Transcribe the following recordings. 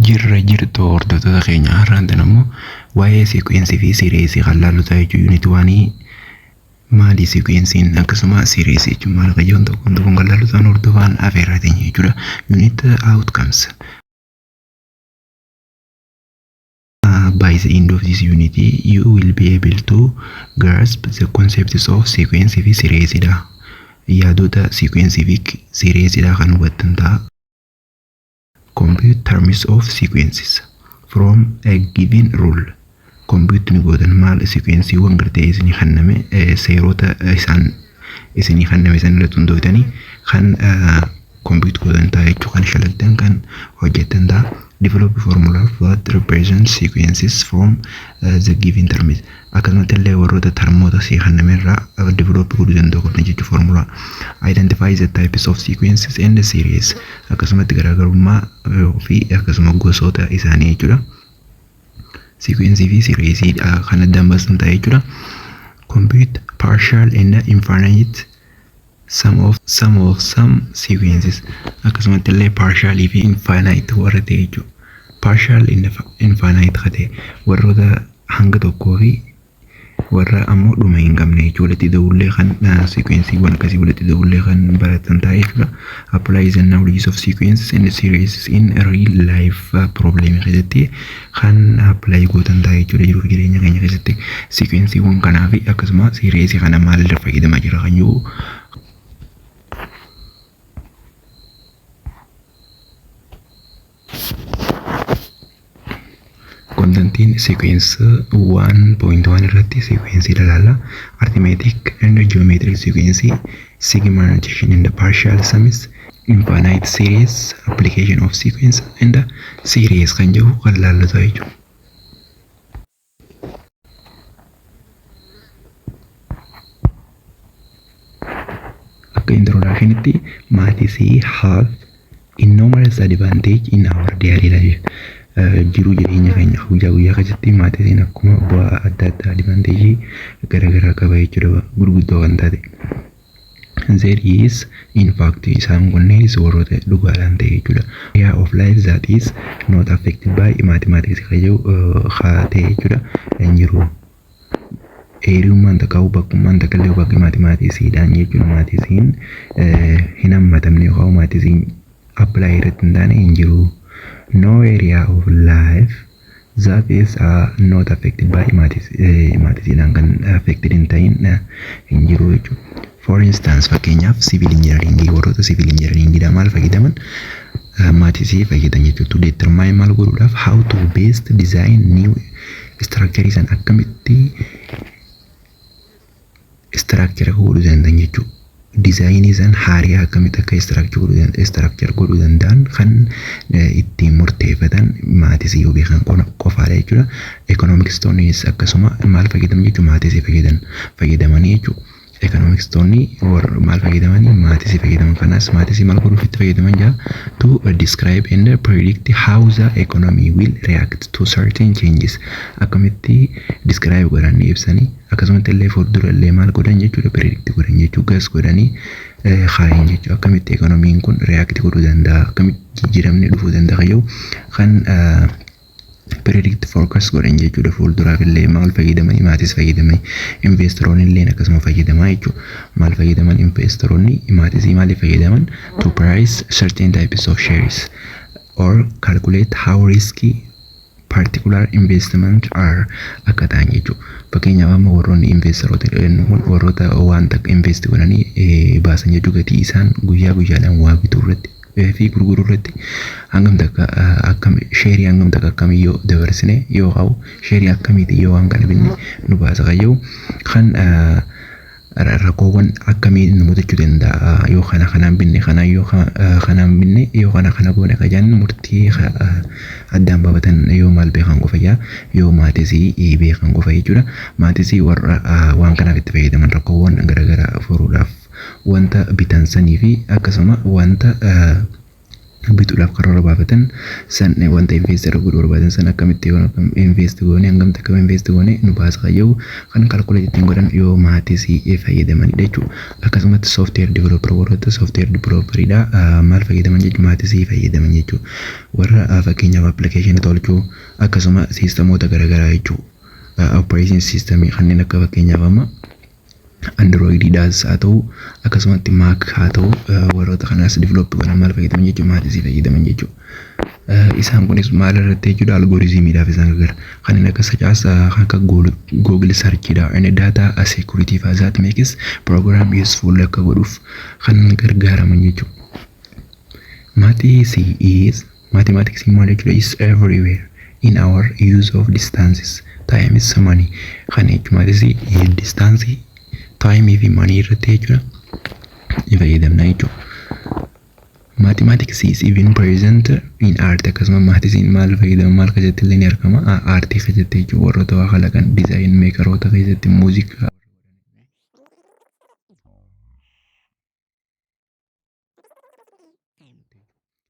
Jirra jirtu, hordoftoota keenya. Har'aan tan ammoo waa'ee sequence fi series kan laallu ta'a jechuudha. Unit one maali, sequenceiin akkasuma series jechuun maal akka jedhan tokkoon tokkoon kan laallu ta'an hordofaan afeerraa teenya jechuudha. Unit outcomes. By the end of this unit, you will be able to grasp the concepts of sequence fi series dha. Yaadota sequence fi series dha kan hubattan ta'a. Compute terms of sequences from a given rule. Compute ni gootan maal sequenceiiwwan gartee isinii kenname, seerota isaan isinii kenname san irratti hundoftanii kan compute gootan ta'a jechuu, kan shalagdan, kan hojjettan ta'a. Develop formula that represents sequences from the given terms. Akkasumatti illee warroota termoota sii kenname irraa develop godhuu danda'u qabna jechuu formula. Identify the types of sequences and series. Akkasumatti garaagarummaa fi akkasuma gosoota isaanii jechuudha. Sequence fi series kan addaan baasan ta'a jechuudha. Compute partial and infinite sum of some sequences. Akkasumatti illee partial fi infinite warra ta'e jechuudha. Partial infinite ka ta'e, warroota hanga tokkoo fi warra ammoo dhuma hin qabne jechuudha. Walitti da'ullee kan sequenceiiwwan akkasii walitti da'ullee kan baratan ta'a jechuudha. Apply the knowledge of sequences and series in real life problem keessatti kan apply gootan ta'a jechuudha. Jiruuf jireenya keenya keessatti sequenceiiwwan kanaa fi akkasuma series kana maalirra fayyadamaa jira kan jiru. Contentiin sequence 1.1 irratti sequence ilaalla. Arithmetic and geometric sequence, sigma notation and partial sums, infinite series, application of sequence and series kan jedhu kan laallatu jechuudha. Akka introductionitti, maths have enormous advantage in our daily life. Jiruu jireenya keenya guyyaa guyyaa keessatti mathsiin akkuma bu'aa adda addaa, advantage garaagaraa qaba jechuudha, gurguddoo kan taate. There is in fact, isaan kunneenis warroota dhugaadhaan ta'e jechuudha. Area of life that is not affected by mathematics kan jedhu haa ta'e jechuudha hin jiru. Eeriyummaan takka bakkummaan takka illee bakki mathematicsiidhaan jechuudha. Mathsiin hin hammatamne yookaan mathsiin apply irratti hin taane hin jiru. No area of life that is not affected by mathsiidhaan kan affected hin ta'in hin jiru jechuudha. For instance, fakkeenyaaf, civil engineering, warroota civil engineering maal fayyadaman? Maths fayyadan jechuudha. To determine, maal godhuudhaaf, how to best design new structure san, akkamitti structure godhuu danda'an jechuudha. Designii san haaraa akkamitti akka structure godhuu danda'an kan ittiin murteeffatan maths yoo beekan qofaadha jechuudha. Economicstoonnis akkasuma maal fayyadaman jechuudha? Maths fayyadamanii jechuudha. Economicstoonni maal fayyadamanii? Maths fayyadaman. Kanas maths maal godhuuf itti fayyadaman jaa? To describe and predict how the economy will react to certain changes. Akkamitti describe godhanii ibsanii, akkasumatti illee fuuldura illee maal godhan jechuudha? Predict godhan jechuudha, guess godhanii kaayan jechuudha. Akkamitti economyn kun react godhuu danda'a, akkamitti jijjiiramni dhufuu danda'a yoo kan predict, focus godhan jechuudha. Fuulduraaf illee maal fayyadamanii? Maths fayyadamanii. Investoroonni illee akkasuma fayyadamaa jechuudha. Maal fayyadaman investoroonni? Maths maaliif fayyadaman? To price certain types of shares or calculate how risky particular investment are akka ta'an jechuudha. Fakkeenyaaf, amma warroonni investoroota jennu kun warroota waan takka invest godhanii baasan jechuu, gatii isaan guyyaa guyyaadhaan waa bituu irratti fi gurguruu irratti hangam takka akkam share hangam takka akkamiyyoo dabarsine yoo qabu, share akkamiiti yoo waan kana binne nu baasa kayyuu, kan rakkoowwan akkamii nu mudachuu danda'a yoo kana kanaan binne, kana yoo kanaan binne, yoo kana kana goone ka jedhan murtii addaan baafatan yoo maal beekan qofa jaa? Yoo maths beekan qofa jechuudha. Maths warra waan kanaaf itti fayyadaman rakkoowwan garaagaraa furuudhaaf, wanta bitan sanii fi akkasuma wanta Bituudhaaf karoora baafatan san, wanta invest godhuu barbaadan san akkamitti yoo invest goone, hangamti akkam invest goone nu baasa qayyuu kan calculate ittiin godhan yoo mathsii fayyadamanidha jechuudha. Akkasumatti software developer, warroota software developeridha, maal fayyadaman jechuudha? Mathsii fayyadaman jechuudha. Warra fakkeenyaaf application tolchuu, akkasuma systemoota garaagaraa jechuudha. Operation system kanneen akka fakkeenyaaf amma Androidiidhaas haa ta'u, akkasumatti Mac haa ta'u, warroota kanaas develop godhan maal fayyadaman jechuudha? Mathsii fayyadaman jechuudha. Isaan kunis maal irratti jechuudha? Algorithmiidhaaf isaan gargaara. Kanneen akka such as akka Google searchidha. Inni data security faa that makes program useful akka godhuuf kan gargaaraman jechuudha. Maths is mathematics maal jechuudha? Is everywhere in our use of distances, times, money. Kana jechuun maths distance, time fi money irratti jechuudha ni fayyadamna jechuudha. Mathematics is even present in art. Akkasuma mathsiin maal fayyadama, maal keessatti illee ni argama? Aartii keessatti jechuudha, warroota waa kalaqan, design makeroota keessatti, muuziqaa.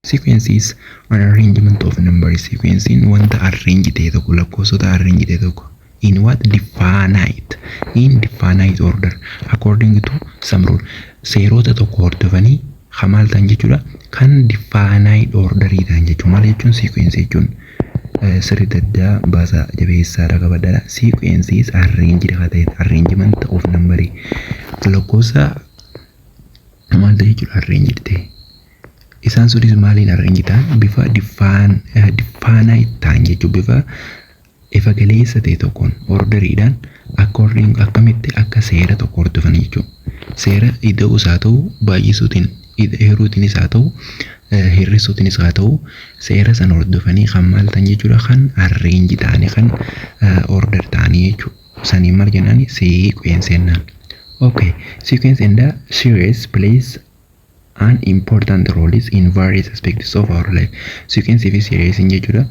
Sequence is an arrangement of numbers. Sequence wanta arrange ta'e tokko, lakkoofsota arrange ta'e tokko in what definite in definite order according to some rule, seerota tokko hordofanii kan maal ta'an jechuudha? Kan definite orderii ta'an jechuudha. Maal jechuun sequence jechuun? Sirriitti addaa baasaa, jabeessaadha, qabadhaadha. Sequence is arranged haa ta'e, arrangement of number, lakkoofsa maal ta'e jechuudha? Arranged ta'e. Isaan sunis maaliin arrange ta'an? Bifa definite ta'an jechuudha, bifa ifa galeessa ta'e tokkoon, orderiidhaan, according akkamitti akka seera tokko hordofan jechuudha. Seera ida'uus haa ta'u, baay'isuutiin, hiruutiinis haa ta'u, hir'isuutiinis haa ta'u, seera sana hordofanii kan maal ta'an jechuudha? Kan arrange ta'anii, kan order ta'anii jechuudha. Saniin maal jennaani? Sequence jennaan. Okay, sequence and the series plays an important roles in various aspects of our life. Sequence fi series jechuudha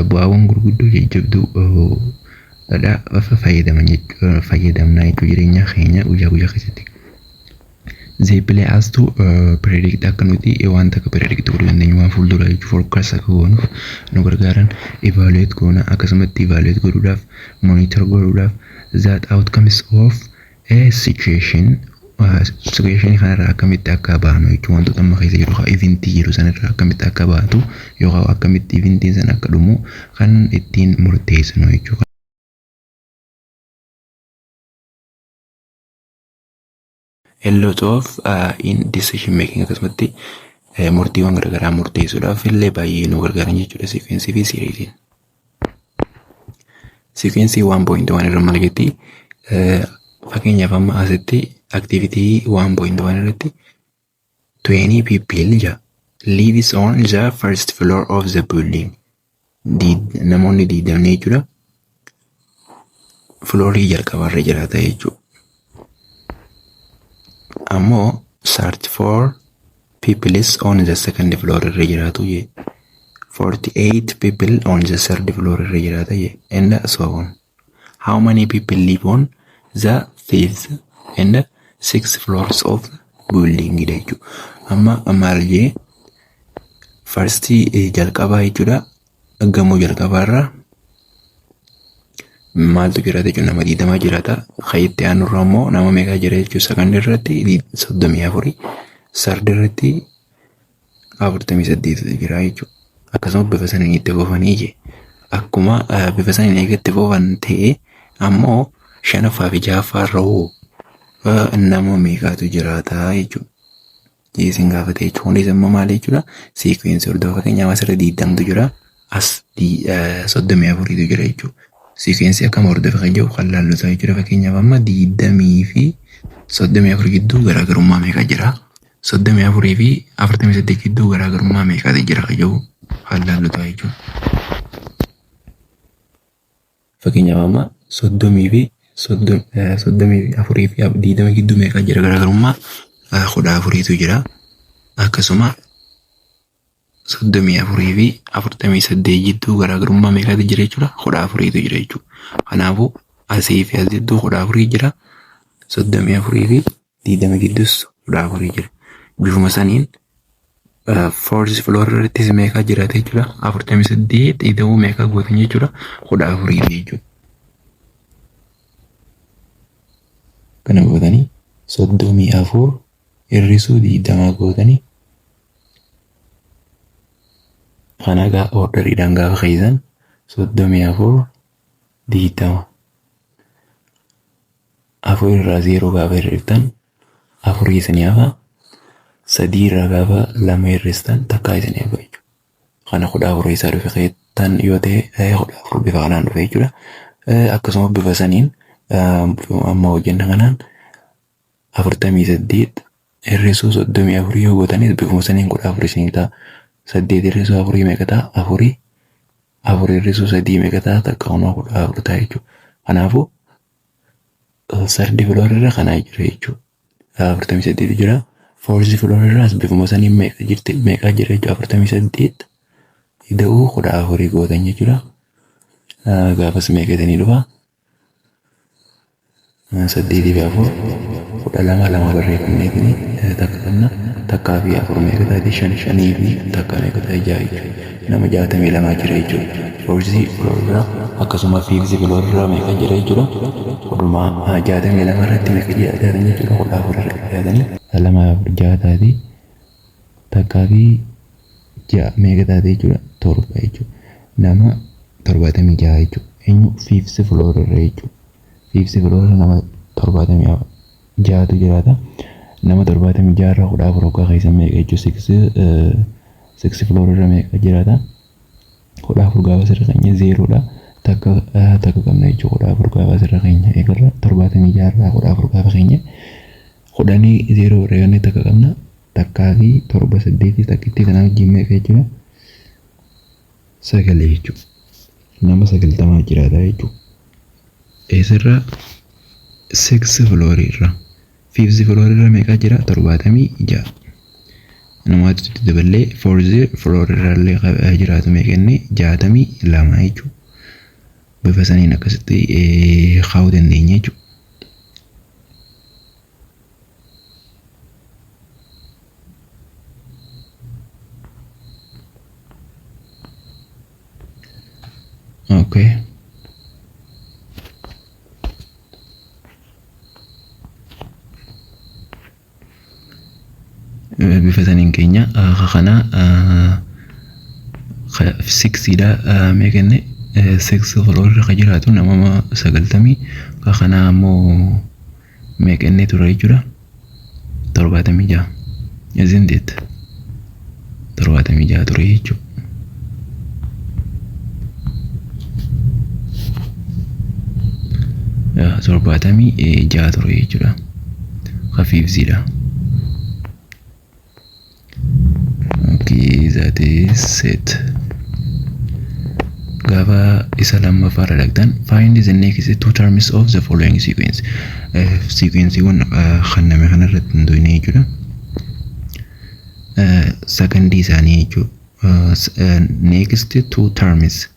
bu'aawwan gurguddoo jajjabduu dha fayyadaman fayyadamna jechuudha jireenya keenya guyyaa guyyaa keessatti. They play us to predict, akka nuti wanta akka predict godhuu dandeenyu, waan fuuldura jechuudha, forecast akka goonuuf nu gargaaran, evaluate goona, akkasumatti evaluate godhuudhaaf, monitor godhuudhaaf that outcomes of a situation, situation kanarraa akkamitti akka baanu jechuun, wantoota amma keessa jiru, eventii jiru sanarraa akkamitti akka baatu yookaan akkamitti eventiin sana akka dhumu kan ittiin murteessinu jechuudha. A lot of in decision making, akkasumatti murtiiwwan garaagaraa murteessuudhaaf illee baay'ee nu gargaaran jechuudha sequence fi seriesiin. Sequence 1.1 irra maal jetti? Fakkeenyaaf amma asitti activity 1.1 irratti 20 people ja lives on the first floor of the building. Namoonni 20 jechuudha. Floorii jalqabaarra jiraata jechuudha. Ammoo 34 people is on the second floor irra jiraatu jee. 48 people on the third floor irra jiraata jee, and so on. How many people live on the fifth and sixth floors of the building dha jechuudha. Amma maal jee? First jalqabaa jechuudha. Gamoo jalqabaarra maaltu jiraata jechuudha? Nama 20 jiraata. Kan itti aanurra immoo nama meeqa jira jechuudha? Second irratti 34, third irratti 48 jira jechuudha. Akkasuma bifa saniin itti fufanii jee. Akkuma bifa saniin eega itti fufan ta'e, ammoo shanaffaa fi ja'affaa hoo nama meeqaatu jiraata jechuudha. Isin gaafate jechuudha. Kunis immoo maal jechuudha? Sequence hordofa. Fakkeenyaaf asirra 20tu jira. As 34tu jira jechuudha. Sequence akkam hordofa kan jiru kan laallu ta'a jechuudha. Fakkeenyaaf amma 20 fi 34 gidduu garaagarummaa meeqa jira? 34 fi 48 gidduu garaagarummaa meeqatu jira kan jiru kan laallu ta'a jechuudha. Fakkeenyaaf amma 34 fi 20 gidduu meeqa jira? Garaagarummaa 14tu jira. Akkasuma 34 fi 48 gidduu garaagarummaa meeqatu jira jechuudha? 14tu jira jechuudha. Kanaafuu asii fi as gidduu 14 jira. 34 fi 20 gidduus 14 jira. Bifuma saniin Fourth floor irrattis meeqa jiraata jechuudha? 48 ida'uu meeqa gootan jechuudha? 14 jechuudha. Kana gootanii 34 hir'isuu 20 gootanii kana egaa orderiidhaan gaafa keessan 34 20 afur irraa 0 gaafa hir'iftan afurii isinii hafa, sadii irraa gaafa lama hir'istan takkaa isinii hafa jechuudha. Kana 14 isaa dhufe keettan yoo ta'e 14 bifa kanaan dhufe jechuudha. Akkasuma bifa saniin amma hojjenna kanaan 48 hir'isuu 34 yoo gootanis bifuma saniin 14 isinii ta'a. 8 hir'isuu afurii meeqa ta'a? Afurii. Afur hir'isuu sadii meeqa ta'a? Takka kunoo 14 ta'a jechuudha. Kanaafuu third floor irra kanaa jira jechuudha. 48 jira. Fourth floor irraas bifuma saniin meeqa jirti? Meeqa jira jechuudha? 48 ida'uu 14 gootan jechuudha. Gaafas meeqa isinii dhufa? Saddeetii fi afur 12, lama barreeffanneetini takka qabna. Takkaa fi afur meeqa taati? Shan, shanii fi takka meeqa taati? Ja'a jechuudha. Nama 62 jira jechuudha. Fourth floor irra akkasuma fifth floor irra meeqa jira jechuudha? Kudhuma 62 irratti meeqa jiraatan jechuudha? 14 irra jiraatanii. Lama afur ja'a taati. Takkaa fi ja'a meeqa taate jechuudha? Torba jechuudha. Nama 76 jechuudha. Eenyu? Fifth floor irra jechuudha. Fifth floor irra nama 76tu jiraata. Nama 76 irraa 14 hoggaa keessa meeqa jechuudha? Six floor irra meeqa jiraata? 14 gaafa sirra keenya zeeroodha. Takka takka qabna jechuudha. 14 gaafa sirra keenya eegarra 76 irraa 14 gaafa keenya kudhanii zeeroo irra yoonni takka qabna. Takkaa fi torba saddeetii takkitti kanaa wajjin meeqa jechuudha? Sagalee jechuudha. Nama 90 jiraata jechuudha. Eessarraa? Six floor irra. Fifth floor irra meeqa jira? 76. Namaatu itti daballee fourth floor irra illee jiraatu meeqa inni? 62 jechuudha. Bifa saniin akkasitti kaa'uu dandeenya jechuudha. Okay. Bifa saniin keenya kana sixiidha meeqa inni? Six floor irra kan jiraatu nama 90, kana ammoo meeqa inni ture jechuudha? 76, isn't it? 76 ture jechuudha. 76 ture jechuudha. Kafiifsiidha. Okay, that is it. Gaafa isa lammaffaa irra dhaqxan, find the next two terms of the following sequence. Sequenceewwan kenname kanarratti hundoofne jechuudha. Secondii isaanii jechuudha. Next two terms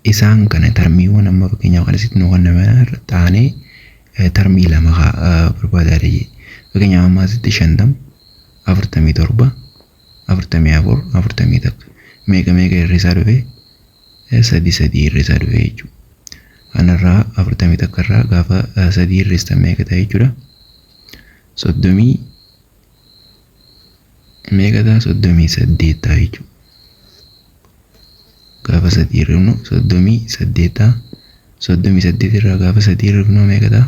isaan kana termiiwwan amma fakkeenyaaf kan asitti nu kenname irra taanee termii lama barbaadaa jee. Fakkeenyaaf amma asitti 50, 47, 44, 41 meeqa meeqa hir'isaa dhufe? Sadi sadii hir'isaa dhufe jechuudha. Kanarraa 41 irraa gaafa sadii hir'istan meeqa ta'a jechuudha? Soddomii meeqa ta'a? 38 ta'a jechuudha. Gaafa sadii hir'ifnu 38 ta'a. 38 irraa gaafa sadii hir'ifnu meeqa ta'a?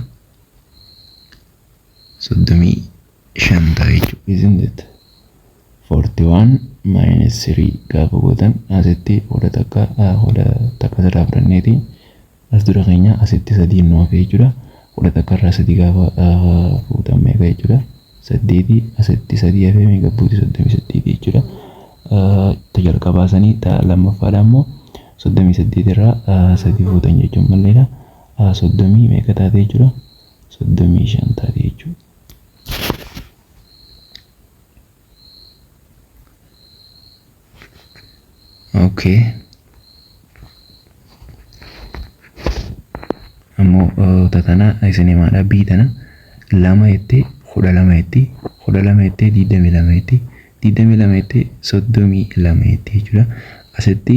35 ta'a jechuudha. Isn't it? 41 minus 3 gaafa gootan asitti 11, 11 sirraa fudhanneeti as dura keenya asitti sadii nu hafe jechuudha. 11 irraa sadii gaafa fuutan meeqa jechuudha? Saddeeti. Asitti sadii hafee meeqa buuti? 38 jechuudha. Ta jalqabaa sanii, ta lammaffaadha immoo 38 irraa sadii fuutan jechuun malleedha. Soddomii meeqa taate jechuudha? 35 taate jechuudha. Okay. Ammoo tatana isin himaadha bii tana lama jettee 12 jetti, 12 jettee 22 jetti. 22 jettee, 32 jettee jechuudha. Asitti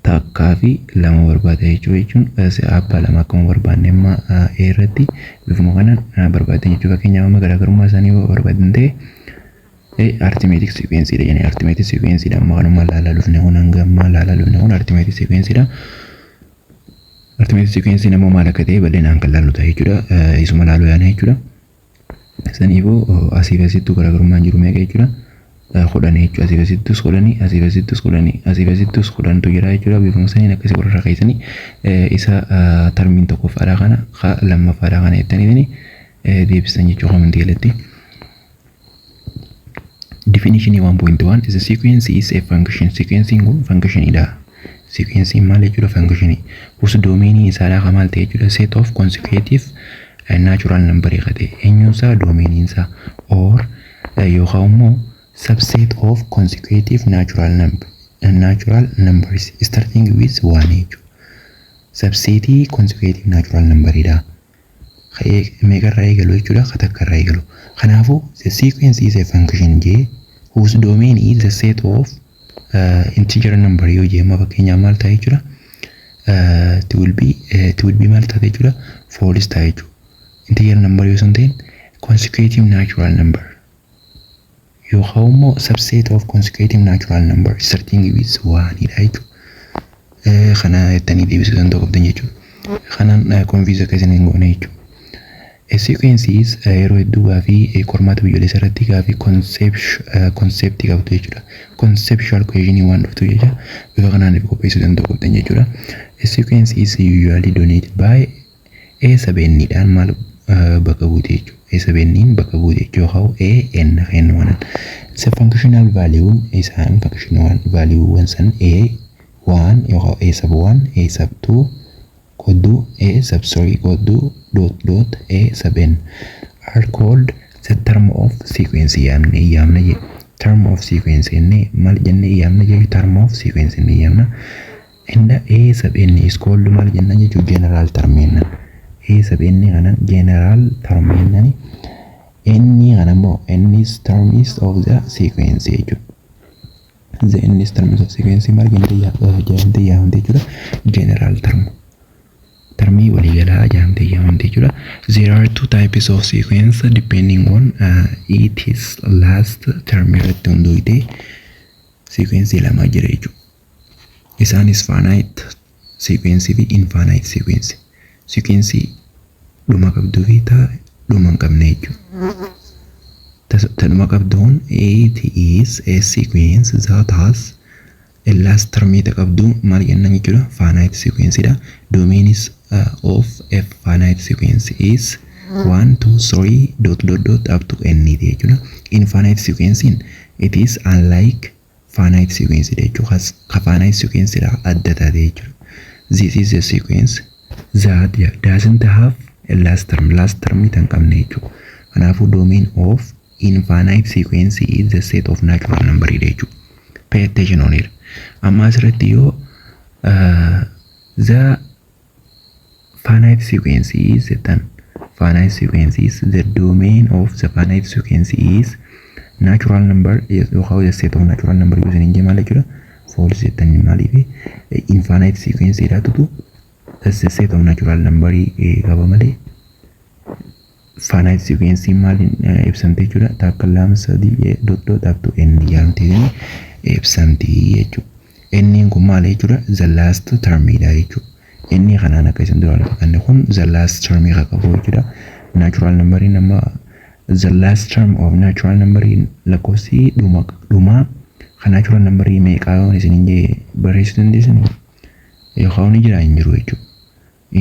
takkaa fi lama barbaada jechuudha, jechuun abbaa lama akkuma barbaanne amma A irratti bifuma kanaan barbaadan jechuudha. Fakkeenyaaf, amma garaagarummaa isaanii yoo barbaadan ta'e, arithmetic sequence dha jennee, arithmetic sequence dha. Amma kanuma laalaa dhufne kun, hanga ammaa laalaa dhufne kun arithmetic sequence dha. Arithmetic sequence immoo maal akka ta'e bal'inaan kan laallu ta'a jechuudha. Isuma laaluu yaana jechuudha. Saniifuu asii fi asittuu garaagarummaan jiru meeqa jechuudha? 10 jechuudha. Asii fi asittus 10, asii fi asittus 10, asii fi asittus 10tu jira jechuudha. Bifuma saniin akkasii warra keessanii isa termiin tokkoffaadhaa kana, lammaffaadhaa kana jettanii deebisan jechuudha comment jalatti. Definition 1.1 is a sequence is a function. Sequence kun functionidha. Sequence maal jechuudha? Function. Whose domain isaadhaa maal ta'e jechuudha? Set of consecutive natural number ta'e. Eenyuun isaa? Domain isaa or yookaan immoo subset of consecutive natural numbers starting with one jechuudha. Subsetii consecutive natural numberidha. Meeqarraa eegalu jechuudha? Ka takkarraa eegalu. Kanaafuu the sequence is a function jee whose domain is the set of integer number yoo jee, amma fakkeenyaaf maal ta'a jechuudha? It will be maal ta'a jechuudha? False ta'a jechuudha. Integer number yoo san ta'in, consecutive natural number yookaan immoo subset of consecutive natural number starting with one dha jechuudha. Kana jettanii deebisuu danda'u qabdan jechuudha. Kanaan confuse akka isin hin goone jechuudha. Sequence yeroo hedduu gaafii qormaata biyyoolessa irratti gaafii conceptii qabdu jechuudha. Conceptual question waan dhuftu jecha bifa kanaan qopheessuu danda'u qabdan jechuudha. Sequence is usually denoted by A sub n dhaan maal bakka buute jechuudha. A sub n bakka buute jechuudha, yookaan A n kennu waan. The functional value isaan, functional value san, A 1 yookaan A sub 1, A sub 2 qodduu A sub 3 qodduu dot dot A sub n are called the term of sequence yaamne yaamna jedhe. Term of sequence jennee maal jennee yaamna jechuudha? Term of sequence jennee yaamna. Inda A sub n is called maal jennaan jechuudha? General term jennaan. A sub n kanan general term jennaan. N kana immoo n is term is of the sequence jechuudha. The n is terms of sequence maal jennee yaamte jechuudha? General term, termii waliigalaa jedhamtee yaamamte jechuudha. There are two types of sequence depending on its last term irratti hundoofte sequence lama jira jechuudha. Isaanis finite sequence fi infinite sequence. Sequence dhuma qabduu fi ta dhuma hin qabne jechuudha. Ta dhuma qabduun, it is a sequence that has a last term ta qabdu maal jennan jechuudha? Finite sequence dha. Domain is of a finite sequence is 1 2 3 dot dot dot up to n jechuudha. Infinite sequence, it is unlike finite sequence jechuudha. Ka finite sequence dha adda taate jechuudha. This is a sequence that doesn't have a last term, last term tan qabne jechuudha. Kanaafuu domain of infinite sequence is the set of natural number jechuudha. Pay attention on it. Amma asirratti yoo the finite sequence is jettan, finite sequence is the domain of the finite sequence is natural number yookaan the set of natural number yoo isin hin maal jechuudha? False jettan. Maaliif? Infinite sequence jedhatutu the set of natural number qaba malee finite sequence maaliin ibsamte jechuudha? Takka, lama, sadii dot dot up to n jedhamtee ibsamti jechuudha. Inni kun maal jechuudha? The last term dha jechuudha. Inni kanaan akka isin dura lafa kanne kun the last term kan qabu jechuudha. Natural number nama, the last term of natural number, lakkoofsi dhuma dhumaa kan natural number meeqaa yoon isin hin jee barreessuu dandeessan yookaan ni jira hin jiru jechuudha.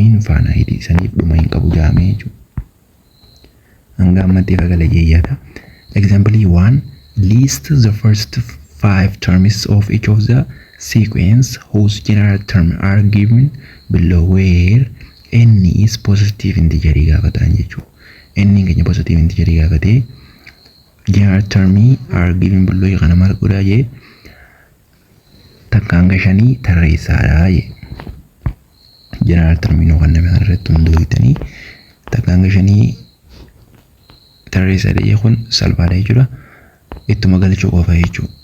Infinite saniif dhuma hin qabu jaamee jechuudha. Hanga ammatti ifa gala jeeyyaata. Example 1: list the first five terms of each of the sequence whose general term are given below, where n is positive integer gaafatan jechuudha. N keenya positive integer gaafatee, general term are given below kana maal godhaa jee? Takka hanga shanii tarreessaadha jee. General term nuu kenname kana irratti hundoofitanii takka hanga shanii tarreessaadha jee. Kun salphaadha jechuudha. Ittuma galchuu qofa jechuudha.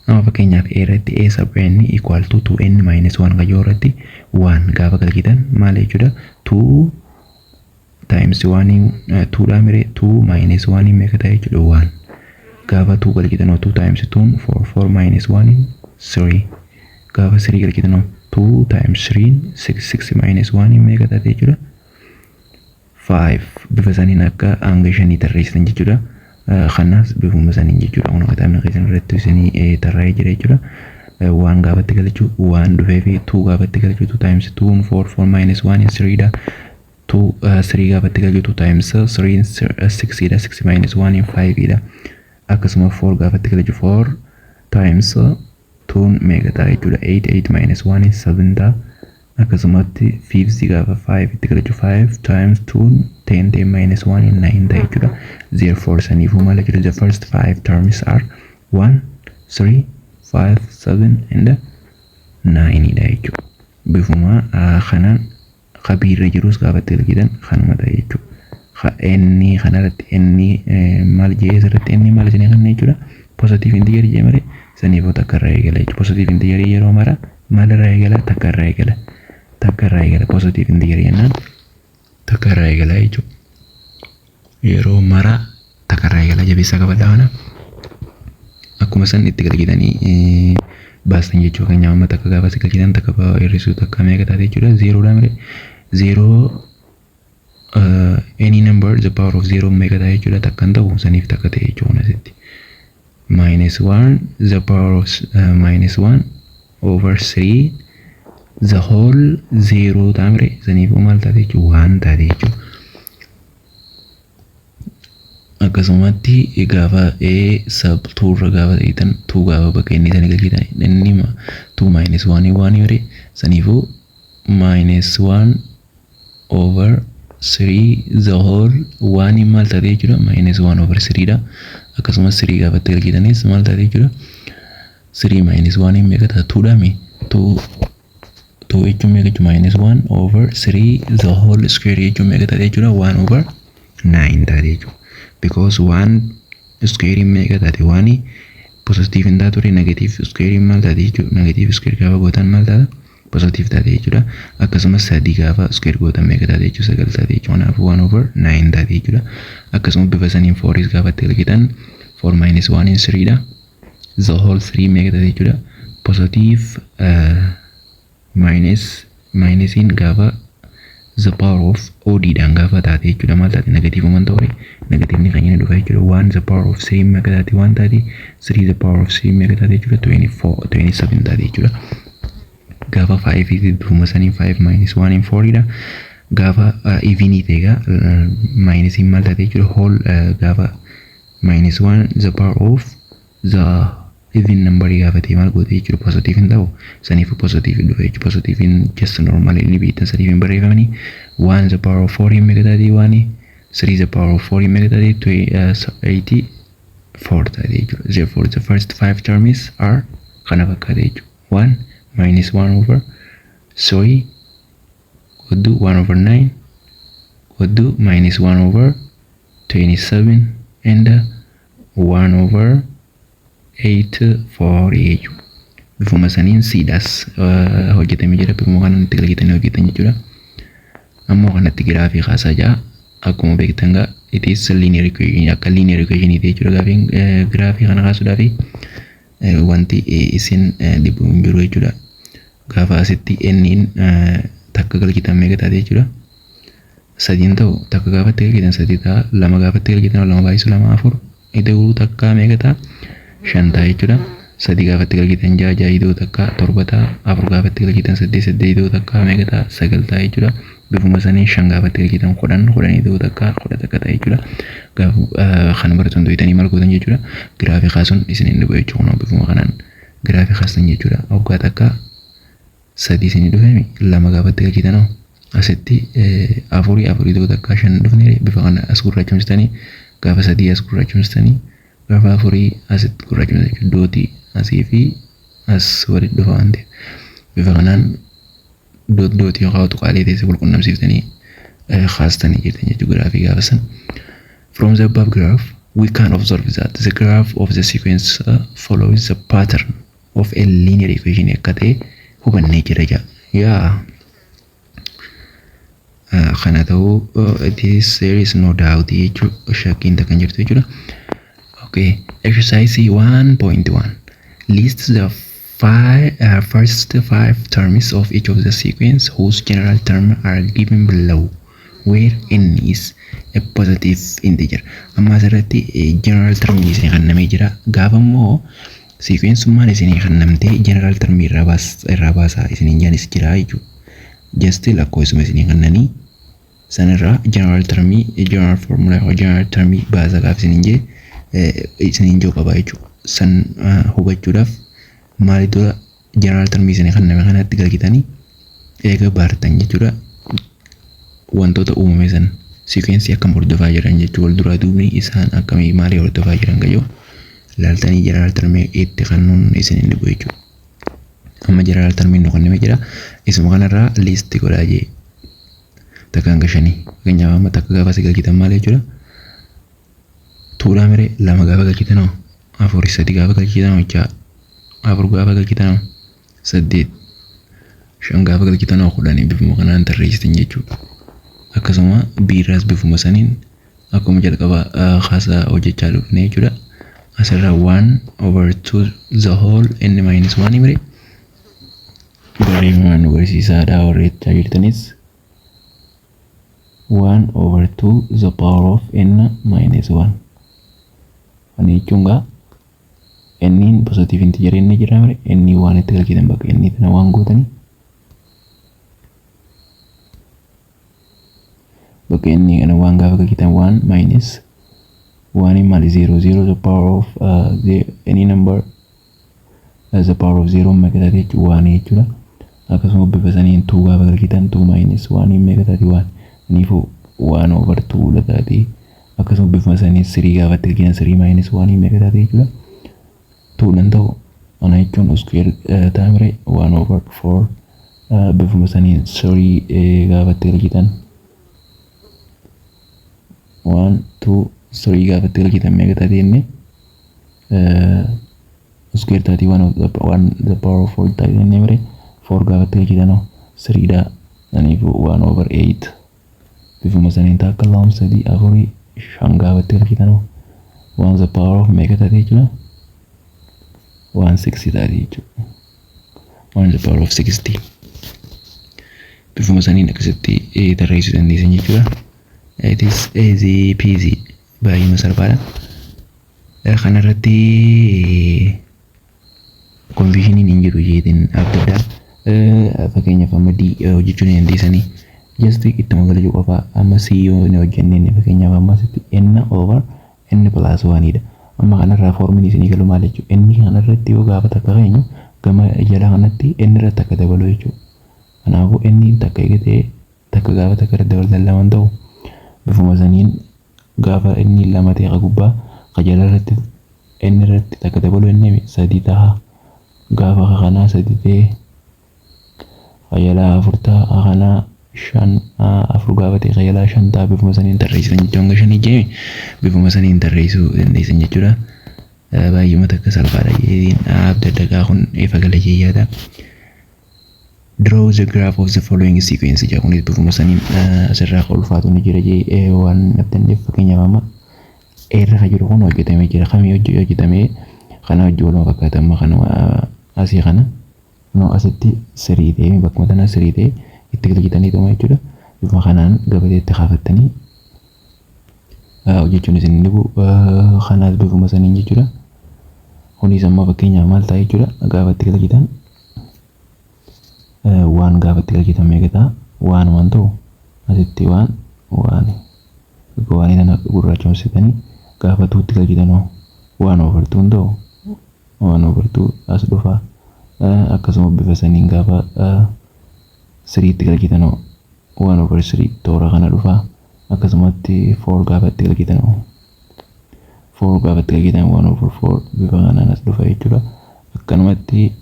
Amma fakkeenyaaf A irratti A sub n equal to 2n minus 1 kan irratti 1 gaafa galchitan maal jechuudha? 2 times 1 2 dha mire, 2 minus 1 meeqa ta'a jechuudha? 1. Gaafa 2 galchitan 2 times 2, 4, 4 minus 1, 3. Gaafa 3 galchitan 2 times 3, 6, 6 minus 1 meeqa taate jechuudha? 5. Bifa saniin akka hanga shanii tarreessitan jechuudha. Kanaas bifuma saniin jechuudha. Kun kitaabni keessan irratti isinii tarraa'ee jira jechuudha. Waan gaafatti galchuu waan dhufee fi 2 gaafatti galchuu 2 times 2, 4, 4 minus 1 3 dha. 2 3 gaafatti galchuu 2 times 3, 6 dha. 6 minus 1, 5 dha. Akkasuma 4 gaafatti galchuu 4 times 2 meeqa ta'a jechuudha? 8, 8 minus 1, 7 ta'a. Akkasumatti fifth gaafa 5 itti galchu 5 times 2, 10, 10 minus 1, 9 ta'a jechuudha. Therefore, saniifuu maal jechuudha? The first five terms are 1, 3, 5, 7 and 9 dha jechuudha. Bifuma kanaan kabiirra jirus gaafa itti galchitan kanuma ta'a jechuudha. Inni kanarratti inni maal jee asirratti inni maal isinii kanna jechuudha? Positive integer jee malee saniifuu takka irraa eegala jechuudha. Positive integer yeroo mara maal irraa eegala? Takka irraa eegala. Takka irraa eegala. Positive integer jennaan takka irraa eegala jechuudha. Yeroo mara takka irraa eegala, jabeessaa qabadhaa kana. Akkuma san itti galchitanii baastan jechuu. Fakkeenyaaf amma takka gaafa si galchitan takka hir'isuu takka meeqa taate jechuudha? Zeeroodha malee zeeroo any number the power of zero meeqa ta'a jechuudha? Takka hin ta'u, saniif takka ta'e jechuudha asitti. Minus 1 the power of minus 1 over 3 the whole zero ta'a mire, saniifuu maal taate jechuudha? Waan taate jechuudha. Akkasumatti gaafa A sub 2 irra gaafa ta'an 2 gaafa bakka inni sana galchitan inni 2 minus 1, 1 yore, saniifuu minus 1 over 3 the whole 1 maal taate jechuudha? Minus 1 over 3 dha. Akkasumas 3 gaafa itti galchitanis maal taate jechuudha? 3 minus 1 meeqa ta'a? 2 dha mi? 2 2 jechuun meeqa jechuudha? Minus 1 over 3 the whole square jechuun meeqa taate jechuudha? 1 over 9 taate jechuudha. Because 1 square meeqa taate? 1 positive hin taatu, negative square maal taate jechuudha? Negative square gaafa gootan maal taata? Positive taate jechuudha. Akkasumas sadii gaafa square gootan meeqa taate jechuudha? Sagal taate jechuudha. Kanaafuu 1 over 9 taate jechuudha. Akkasuma bifa saniin 4 gaafa itti galchitan 4 minus 1 is 3 dha. The whole 3 meeqa taate jechuudha? Positive minus minusiin gaafa the power of odd dhaan gaafa taate jechuudha maal taate? Negative waan ta'u negativeni kan inni dhufa jechuudha. 1 the power of 3 meeqa taate? 1 taate. 3 the power of 3 meeqa taate jechuudha? 24, 27 taate jechuudha. Gaafa 5 fi bifuma saniin 5 minus 1 in 4 dha. Gaafa evenii ta'e egaa minusiin maal taate jechuudha? Whole gaafa minus 1 the power of the even number gaafa ta'e maal goote jechuudha? Positive hin ta'u, saniif positive dhufa jechuudha. Positive just normal inni beektan saniif hin barreeffamanii. 1 the power of 4 meeqa taate? 1. 3 the power of 4 meeqa taate? 84 taate jechuudha. Therefore, the first five terms are kana fakkaate jechuudha: 1 minus 1 over 3 qodduu 1 over 9 qodduu minus 1 over 27 and 1 over 8 4 jechuudha. Bifuma saniin siidhaas hojjetamee jira. Bifuma kanaan itti galchitanii hojjetan jechuudha. Ammoo kanatti giraafii kaasaa jira. Akkuma beektan gaa it is linear equation, akka linear equation jechuudha. Gaafiin giraafii kana kaasuudhaaf wanti isin dhibu hin jiru jechuudha. Gaafa asitti n'n takka galchitan meeqa taate jechuudha? Sadiin ta'u. Takka gaafatti galchitan sadii ta'a. Lama gaafatti galchitan lama baay'isu lama afur, ida'uu takka meeqa ta'a? Shan ta'a jechuudha. Sadii gaafatti galchitan ja'a, ja'a ida'uu takka torba ta'a. Afur gaafatti galchitan saddeet, saddeet ida'uu takka meeqa ta'a? Sagal ta'a jechuudha. Bifuma sanii shan gaafatti galchitan 10, 10 ida'uu takka 11 ta'a jechuudha. Gaafa kana baratan to'itanii maal gootan jechuudha? Giraafii kaasuun isin hin dhibu jechuudha. Bifuma kanaan giraafii kaastan jechuudha. Waggaa takka sadii isinii dhufeemi, lama gaafatti galchitan hoo asitti afurii, afurii ida'uu takka shan dhufne. Bifa kana as gurraachomsitanii, gaafa sadii as gurraachomsitanii, gaafa afurii asitti gurraachomsitan jechuudha. Dotii asii fi as walitti dhufa waan ta'eef bifa kanaan dot dotii yookaan tuqaalee teessee wal qunnamsiiftanii Kaastanii jirtan jechuudha giraafii gaafa san. From the above graph, we can observe that the graph of the sequence follows the pattern of a linear equation akka ta'e hubannee jira jaa. Yaa, kana ta'uu it is there is no doubt jechuu, shakkiin takka hin jirtu jechuudha. Okay, exercise 1.1 lists the first five terms of each of the sequence whose general term are given below, where n is a positive integer. Amma asirratti general term isinii kennamee jira. Gaafa immoo sequence-ummaan isinii kennamtee general term irraa baasaa isiniin jaanis jira jechuudha. Just lakkoofsuma isinii kennanii sanirraa general termii, general formula, general termii baasa gaaf isiniin jee isiniin jiru qaba jechuudha. San hubachuudhaaf maali dura general termii isinii kenname kanatti galchitanii eega baartan jechuudha. Wantoota uumame san sequence akkam hordofaa jiran jechuudha. Wal duraa duubni isaan akkamii maalii hordofaa jiran gayyoo laaltanii general termii itti kennuun isin hin dhibu jechuudha. Amma general termiin nu kenname jira. Isuma kanarraa list godhaa jee, takka hanga shanii. Fakkeenyaaf, amma takka gaafa si galchitan maal jechuudha? Twodhaa miree? Lama gaafa galchitan hoo? Afur. Sadi gaafa galchitan hoo? Ja'a. Afur gaafa galchitan hoo? Saddeet. Shan gaafa galchitan hoo? 10. Bifuma kanaan tarreessitan jechuudha. Akkasuma biirraas bifuma saniin akkuma jalqaba haasaa hojjechaa dhufne jechuudha. Asirraa one over two the whole n minus one mire barreeffamaan nu barsiisaadha warri jechaa jirtanis, one over two the power of n minus one. Kana jechuun gaa nniin positive integer inni jira mire, inni waan itti galchitan bakka inni tana waan gootanii, bakka inni kana waan gaafa galchitan, one minus one maali? Zero. Zero the power of the any number as the power of zero meeqa taate jechuudha? One jechuudha. Akkasuma bifa saniin two gaafa galchitan, two minus one meeqa taati? One. Kanaafuu one over two dha taati. Akkasuma bifa saniin three gaafa itti galchitan, three minus one meeqa taate jechuudha? Two dhan ta'u. Kana jechuun square taamire, one over four. Bifuma saniin three gaafa itti galchitan, one, two, three gaafa itti galchitan meeqa taate jenne? Square taati, one of the one the power of four taati jennee mire. Four gaafa itti galchitan three dha. Kanaafuu one over eight. Bifuma saniin takka, lama, sadii, afurii, shan gaafa itti galchitan one the power of meeqa taate jechuudha? One sixty taate jechuudha. One the power of 60. Bifuma saniin akkasitti tarreessuu dandeessan jechuudha. It is easy peasy, baay'ee salphaadha. Kanarratti confusioniin hin jiru jeetiin abdadha. Fakkeenyaaf, amma D hojjechuu ni dandeessanii. Just ittuma galchuu qofa. Amma C yoo hin hojjenneen, fakkeenyaaf, amma asitti n over n plus one dha. Amma kanarraa formiin isinii galu maal jechuudha? Inni kanarratti yoo gaafa takka keenyu gama jala kanatti n irratti akka dabalu jechuudha. Kanaafuu inni takka eegatee takka gaafa takka irratti dabaltan lama ta'u. Bifuma saniin gaafa inni lama ta'e gubbaa ka jala irratti inni irratti takka dabalu inni sadi ta'a. Gaafa kanaa sadi ta'e, ka jalaa afur ta'a, kanaa shan, afur gaafa ta'e ka jalaa shan ta'a. Bifuma saniin tarreessitan jechuudha. Hanga shanii jeeme bifuma saniin tarreessuu dandeessan jechuudha. Baay'uma takka salphaadha jedheen abda dagaa kun ifa gala yaada. Draw the graph of the following sequence jedha. Kunis bifuma saniin asirraa kan ulfaatu ni jira jee waan abdanneef, fakkeenyaaf, amma irra kan jiru kun hojjetamee jira. Kamii hojjetamee? Kana hojii waluma fakkaata. Amma kana asii kana no asitti sirii ta'ee, bakkuma tana sirii ta'ee itti galchitanii tuma jechuudha. Bifa kanaan gabateetti kaafattanii hojjechuun isin dhibu. Kanaas bifuma saniin jechuudha. Kunis amma fakkeenyaaf maal ta'a jechuudha? Gaafa itti galchitan, waan gaafa itti galchitan meeqa ta'a? Waan waan ta'u asitti waan waan waan tana gurraachomsitanii gaafa twotti galchitan one over twon ta'u, one over two as dhufa. Akkasuma bifa saniin gaafa threetti galchitan one over three toora kana dhufa. Akkasumatti four gaafa itti galchitan, four gaafa itti galchitan one over four bifa kanaan as dhufa jechuudha. Akkanumatti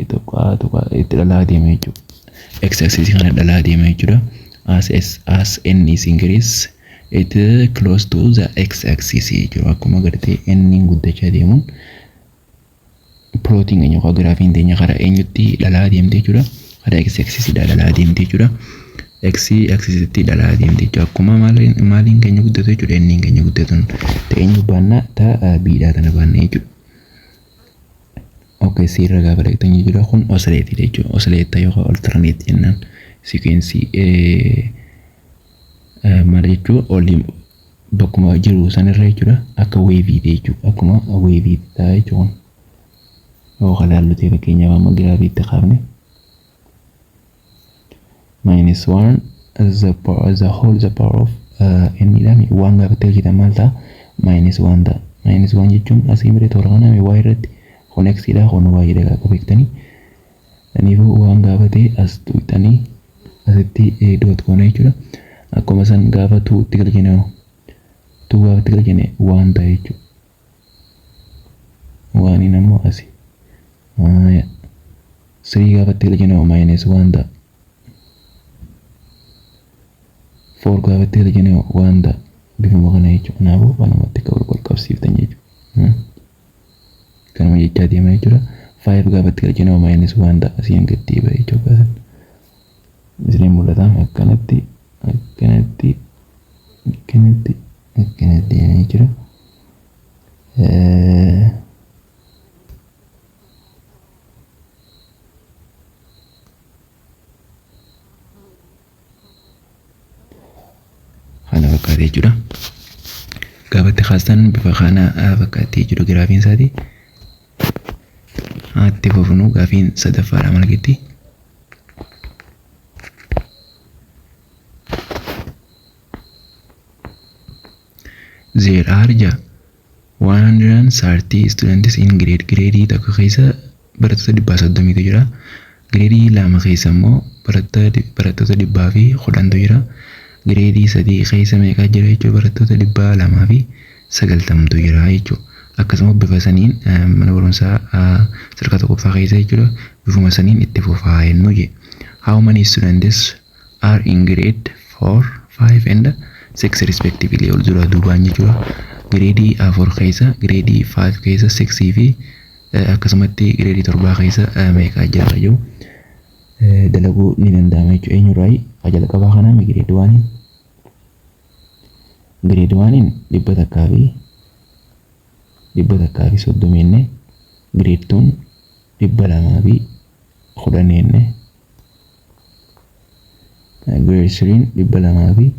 tokko tokko itti dhalaa deema jechuudha. X axis kana dhalaa deema jechuudha. As s as n is increase, it close to the x axis jechuudha. Akkuma gartee n guddachaa deemuun plotiin keenya yookaan giraafiin teenya karaa eenyutti dhalaa deemte jechuudha? Karaa x axis dhalaa deemte jechuudha. X axisitti dhalaa deemte jechuudha. Akkuma maaliin keenya guddatu jechuudha? N keenya guddatuun ta'e eenyu baannaa ta'a biidhaa tana baanna jechuudha. Okay, C irra gaafa dhaqxan jechuudha, kun oscillate jechuudha. Oscillate yookaan alternate jennaan. Sequence maal jechuudha? Olii bakkuma jiru sanirra jechuudha, akka waveiiti jechuudha. Akkuma waveiiti ta'a jechuudha. Yoo ilaallu ta'e, fakkeenyaaf amma giraafiitti kaafne, minus one the power, the whole the power of n dha. Waan gaafattee hojjetan maal ta'a? Minus one ta'a. Minus one jechuun asii miree toora kanaa y irratti, kun x dha, kun y dha akka beektanii. Kanaafuu waan gaafatee as tuqxanii asitti dot goona jechuudha. Akkuma san gaafa two itti galchine, two gaafa itti galchine one ta'a jechuudha. Oneiin ammoo asi. Three gaafa itti galchine minus one ta'a. Four gaafa itti galchine one ta'a. Bifuma kana jechuudha. Kanaafuu kanumatti akka wal qabsiiftan jechuudha. Kanuma jechaa deema jechuudha. Five gaafa itti galchine minus one ta'a. Asiin gadi ba'e jechuudha. Isiniin mul'ata, akkanatti, akkanatti, akkanatti, akkanatti deema jechuudha. Kana fakkaate jechuudha. Gaafa itti kaastan bifa kana fakkaatee jechuudha giraafiin isaati. Itti fufnu, gaafiin sadaffaadha maal jetti? There are ja 130 students in grade, grade tokko keessa barattoota 130tu jira. Grade lama keessa immoo barattoota 110tu jira. Grade sadii keessa meeqa jira jechuudha? Barattoota 290tu jira jechuudha. Akkasuma bifa saniin mana barumsaa sadarkaa tokkoffaa keessa jechuudha, bifuma saniin itti fufaa jennu je. How many students are in grade 4, 5 and 6 respectively? Ol dura duubaan jechuudha. Grade afur keessa, grade 5 keessa, 6 fi akkasumatti grade torbaa keessa meeqa jira jiru dalaguu ni danda'ama jechuudha. Eenyurraa jalqabaa kanaa? Grade oneiin, grade oneiin 130 jenne, grade twon 210 jenne, grade threen 290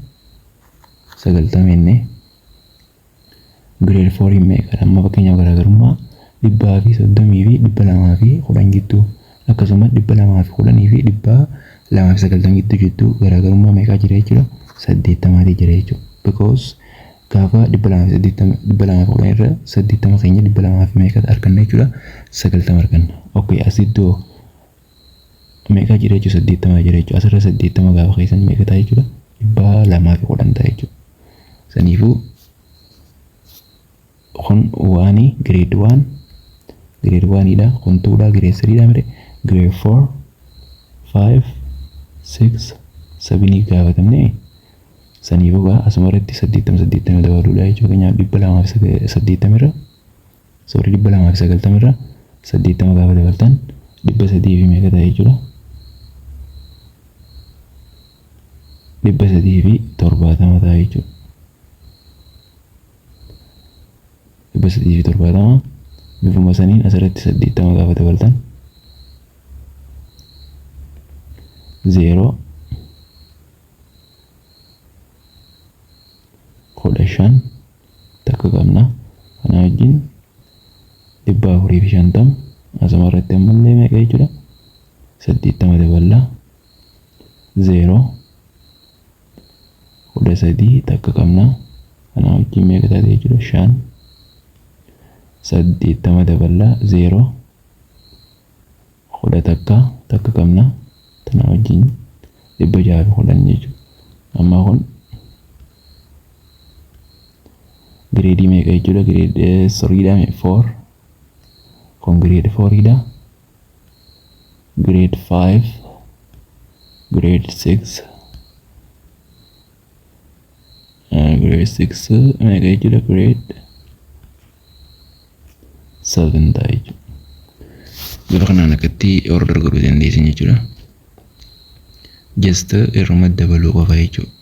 jenne, grade fouriin meeqadha? Amma fakkeenyaaf garaagarummaa 130 fi 210 gidduu, akkasuma 210 fi 290 gidduu jidduu garaagarummaa meeqaa jira jechuudha? 80 jira jechuudha. Because gaafa 280, 210 irra 80 keenya dhibba lamaa fi meeqa arganna jechuudha? 90 arganna. Okay, as iddoo meeqa jira jechuudha? 80 jira jechuudha. Asirra 80 gaafa keessan meeqa ta'a jechuudha? 210 ta'a jechuudha. Saniifuu kun one, grade one, grade oneiidha, kun twodha, grade threedha mire, grade four, five, six, sevenii gaafatamne. Saniifuu gaa asuma irratti 80 80 dabaluudha jechuudha. Fakkeenyaaf 280 irra, sorry, 290 irra 80 gaafa dabaltan dhibba sadii fi meeqa ta'a jechuudha? 370 ta'a jechuudha. 370. Bifuma saniin asirratti 80 gaafa dabaltan zeeroo, 15 takka qabna, kana wajjin 450. Asuma irratti ammallee meeqa jechuudha? 80 daballaa, zeeroo, 13 takka qabna, kana wajjin meeqa taate jechuudha? Shan, 80 daballaa, zeeroo, 11 takka qabna, tana wajjin 610 jechuudha. Amma kun grade meeqa jechuudha? Grade threedha, four, kun grade fouriidha, grade five, grade six. Grade 6 meeqa jechuudha? Grade 7 ta'a jechuudha. Bifa kanaan akkatti order godhuu dandeessan jechuudha. Just irruma dabaluu qofa jechuudha.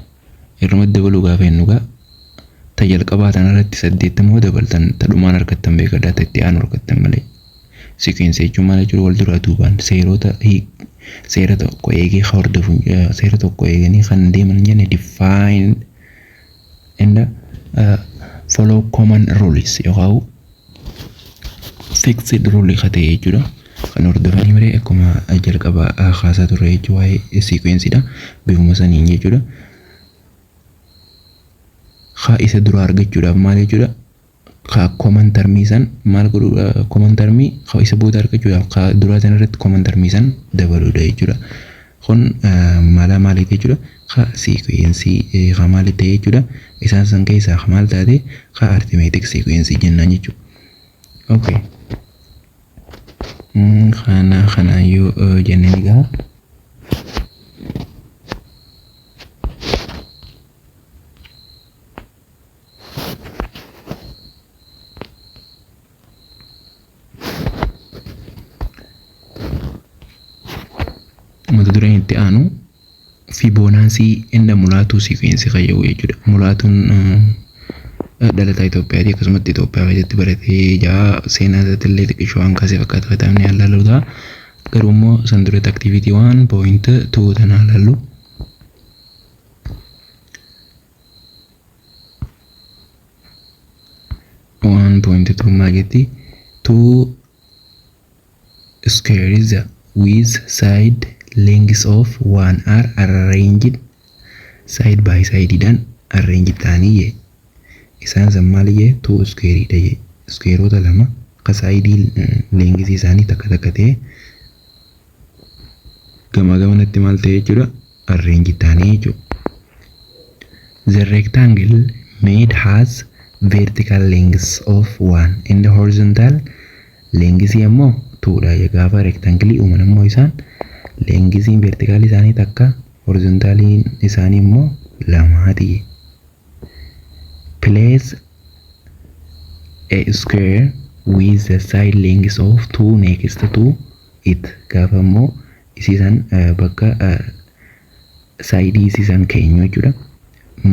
Irruma dabaluu gaafa jennu gaa, ta jalqabaa tanarratti 80 dabaltan, ta dhumaan argattan beekadhaa, ta itti aanu argattan malee. Sequence jechuun maal jechuudha? Wal duraa duubaan seerota, seera tokko eegee hordofu, seera tokko eeganii kan deeman jenne, define and follow common rules yookaan fixed rule ka ta'e jechuudha. Kan hordofanii malee, akkuma jalqaba kaasaa turre jechuudha, waa'ee sequenceedha, bifuma saniin jechuudha. Haa, isa dura argachuudhaaf maal jechuudha? Ka common termii san maal godhu? Common termii ka isa booda argachuudhaaf ka duraa san irratti common termii san dabaluudha jechuudha. Kun mala maaliiti jechuudha? Ka sequence ka maali ta'e jechuudha? Isaan san keessaa ka maal taate? Ka arithmetic sequence jennaan jechuudha. Okay. Kana kanaayyuu jennee ni gaha. Mata dureen itti aanu Fibonacci and Mulatu sequence fayyadu jechuudha. Mulaatuun dhalataa Itoophiyaati, akkasumatti Itoophiyaa keessatti baratee jaa, seenaa isaatti illee xiqqishoo waan kaasee fakkaata kitaabni ilaallu ta'a. Garuu immoo san duratti activity 1.2 tana ilaallu. 1.2 maal jetti? Two squares with side lengths of one are arranged side by side dhaan arrange ta'anii jee. Isaan san maal jee? Two square dha jee. Squareota lama ka side length isaanii takka takka ta'e gama gamanatti maal ta'e jechuudha? Arrange ta'anii jechuudha. The rectangle made has vertical length of one and the horizontal length ammoo two dha. Gaafa rectangle uuman ammoo isaan lengthiin vertical isaanii takka, horizontaliin isaanii immoo lamaati. Place a square with the side length of two next to it. Gaafa immoo isiisan bakka side isiisan keenyu jechuudha.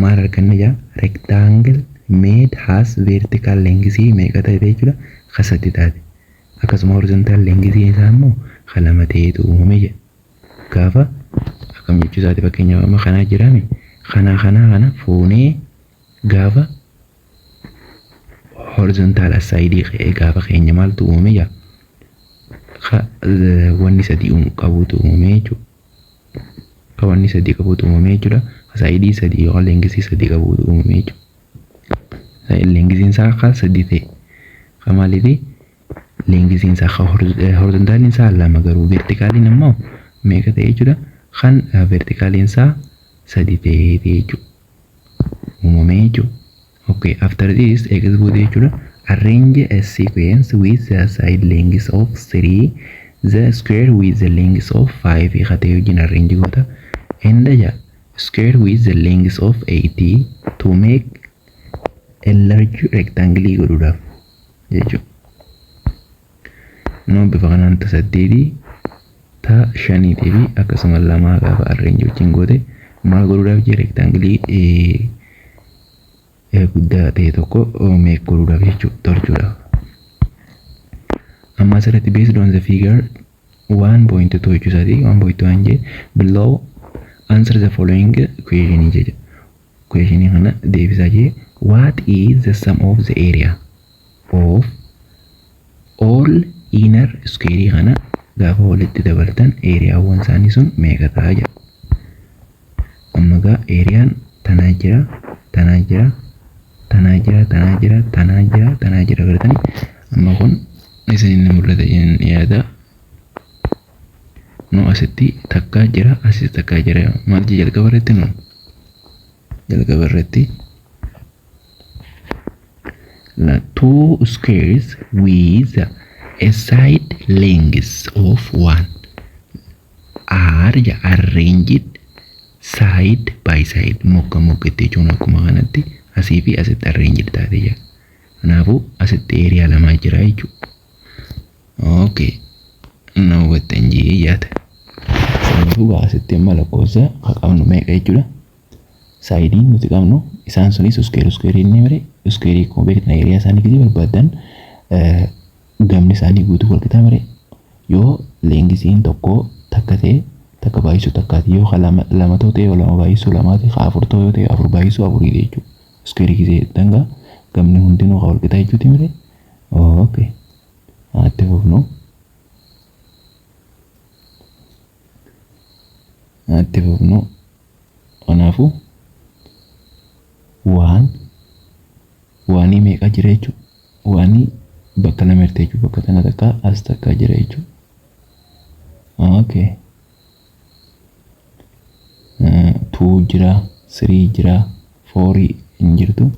Maal arganna jaa? Rectangle made has vertical length meeqa ta'e jechuudha? Ka sadi taate. Akkasuma horizontal length isaa immoo ka lama ta'eetu uumame jedha. Gaafa akkam jechuu isaati? Fakkeenyaaf amma kanaa jiraame, kanaa kanaa kana fuunee gaafa horizontal side gaafa keenya maaltu uumame jaa? Ka wanni sadii qabutu uumame jechuudha. Ka wanni sadii qabutu uumame jechuudha. Ka side sadii yookaan length sadii qabutu uumame jechuudha. Lengthiin isaa ka sadii ta'e. Ka maaliifi? Lengthiin isaa ka horizontaliin isaa lama, garuu verticaliin immoo meeqa ta'e jechuudha? Kan verticaliin isaa sadi ta'e jechuudha. Uumame jechuudha. Okay, after this eegas booda jechuudha. Arrange a sequence with the side length of 3, the square with the length of 5 katee wajjin arrange goota. And the square with the length of 80 to make a large rectangle godhuudhaaf jechuudha. No, bifa kanaan ta saddeetii, ta shaniitii fi akkasuma lamaa gaafa arrange wajjin goote maal godhuudhaaf jee? Rectangle guddaa ta'e tokko make godhuudhaaf jechuudha, tolchuudhaaf. Amma asirratti based on the figure 1.2 jechuu isaati, 1.1 jee below, answer the following question jedha. Question kana deebisaa jee. What is the sum of the area of all inner square? Kana gaafa walitti dabaltan areawwan isaanii sun meeqa ta'a jedha. Amma gaa areaan tanaa jira, tanaa jira, tanaa jira, tanaa jira, tanaa jira, tanaa jira gartanii, amma kun isin inni mul'ata jennee yaada. Nu asitti takkaa jira, asitti takkaa jira. Maal jee jalqaba irratti? Nu jalqaba irratti two squares with a side length of one are arranged Side by side, mogga moggatti jechuun, akkuma kanatti asii fi asitti arrange taate jira. Kanaafuu asitti area lamaa jira jechuudha. Okay. Na hubattan jee yaada. Kanaafuu asitti amma lakkoofsa haa qabnu meeqa jechuudha? Sideiin nuti qabnu isaan sunis square square inni mire square akkuma beektan area isaanii gisee barbaaddan gamni isaanii guutuu wal qixa mire. Yoo lengthiin tokko takka ta'e, takka baay'isuu takkaati. Yoo lama lama ta'e, lama baay'isuu lamaati. Afur ta'e yoo ta'e, afur baay'isuu afurii jechuudha. Square gisee dangaa gamni hundinuu wal qixa jechuuti mire. Okay. Itti fufnu. Itti fufnu. Kanaafuu waan waanii meeqa jira jechuudha? Waanii bakka lama jirti jechuudha. Bakka tana takka, as takka jira jechuudha. Okay. Two jira, three jira, four hin jirtu,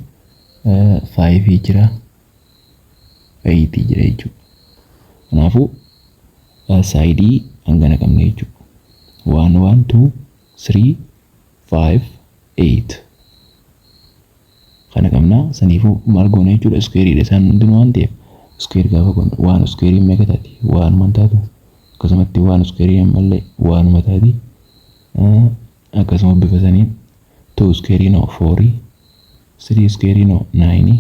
five jira, eight jira jechuudha. Kanaafuu side hangana qabna jechuudha. One, one, two, three, five, eight. Kana qabna. Saniifuu maal goona jechuudha? Squareiidha isaan hundinuu waan ta'eef, square gaafa goonu one squareiin meeqa taati? Waanuma taatu. Akkasumatti one squareiin ammallee waanuma taati. Akkasuma bifa saniin two squareiin hoo four, three squareiin hoo nine,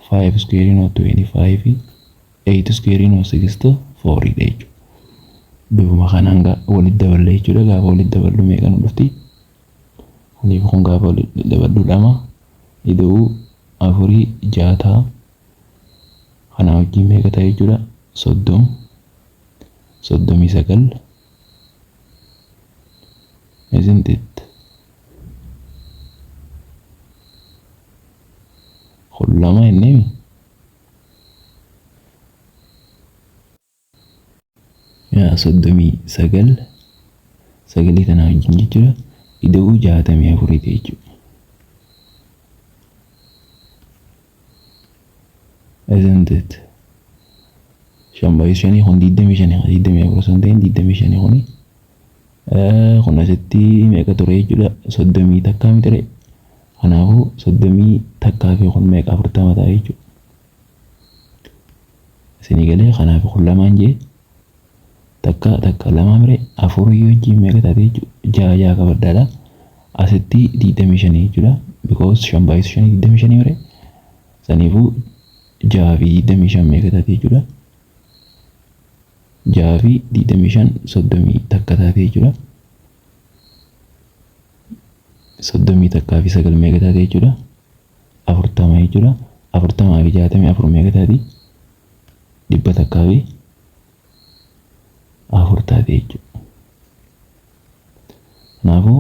five squareiin hoo 25, eight squareiin hoo 64dha jechuudha. Bifuma kanaan walitti daballee jechuudha. Gaafa walitti daballu meeqa nu dhufti? Kuniif kun gaafa walitti daballu lama ida'uu afurii ja'a. Kana wajjin meeqa ta'a jechuudha? 30, 39, isn't it? Kun lama jenneemi. Yaa, 39, sagalii tanaa wajjin jechuudha. Ida'uu 64ti jechuudha. Isn't it? Shan baay'ee shanii kun 25, 24 osoo hin ta'in 25 kuni. Kun asitti meeqa ture jechuudha? 31 miti ture. Kanaafuu 31 fi kun meeqa? 40 ta'a jechuudha. Isinii galee? Kanaaf kun lamaan jee takka takka lama mire, afur wajjin meeqa taate jechuudha? Ja'a, ja'a qabadhaadha. Asitti 25 jechuudha. Because shan baay'isu shanii 25 mire. Saniifuu ja'a fi 25 meeqa taate jechuudha? Ja'a fi 25 31 taate jechuudha. 31 fi sagal meeqa taate jechuudha? 40 jechuudha. 40 fi 64 meeqa taati? 104 taate jechuudha. Kanaafuu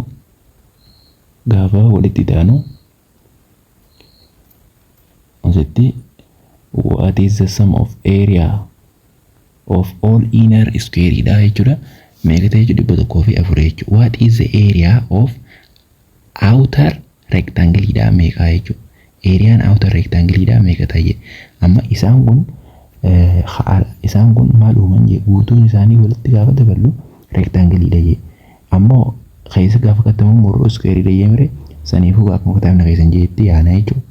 gaafa walitti daanu asitti what is the sum of area of all inner square dha jechuudha. Meeqa ta'e jechuudha? 104 jechuudha. What is the area of outer rectangle dha meeqa jechuudha? Areaan outer rectangle dha meeqa ta'e? Amma isaan kun maal uuman jee? Guutuun isaanii walitti gaafa daballu rectangle dha jee. Ammoo keessa gaafa kattamu murroo square dha jee mire. Saniifuu akkuma kitaabni keessan jeetti yaana jechuudha.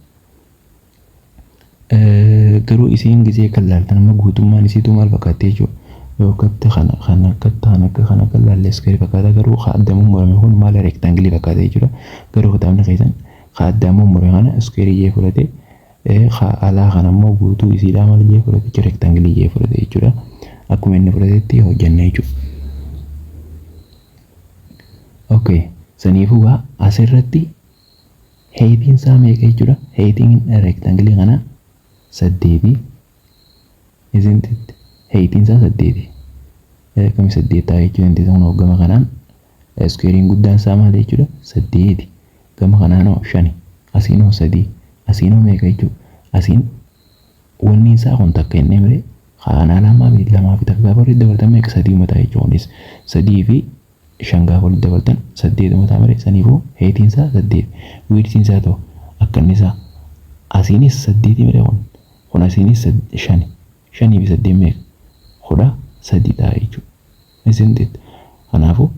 Garuu isiin gisee kan laaltan amma guutummaan isiitu maal fakkaatti jechuudha? Yoo akkatti kana kana akkatti kana akka kana akka laalle square fakkaata, garuu ka addamuu murame kun maal rectangle fakkaata jechuudha. Garuu kitaabni keessan ka addamuu murame kana square jee fudhate, ka alaa kana immoo guutuu isiidhaa maal jee fudhate jechuudha? Rectangle jee fudhate jechuudha. Akkuma inni fudhatetti hojjenna jechuudha. Okay, saniifuu gaa asirratti heightiin isaa meeqa jechuudha? Heightiin rectangle kana saddeeti. Isn't it? Heightiin isaa saddeeti. Akkami saddeet ta'a jechuudha? Inni kun hoggama kanaan squareiin guddaan isaa maal jechuudha? Saddeeti. Gama kanaan hoo shani. Asiin hoo sadii. Asiin hoo meeqa jechuudha? Asiin wanni isaa kun takka inni mire kanaa lamaa fi lamaa fi takka gaafa walitti dabaltan meeqa? Sadii mataa jechuudha. Kunis sadii fi shan gaafa walitti dabaltan saddeet mataa mire. Saniifuu heightiin isaa saddeet. Widthiin isaa ta'u akka inni isaa asiinis saddeeti mire. Kun asiinis shani. Shanii fi saddeet meeqa? 13 ta'a jechuudha. Isn't it? Kanaafuu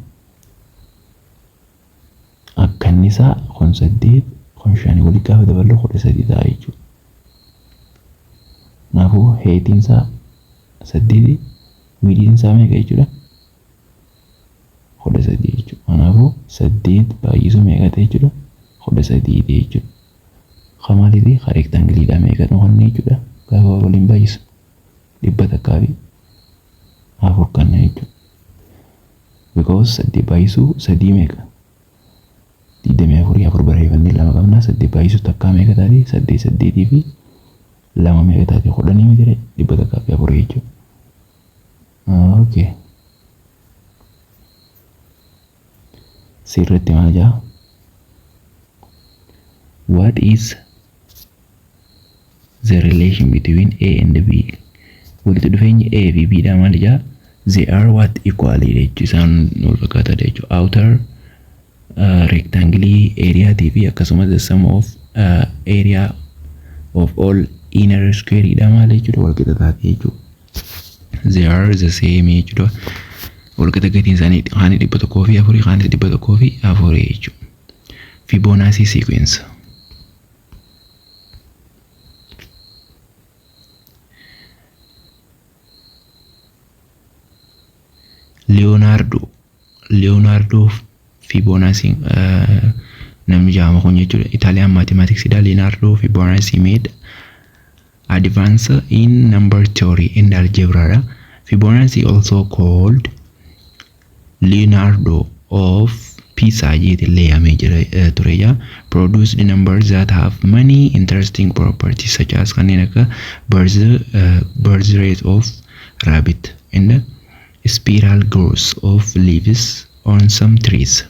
Akkannisaa kun saddeet, kun shanii walii gaafa daballu 13 ta'a jechuudha. Kanaafuu heightiin isaa saddeeti, widthiin isaa meeqa jechuudha? 13 jechuudha. Kanaafuu saddeet baay'isuu meeqa ta'e jechuudha? 13 ta'e jechuudha. Kamaaliiti ka rectangleiidha meeqa nu kenna jechuudha? Gaafa waliin baay'isu 104 kenna jechuudha. Because saddeet baay'isuu sadii meeqa? 24, afur barreeffannee lama qabna. Saddeet baay'isuu takkaa meeqa taati? Saddeet, saddeetii fi lama meeqa taati? 10 miti? 104 jechuudha. Okay. Sirriitti maal jaa? What is the relation between A and B? Walitti dhufeenyi A fi B dha maal jaa? They are what? Equal jechuudha. Isaan wal fakkaataadha jechuudha. Outer rectangle areaatii fi akkasumas the sum of area of all inner square dha maal jechuudha? Wal qixa taate jechuudha. They are the same jechuudha. Wal qixa gatiin isaanii kaanii 104, kaanis 104 jechuudha. Fibonacci sequence. Leonardo Fibonacci namni jedhamu kun jechuudha. Italian mathematics dha. Leonardo Fibonacci made advance in number theory and algebra dha. Fibonacci, also called Leonardo of Pisa jedhee yaamee jira ture jaa. Produced numbers that have many interesting properties, such as kanneen akka birth rate of rabbit and spiral growth of leaves on some trees.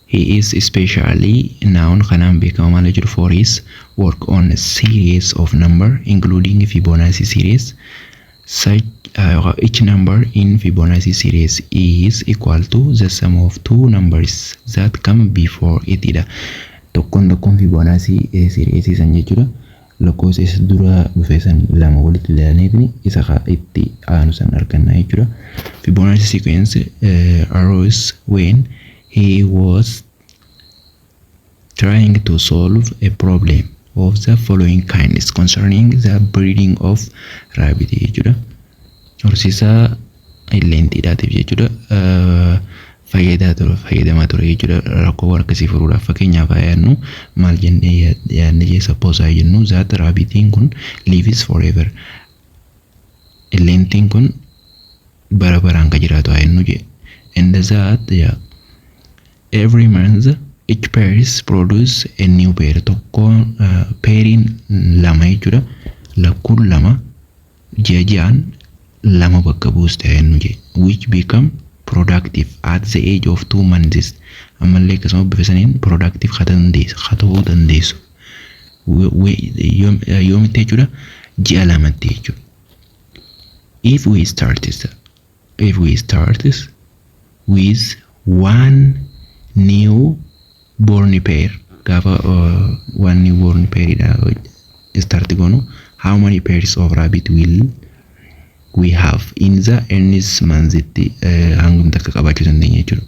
He is especially known, kanaan beekama maal jechuudha, for his work on a series of number, including Fibonacci series. Such each number in Fibonacci series is equal to the sum of two numbers that come before it dha. Tokkoon tokkoon Fibonacci series san jechuudha. Lakkoofsa isa dura dhufe san lama walitti ilaalaniitiin isa itti aanu san arganna jechuudha. Fibonacci sequence arose when he was trying to solve a problem of the following kinds concerning the breeding of rabbit jechuudha. Horsiisa illeenxiidhaatiif jechuudha. Fayyadaa ture, fayyadamaa ture jechuudha. Rakkoowwan akkasii furuudhaaf, fakkeenyaaf haa yaadnu, maal jennee yaadne jee, suppose haa jennu that rabbitiin kun lives forever. Illeentiin kun bara baraan ka jiraatu haa jennu jee. And that, yeah, every month each pairs produce a new pair, tokko pairiin lama jechuudha, lakkuun lama ji'a ji'aan lama bakka buuste haa jennu jee, which become productive at the age of 2 months. Ammallee akkasuma bifa saniin productive haa ta'uu dandeessu yoomitti jechuudha? Ji'a lamatti jechuudha. If we start with one new born pair, gaafa one new born pair dha start goonu, how many pairs of rabbit will we have in the nth month itti hangam takka qabaachuu dandeenya jechuudha.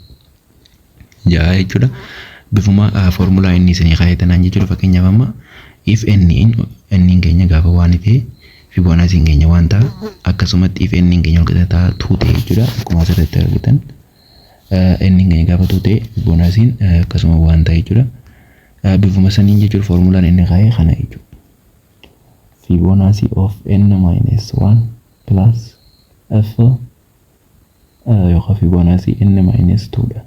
Ja'a jechuudha. Bifuma formulaa inni isinii kaa'e tanaan jechuudha. Fakkeenyaaf amma if n n keenya gaafa waan ta'e, Fibonacciin keenya waan ta'a. Akkasumatti if n keenya walqixa ta'a two ta'e jechuudha. Akkuma asirratti argitan, n keenya gaafa two ta'e, Fibonacciin akkasuma waan ta'a jechuudha. Bifuma saniin jechuudha, formulaan inni kaa'e kana jechuudha. Fibonacci of n minus 1 plus f yookaan Fibonacci n minus 2 dha.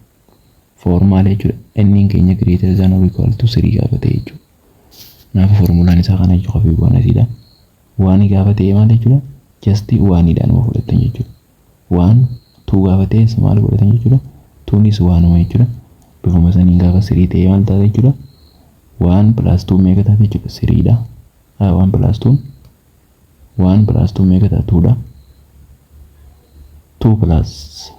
For maal jechuudha? N keenya greater than or equal to 3 gaafa ta'e jechuudha. Kanaafuu formulaan isaa kana jechuudha, Fibonacci dha. Waan gaafa ta'e maal jechuudha? Just oneiidhaan nama fudhatan jechuudha. One, two gaafa ta'es maal godhatan jechuudha? Twoonis oneuma jechuudha. Bifuma saniin gaafa three ta'e maal taata jechuudha? One plus two meeqa taate jechuudha? Threedha. One plus two, one plus two meeqa ta'a? Twodha. Two plus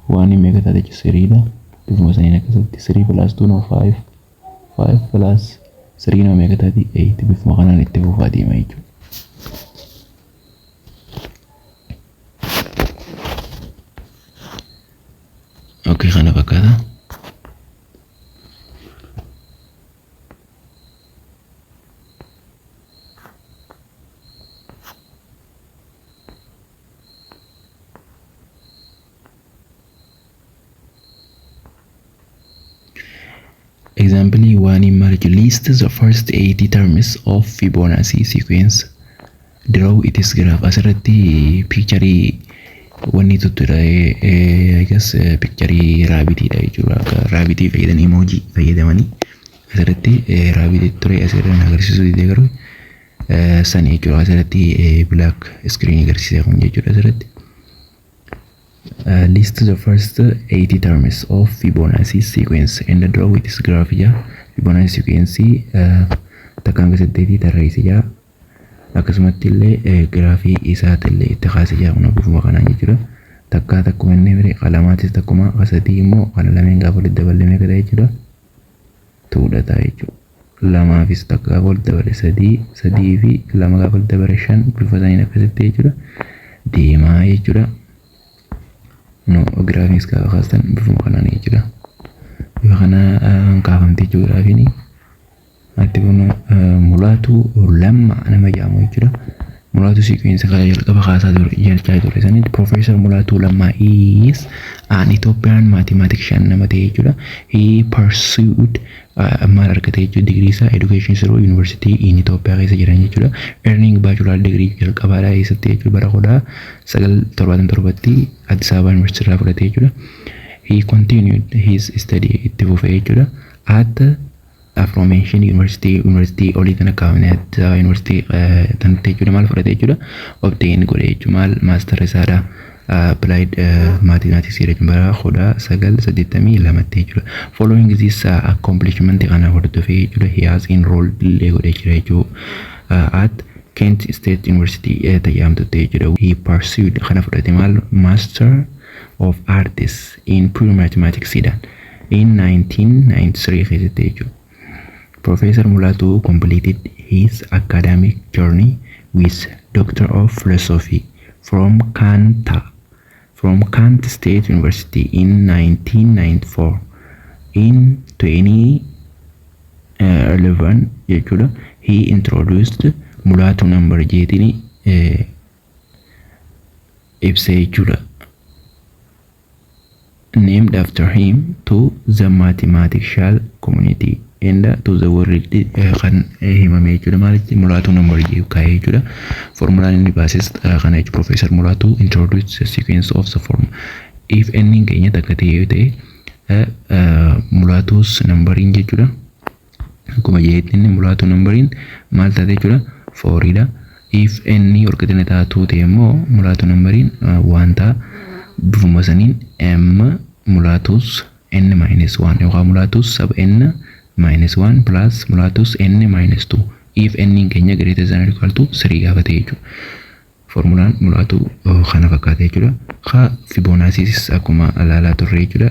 one meeqa taate jechuudha? Threedha. Bifuma saniin akkasitti three plus two no five, five plus three no meeqa taati? Eight. Bifuma kanaan itti fufaa deema jechuudha. Okay, kana fakkaata. Example one maal jechuudha? List the first 80 terms of Fibonacci sequence. Draw its graph. Asirratti picture wanni tuttuudha, I guess picture rabbitiidha jechuudha. Akka rabbitii fayyadan, emoji fayyadamanii asirratti rabbitii ture asirra agarsiisuu didee, garuu sani jechuudha. Asirratti black screen agarsiisa kun jechuudha asirratti. List the first 80 terms of Fibonacci sequence and draw its graph jaa. Fibonacci sequence takka hanga saddeetii tarreesse jaa. Akkasumatti illee giraafii isaatillee itti kaase jaa, kun bifuma kanaan jechuudha. Takkaa takkuma inni bire qalamaatis takkuma, sadii immoo kana lameen gaafa walitti daballee meeqa ta'a jechuudha? Twodha ta'a jechuudha. Lamaafis takka gaafa walitti dabale sadii, sadii fi lama gaafa walitti dabale shan, bifa saniin akkasitti jechuudha. Deemaa jechuudha. No, giraafiinis gaafa kaastan bifuma kanaan jechuudha. Bifa kanaan kaafamte jechuudha giraafiin. Atti kun Mulaatu Lammaa nama jedhamu jechuudha. Mulaatu sequence kana jalqaba kaasaa ture jechaa ture sanitti. Professor Mulaatu Lammaa is an Ethiopian mathematician nama ta'e jechuudha. He pursued maal argate jechuudha, digirii isaa education through university in Ethiopia keessa jiran jechuudha. Earning bachelor degree jalqabaadhaa eessatti jechuudha? Bara 1977tti Addis Ababa University irraa fudhate jechuudha. He continued his study itti fufee jechuudha. At aforementioned university, university olii tana kaafne, Addis Ababa University tanatti jechuudha. Maal fudhate jechuudha? Obtain godhe jechuudha. Maal? Master isaadha. Applied mathematics jedhamu bara 1982tti jechuudha. Following this accomplishment, kana hordofee jechuudha, he has enrolled illee godhee jira jechuudha at Kent State University tajaajamtutti jechuudha. He pursued kana fudhate maal? Master of Arts in Pure Mathematics dhaan in 1993 keessatti jechuudha. Professor Mulatu completed his academic journey with Doctor of Philosophy from Kent State University in 1994. In 2011 jechuudha, he introduced Mulatu number jeetini ibsee jechuudha. Named after him to the mathematical community and to the world kan himame jechuudha. Maalitti Mulaatu number jedhu kaa'ee jechuudha. Formulaan inni baases kana jechuudha. Professor Mulaatu introduced the sequence of the form. If n keenya takka ta'e yoo ta'e, Mulaatus numberiin jechuudha. Akkuma jedhetti inni Mulaatu numberiin maal taate jechuudha? Fouriidha. If n walqixxina taatu ta'e immoo, Mulaatu numberiin waan ta'a. Bifuma saniin m Mulaatus n minus 1 yookaan Mulaatus sub n minus 1 plus Mulaatus n minus 2 if n keenya greater than or equal to 3 gaafa ta'e jechuudha. Formulaan Mulaatu kana fakkaata jechuudha. Ka Fibonaccis akkuma ilaalaa turre jechuudha.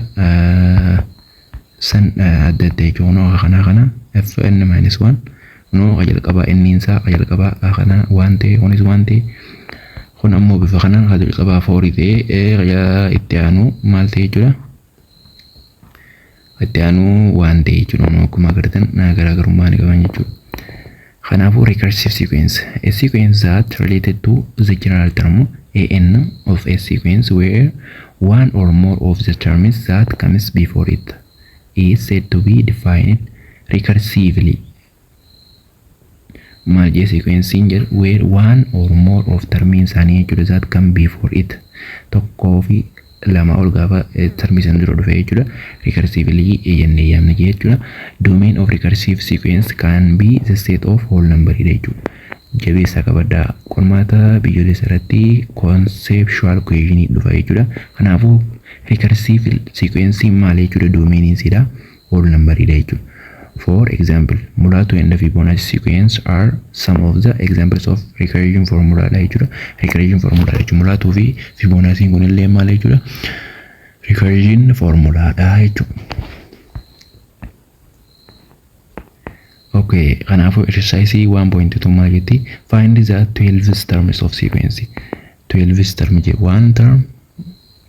San adda adda jechuudha. Kunoo kana kana f n minus 1, kunoo ka jalqabaa n isaa ka jalqabaa kana waan ta'e, kunis waan ta'e, kun ammoo bifa kanaan ka jalqabaa fourii ta'e, itti aanu maal ta'e jechuudha? Itti aanu waan ta'e jechuudha. Akkuma agartan garaagarummaa ni qaban jechuudha. Kanaafuu recursive sequence, a sequence that related to the general term an of a sequence where one or more of the terms that comes before it is said to be defined recursively. Maal jee? Sequencing jedhu where one or more of termiin isaanii jechuudha that come before it, tokkoo fi lama ol gaafa termii san dura dhufe jechuudha, recursively jennee yaamna jechuudha. Domain of recursive sequence can be the set of whole number jechuudha. Jabeessaa qabaddaa, qormaata biyyoolessa irratti conceptual question dhufa jechuudha. Kanaafuu recursive sequence maal jechuudha? Domain isiidha whole number jechuudha. For example, Mulatu and the Fibonacci sequence are some of the examples of recursion formula dha jechuudha. Recursion formula jechuudha. Mulatu fi Fibonacci kun illee maal jechuudha? Recursion formula dha jechuudha. Okay, kanaafuu exercise 1.2 maal jetti? Find the 12 terms of sequence. 12 term je 1 term,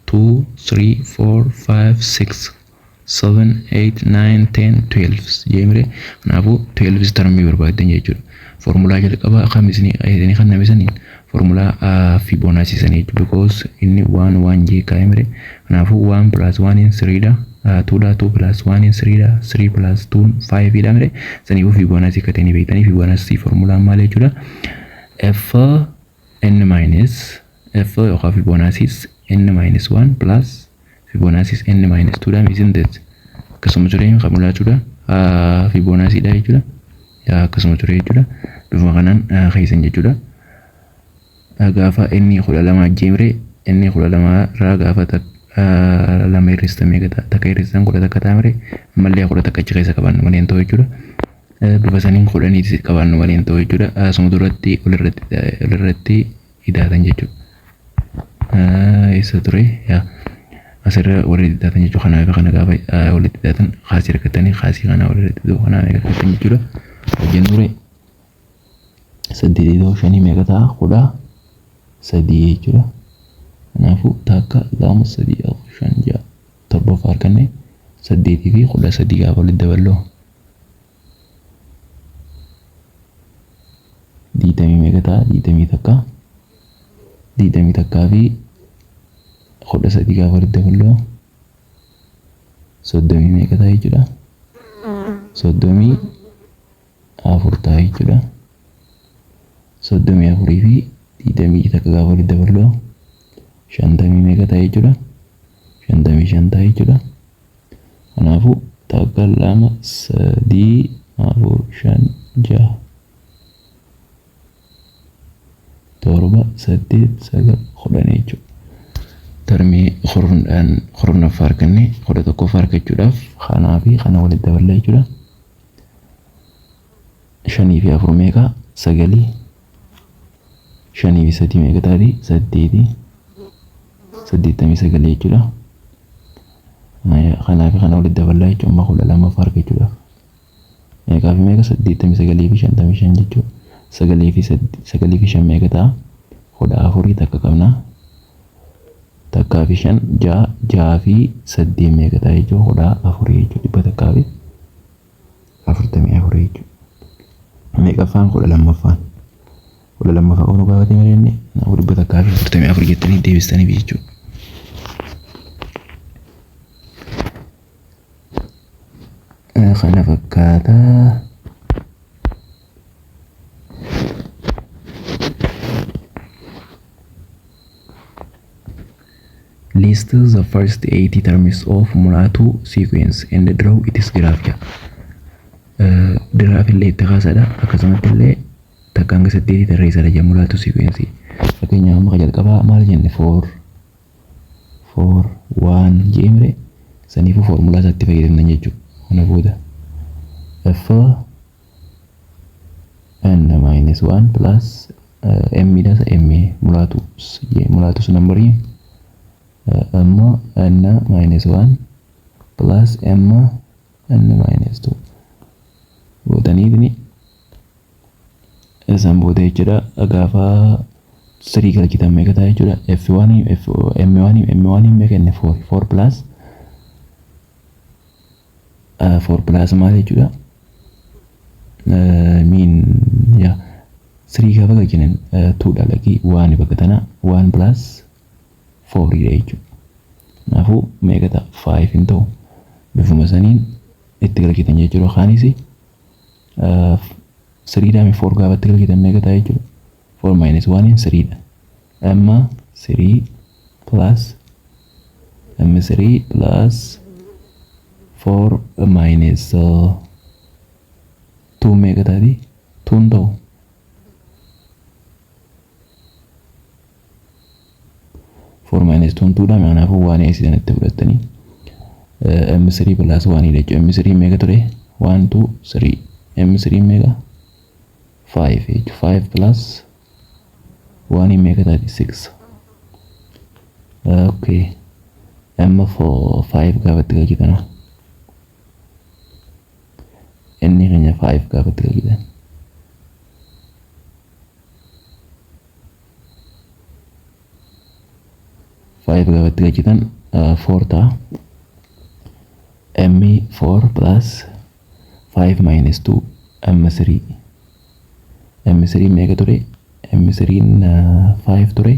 2, 3, 4, 5, 6, 7, 8, 9, 10, 12 jeemire. Kanaafuu 12 termii barbaaddan jechuudha. Formulaa jalqabaa kam isinii kan name saniin, formulaa Fibonacci sanii jechuudha. Because inni 1 1 jee kaa'e mire. Kanaafuu 1 plus 1 in 3 dha. Twodha, 2 plus 1 3dha, 3 plus 2 5dha mire. Saniifuu Fibonacci akka ta'e ni beektanii. Fibonacci formulaan maal jechuudha? F n minus f yookaan Fibonacci n minus 1 plus Fibonacci n minus 2 dha, isn't it? Akkasuma ture kan mul'atudha, Fibonacci dha jechuudha. Akkasuma ture jechuudha. Bifuma kanaan keessan jechuudha. Gaafa inni 12 ajjeemre, inni 12 irraa gaafa lama hir'istan meeqa ta'a? Takka hir'istan 11 ta'a mire. Ammallee 11 achi keessa qabannu malee hin ta'u jechuudha. Bifa saniin 10 qabannu malee hin ta'u jechuudha. Asuma duratti walirratti hidhaatan jechuudha. Eessa ture? Yaa, asirra walitti hidhaatan jechuudha. Kanaaf kana gaafa walitti hidhaatan kaasii argatanii, kaasii kana walirratti hidhuu kanaa meeqa argatan jechuudha. Hojjennu ture, saddeetii ta'uu shanii meeqa ta'a? 13 jechuudha. Kanaafuu takka, lama, sadii, afur, shan, ja'a, torbaffaa arganne. Saddeetii fi 13 gaafa walitti daballoo digdamii meeqa ta'a? 21. 21 fi 13 gaafa walitti daballoo soddomii meeqa ta'a jechuudha? 34 ta'a jechuudha. 34 fi 21 gaafa walitti daballoo shantamii meeqa ta'a jechuudha? 55 ta'a jechuudha. Kanaafuu takka, lama, sadii, afur, shan, jaha, torba, saddeet, sagal, 10 jechuudha. Termii kurnaffaa arganne. 11ffaa argachuudhaaf kanaa fi kana walitti daballa jechuudha. Shanii fi afur meeqa? Sagalii. Shanii fi sadii meeqa taati? Saddeeti. 89 jechuudha. Kanaa fi kana walitti daballaa jechuudha. Amma 12ffaa argachuudhaaf. Meeqaa fi meeqa? 89 fi 55 jechuudha. Sagalii fi sagalii fi shan meeqa ta'a? 14. Takka qabna. Takkaa fi shan ja'a, ja'a fi saddeet meeqa ta'a jechuudha? 14 jechuudha. 144 jechuudha. Meeqaffaan? 12ffaan. 12ffaa qofa nu gaafate malee inni. Kanaafuu 144 jettanii deebistaniif jechuudha. Kana fakkaataa. List the first 80 terms of Mulatu sequence and draw its graph jedha. Graph illee itti kaasadha. Akkasumatti illee takka hanga saddeetii tarreessadha jedha Mulatu sequence. Fakkeenyaaf amma jalqabaa maal jenne? 4 4 1 jee mire. Saniifuu foormulaa isaatti fayyadamnan jechuudha. Kana booda f n minus 1 plus m dha, m Mulatu Mulatu numberii m n minus 1 plus m n minus 2 gootaniitini isaan booda jechuudha. Gaafa sadii galchitan meeqa ta'a jechuudha? F1 F M1 M1 meeqa inni? 4 4 plus 4 plus maal jechuudha? Mean yaa 3 gaafa galchinan 2 dha, lakii 1 bakka tana 1 plus 4 dha jechuudha. Kanaafuu meeqa ta'a? 5 hin ta'u. Bifuma saniin itti galchitan jechuudha. Kaanis 3 dha, 4 gaafa itti galchitan meeqa ta'a jechuudha? 4 minus 1 3 dha. M 3 plus M 3 plus 4 minus 2 meeqa taati? 2 hin ta'u. 4 minus 2 2 dha. Kanaafuu waan eessisan itti fudhattanii M3 plus 1 dha jechuudha. M3 meeqa ture? 1 2 3. M3 meeqa? 5 jechuudha. 5 plus 1 meeqa taati? 6. Okay. M4 5 gaafa itti galchitan, inni keenya 5 gaafa itti galchitan, 5 gaafa itti galchitan 4 ta'a. M 4 plus 5 minus 2 M3. M3 meeqa ture? M3 5 ture.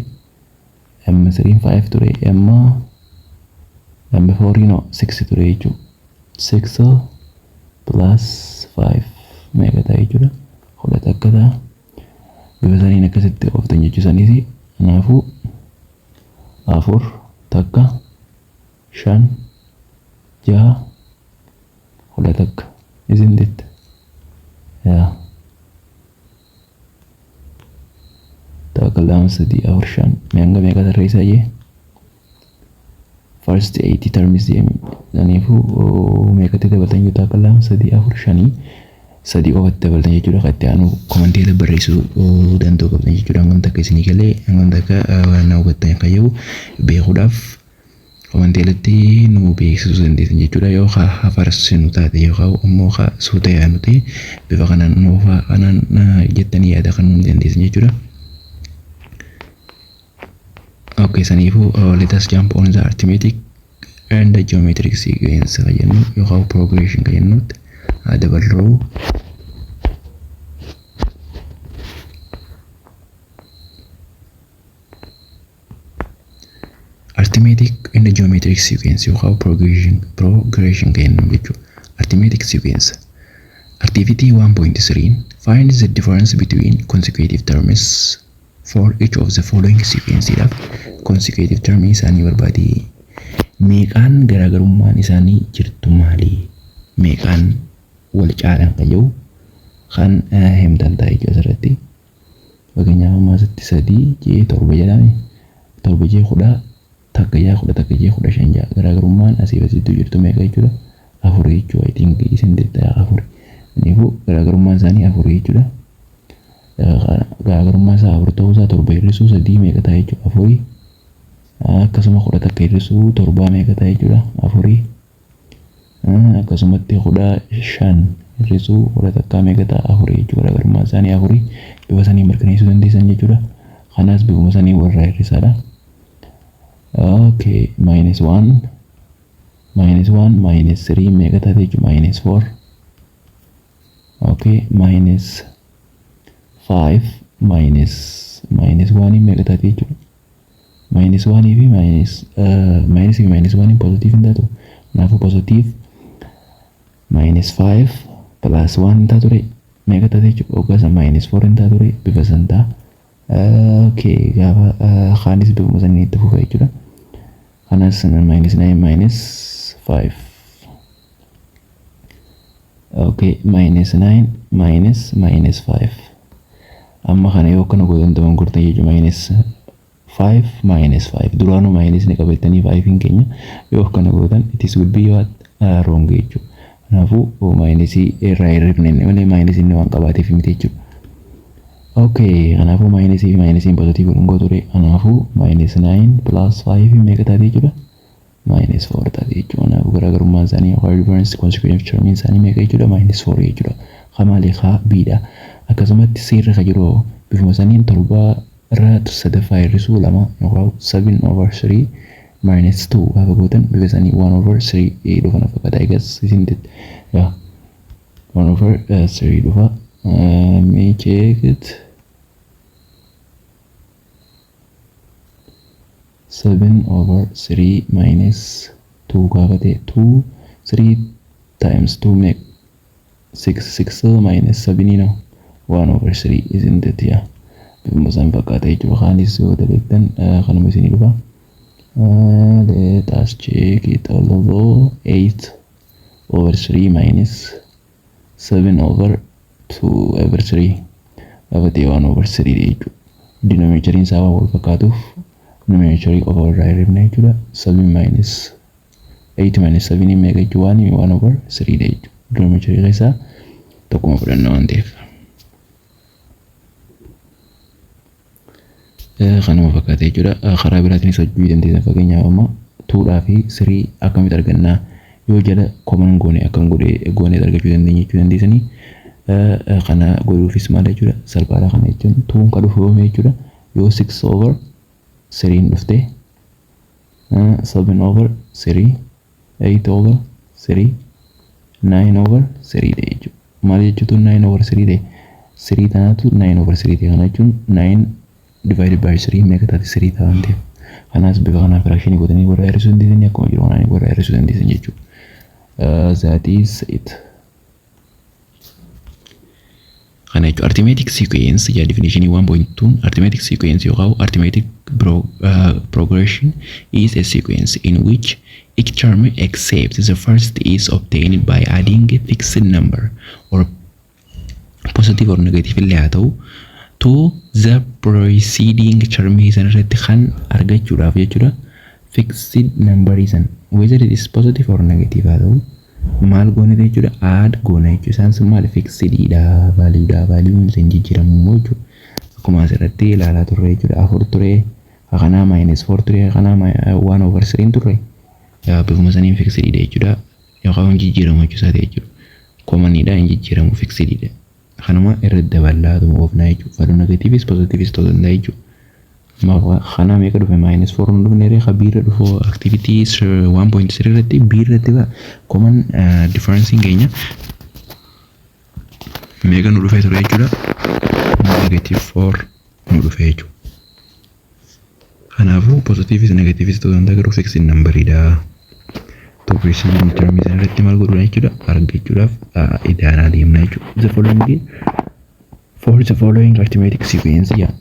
M3 5 ture. M Number fouriinoo 6 ture jechuudha. 6 plus 5 meeqa ta'a jechuudha? 11 ta'a. Bifa saniin akkasitti ooftan jechuu saniiti. Kanaafuu 4, 1, 5, 6, 11, isn't it? Yeah. 1, 2, 3, 4, 5. Hanga meeqa tarreessaa jee? First 8 terms deemi. Kanaafuu meeqatti dabaltan jechuudha? 1, 2, 3, 4, 5, 3 qofatti dabaltan jechuudha. Kan itti aanu commentii barreessuu danda'u qabdan jechuudha. Hangam takka isinii galee, hangam takka waan na hubattan kan jiru beekuudhaaf commentii nu beeksisuu dandeessan jechuudha. Yoo hafarsinu taate yookaan immoo suuta yaadnu ta'e, bifa kanaan nuufa kanaan jettanii yaada kan nu dandeessan jechuudha. Okay, saniifuu let us jump on the arithmetic and the geometric sequence kan jennu yookaan progression kan jennutti haa daballu. Arithmetic and the geometric sequence yookaan progression kan jennu jechuudha. Arithmetic sequence. Activity 1.3: find the difference between consecutive terms for each of the following sequence dhaaf consecutive term isaanii barbaadi. Meeqaan garaagarummaan isaanii jirtu maali? Meeqaan wal caalan kan jiru kan himtan ta'a jechuudha asirratti. Fakkeenyaaf, amma asitti 3 jee 7 jedhame, 7 jee 11 jaa, 11 jee 15 jaa. Garaagarummaan asii asitti jirtu meeqa jechuudha? 4 jechuudha. I think isin 4. Kanaafuu garaagarummaan isaanii 4 jechuudha. Garaagarummaan isaa 4 ta'uu isaa, 7 hir'isuu 3 meeqa ta'a jechuudha? 4. Akkasuma 11 hir'isuu 7 meeqa ta'a jechuudha? 4. Akkasumatti 15 hir'isuu 11 meeqa ta'a? 4 jechuudha. Garaagarummaan isaanii 4 bifa sanii mirkaneessuu dandeessan jechuudha. Kanaas bifuma sanii warra hir'isaadha. Okay, minus 1 minus 1 minus 3 meeqa taate jechuudha? Minus 4. Okay, minus 5 minus minus 1 meeqa taate jechuudha? Minus 1 fi minus minus fi minus 1 positive hin taatu. Kanaafuu positive minus 5 plus 1 hin taatu ture, meeqa taate jechuudha? Hoggaa san minus 4 hin taatu ture, bifa san ta'a. Okay, gaafa kaanis bifuma sanii itti fufa jechuudha. Kanas minus 9 minus 5. Okay, minus 9 minus minus 5. Amma kana yoo akkana gootan ta'an gurtan jechuudha. Minus 5 minus 5 duraanuu minus ni qabattanii 5 hin keenya yoo akkana gootan, it is will be what? Wrong jechuudha. Kanaafuu minusii irraa hirrifne malee minus inni waan qabaateef miti jechuudha. Okay, kanaafuu minusii fi minusiin positive hin gootu ture. Kanaafuu minus 9 plus 5 meeqa taate jechuudha? Minus 4 taate jechuudha. Kanaafuu garaagarummaan isaanii yookaan difference consecutive termiin isaanii meeqa jechuudha? Minus 4 jechuudha. Kamaalee kaa biidha. Akkasumatti seerri ka jiru bifuma saniin 7 irra sadaffaa hir'isuu 2 yookaan 7 over 3 minus 2 gaafa gootan, bifa sanii 1 over 3 dhufa na fakkaata. Egas isin, yaa, 1 over 3 dhufa. Let me check it. 7 over 3 minus 2 gaafa ta'e, 2 3 times 2 make 6, 6 minus 7 1 over 3, isn't it? Yeah, bifuma isaan fakkaata jechuudha. Kaanis yoo dalagdan kanuma isinii dhufa. Let us check it. Although 8 over 3 minus 7 over 2 over 3 gaafa ta'e, 1 over 3 jechuudha. Denominatoriin isaa waan wal fakkaatuuf numeratorii qofa irraa hirrifna jechuudha. 7 minus 8 minus 7 meeqa jechuudha? 1 over 3 dha jechuudha. Denominatorii keessaa tokkuma fudhanna waan ta'eef. Kanuma fakkaata jechuudha. Karaa biraatiinis hojjechuu dandeessan. Fakkeenyaaf, amma twodhaa fi three akkamitti argannaa, yoo jala common goone akkam godhee goonee argachuu dandeenya jechuu dandeessanii. Kana godhuufis maal jechuudha? Salphaadha. Kana jechuun twon ka dhufu yoome jechuudha? Yoo 6 over 3 dhufte, 7 over 3, 8 over 3, 9 over 3 ta'e jechuudha. Maal jechuutu 9 over 3 ta'e? 3 tanaatu 9 over 3 ta'e. Kana jechuun 9 divided by 3 meeqa taate? 3 ta'a waan ta'eef. Kanaas bifa kanaan fraction gootanii warra hir'isuu dandeessan, akkuma jiru kanaan warra hir'isuu dandeessan jechuudha. That is it. Kana jechuun arithmetic sequence yaa definition 1.2. Arithmetic sequence yookaan arithmetic progression is a sequence in which each term except the first is obtained by adding a fixed number or positive or negative illee haa ta'u to the preceding term san irratti kan argachuudhaaf jechuudha. Fixed number san, whether it is positive or negative haa ta'u, maal goone jechuudha? Add goona jechuudha. Isaan sun maal? Fixed dha, value dha, value hin jijjiiramu immoo jechuudha. Akkuma asirratti ilaalaa turre jechuudha, afur ture, kanaa minus four ture, kanaa one over three turre, bifuma saniin fixed dha jechuudha, yookaan hin jijjiiramu jechuu isaati jechuudha. Common dha, hin jijjiiramu, fixed dha. Kanuma irra dabalaatuma oofnaa jechuudha. Value negativeis positiveis ta'uu danda'a jechuudha. Kana meeqa dhufe? Minus four nu dhufne ree. Biirra dhufu activity 1.3 irratti biirratti ba common difference keenya meeqa nu dhufee ture jechuudha? Negative four nu dhufe jechuudha. Kanaafuu positiveis negativeis ta'uu danda'a, garuu fixed numberiidha. To preceding term isaan irratti maal godhuudha jechuudha? Argachuudhaaf idaanaa deemna jechuudha. The following, for the following arithmetic sequence, yeah.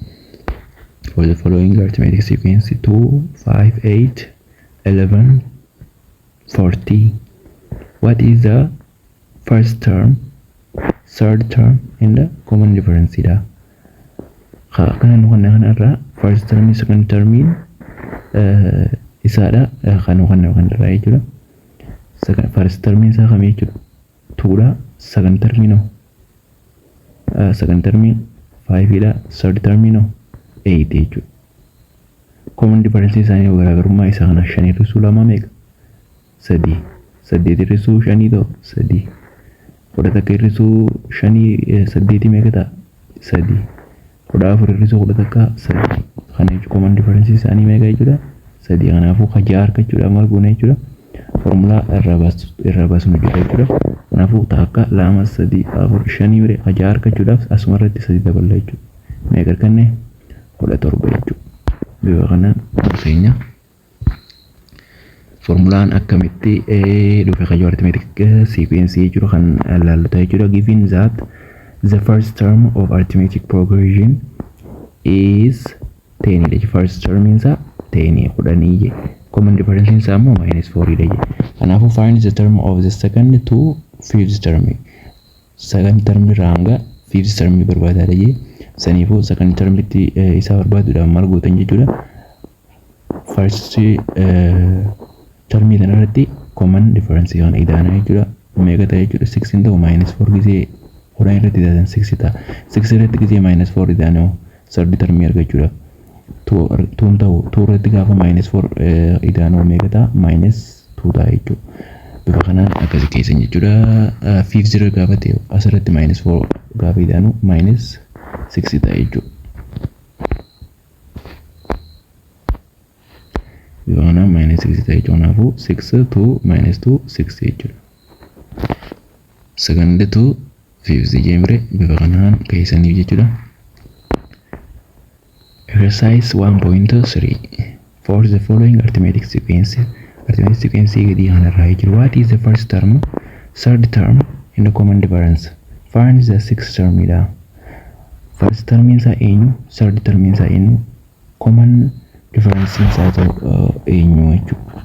For the following arithmetic sequence 2, 5, 8, 11, 40, what is the first term, third term and the common difference dha. Kana nu kana irraa first term, second term isaadha kan nu kana irraa jechuudha. First term isaa kamii jechuudha? Twodha. Second term no, second term five dha. Third term no, eight jechuudha. Common difference isaanii garaagarummaa isaa kana shan hir'isuu lama meeqa? Sadii. Saddeet hir'isuu shanii ta'u sadii. 11 hir'isuu shanii saddeetii meeqa ta'a? Sadii. 14 hir'isuu 11 sadii. Kana jechuun common difference isaanii meeqa jechuudha? Sadii. Kanaafuu ja'a argachuudhaaf maal goona jechuudha? Formulaa irraa baasnu jira jechuudha. Kanaafuu takka, lama, sadii, afur, shanii bire ja'a argachuudhaaf asuma irratti sadii daballa jechuudha. Meeqa arganne? 17 jechuudha. Bifa kanaan keenya formulaan akkamitti dhufe kayyoo arithmetic sequence jechuudha kan laalluta jechuudha. Given that the first term of arithmetic progression is 10 dha. First term isaa 10, 10 je. Common difference isaa immoo minus 4 dha je. Kanaafuu find the term of the second to fifth term. Second term irraa hanga fifth term barbaadaadha je. Saniifuu second term itti isaa barbaaduudhaaf maal gootan jechuudha? First termii kana irratti common difference kan idaana jechuudha. Meeqa ta'a jechuudha? 6 hin ta'u, minus 4 gisee 10 irratti idaatan 6 ta'a. 6 irratti gisee minus 4 idaanoo third termii argachuudhaaf 2 ta'u, 2 irratti gaafa minus 4 idaanoo meeqa ta'a? Minus 2 ta'a jechuudha. Bifa kanaan akkasi keessan jechuudha. Fifth irra gaafa ta'e asirratti minus 4 gaafa idaanu minus 6 ta'a jechuudha. Bifa kanaan minus 6 ta'a jechuudha. Kanaafuu 6 2 minus 2 6 jechuudha. Second to fifth jeemre bifa kanaan keessaniif jechuudha. Exercise 1.3. For the following arithmetic sequence, arithmetic sequence gadii kanarraa jechuudha. What is the first term, third term and the common difference? Find the sixth term dha. First term isaa eenyu? Third term isaa eenyu? Common difference isaa ta'u eenyu jechuudha.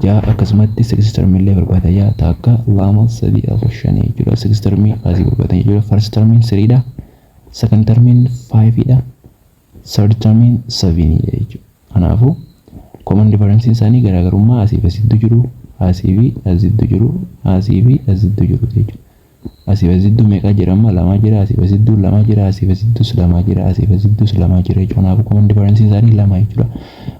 Ja'a akkasumatti sixth term illee barbaada. Ja'a, takka, lama, sadii, afur, shanii jechuudha. Sixth term asii barbaadan jechuudha. First term three dha. Second term five dha. Third term seven dha jechuudha. Kanaafuu common difference isaanii garaagarummaa asii fi asittu jiru, asii fi asittu jiru, asii fi asittu jiru jechuudha. Asii fi asittu meeqa jira amma? Lama jira. Asii fi asittu lama jira. Asii fi asittus lama jira. Asii fi asittus lama jira jechuudha. Kanaafuu common difference isaanii lama jechuudha.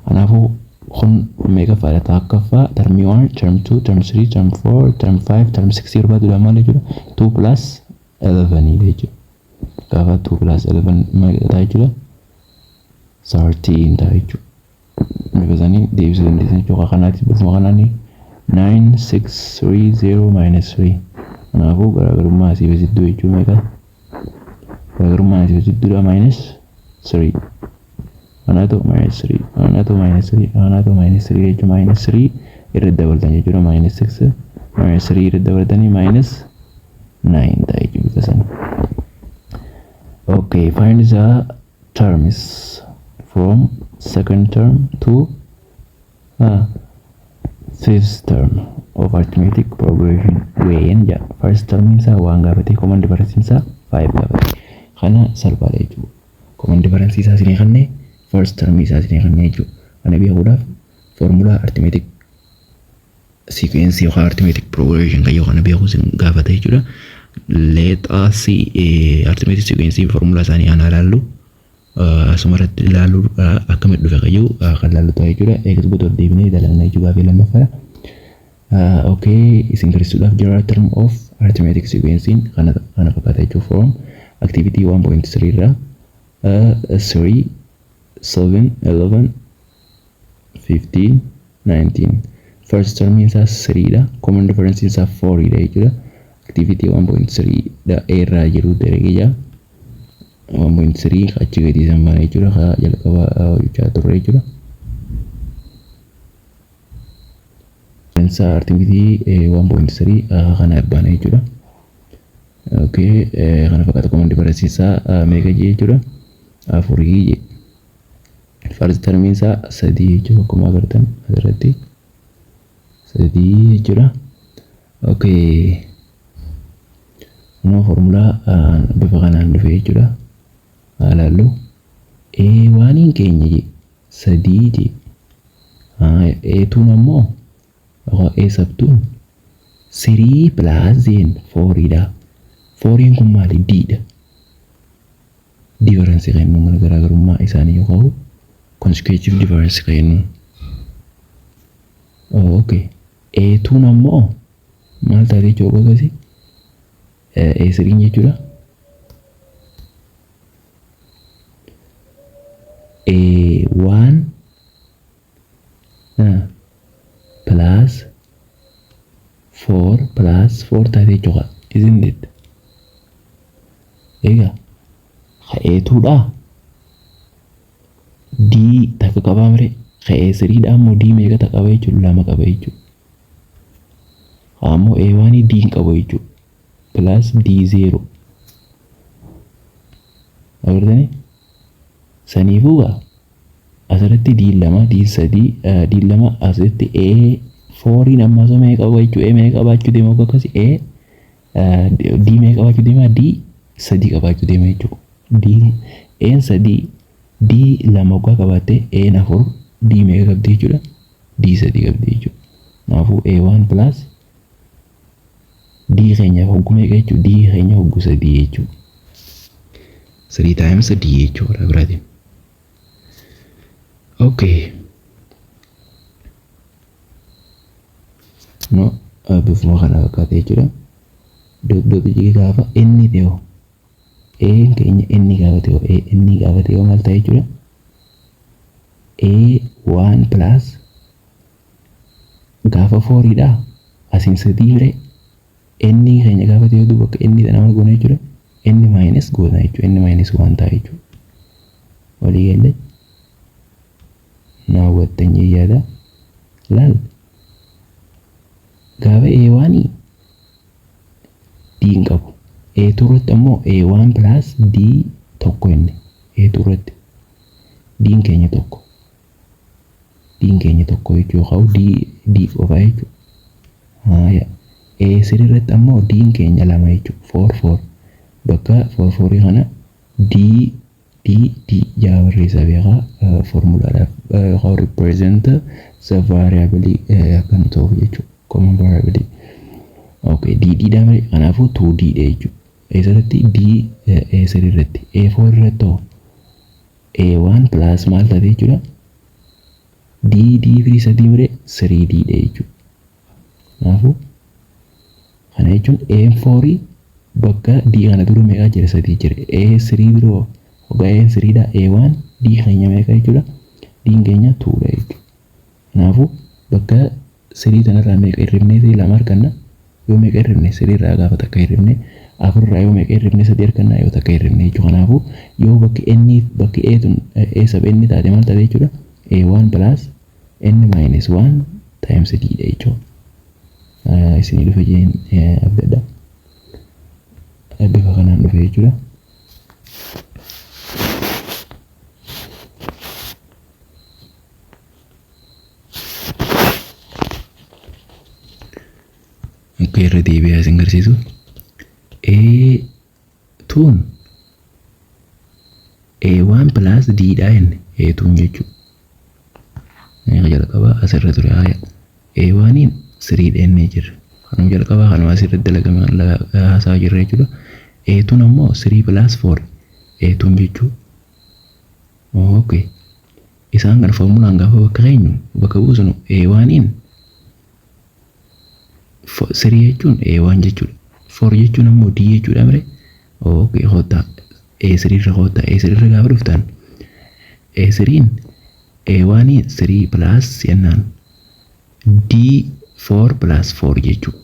Kanaafuu kun meeqa faadha? Takkaffaa termii 1, term 2, term 3, term 4, term 5, term 6 barbaadudha maal jechuudha? 2 plus 11 jechuudha. Gaafa 2 plus 11 meeqa ta'a jechuudha? 13 ta'a jechuudha. Bifa sanii deebisuu dandeessan jechuudha. Kanaatti bifuma kanaan 9 6 3 0 minus 3. Kanaafuu garaagarummaa asii fi asitti jechuun meeqa? Garaagarummaa asii fi asittuudha minus 3. Kanaatu minus 3, kanaatu minus 3, kanaatu minus 3 jechuun minus 3 irra dabaltan jechuudha. Minus 6 minus 3 irra dabaltanii minus 9 ta'a jechuudha bifa sana. Okay, find the terms from second term to fifth term of arithmetic progression when jedha. First term isaa waan gaafate, common difference isaa 5 gaafate. Kana salphaadha jechuudha. Common difference isaa isinii kennee, first term isaa isinii kennee jechuudha. Kana beekuudhaaf formula arithmetic sequence yookaan arithmetic progression kan kana beekuu isin gaafate jechuudha. Let us see arithmetic sequence formula isaanii ana ilaallu. Asuma irratti ilaallu, akkamitti dhufe kayyuu kan ilaallu ta'a jechuudha. Eegas booda deebinee dalagna jechuudha gaafii lammaffaadha. Okay, isin garsiisuudhaaf general term of arithmetic sequence kana fakkaata jechuudha. From activity 1.3 irraa 3, 7, 11, 15, 19. First term isaa 3 dha. Common difference isaa 4 dha jechuudha. Activity 1.3 dha irraa jiru dalagee jira. 1.3 achi gadi san baana jechuudha. Haa jalqaba hojjechaa turre jechuudha. Isaa activity 1.3 kana baana jechuudha. Okay, kana fakkaata. Common difference isaa meeqa jee jechuudha? Afurii jee. First term isaa sadii jechuudha, akkuma agartan asirratti sadii jechuudha. Okay. Kunoo formulaa bifa kanaan dhufe jechuudha. Haa ilaallu. A oneiin keenya jee sadii jee. A twon ammoo A sub twon 3 plus then 4dha. Fouriin kun maali? D dha. Difference kan jennuun garaagarummaa isaanii yookaan consecutive difference kan jennuun. Oh, okay. A twon ammoo maal taate jechuudha akkasii? A threen jechuudha. A1 plus 4 plus 4 taate jechuudha. Isn't it? Egaa ka A twodha. D takka qabaa mire, ka A threedha ammoo D meeqa qaba jechuudha? Lama qaba jechuudha. Ammoo A1 D hin qabu jechuudha. Plus D 0. Agartanii? Saniifuu gaa asirratti D lama, D sadii, D lama, asirratti A fouriin amma osoo meeqa qaba jechuudha? A meeqa qabaachuu deema akkasii? A D meeqa qabaachuu deema? D sadii qabaachuu deema jechuudha. D A'n sadii, D lama waggaa qabaatte, A'n afur, D meeqa qabdi jechuudha? D sadii qabdi jechuudha. Kanaafuu A1 plus D keenya hogguu meeqa jechuudha? D keenya hogguu sadii jechuudha. 3 times D jechuudha biraatiin. Okay. No, bifuma kana fakkaata jechuudha. Dot dot gaafa inni ta'u, A'n keenya inni gaafa ta'u, A inni gaafa ta'u maal ta'a jechuudha? A1 plus gaafa fouriidha. Asiin sadii bire inni keenya gaafa ta'u duuba akka inni tana maal goona jechuudha? Inni minus goona jechuudha. Inni minus 1 ta'a jechuudha. Walii galee naa hubattan yaada. Laal, gaafa A1 D hin qabu. A2 irratti ammoo A1 plus D tokko inni A2 irratti D'n keenya tokko. D'n keenya tokko jechuu yookaan D D qofa jechuudha. Haaya. A3 irratti ammoo D'n keenya lama jechuudha. 4 4 bakka 4 4 kana D D D jaa barreessaa beekaa formulaadhaaf yookaan represent the variable akka nu ta'uuf jechuudha. Common variable. Okay, D D dha malee kanaafuu 2D dha jechuudha. Eessarratti? D A3 irratti. A4 irratti hoo A1 plus maal taate jechuudha? D D fi sadii malee 3D dha jechuudha. Kanaafuu kana jechuun A4 bakka D kana dura meeqa jira? Sadii jira. A3 biroo hoggaa A3 dha, A1 D keenya meeqa jechuudha? D keenya 2 dha jechuudha. Kanaafuu bakka 3 tanarraa meeqa hirribnee lama arganna? Yoo meeqa hirribne? 3 irraa gaafa takka hirribne Afurraa yoo meeqa hirribne sadii argannaa? Yoo takka hirribne jechuudha. Kanaafuu yoo bakki n, bakki a tun a sub n taate, maal taate jechuudha? A1 plus n minus 1 times d dha jechuudha. Isinii dhufe jeen abdadha. Bifa kanaan dhufe jechuudha. Akka irra deebi'aa isin agarsiisu. A two'n A1 plus D dha jenne, A two'n jechuudha. Inni jalqabaa asirra ture haaya. A1in 3 dha jennee jirra. Kanuma jalqabaa kanuma asirratti dalagame haasaa jirra jechuudha. A two'n ammoo 3 plus 4 A two'n jechuudha. Okay. Isaan kana formulaan gaafa bakka keenyu, bakka buusnu, A1in 3 jechuun A1 jechuudha. 4 jechuun ammoo D jechuudha mire. Okay, kottaa A3 irra kottaa. A3 irra gaafa dhuftan, A3n A1 3 plus jennaan D 4 plus 4 jechuudha.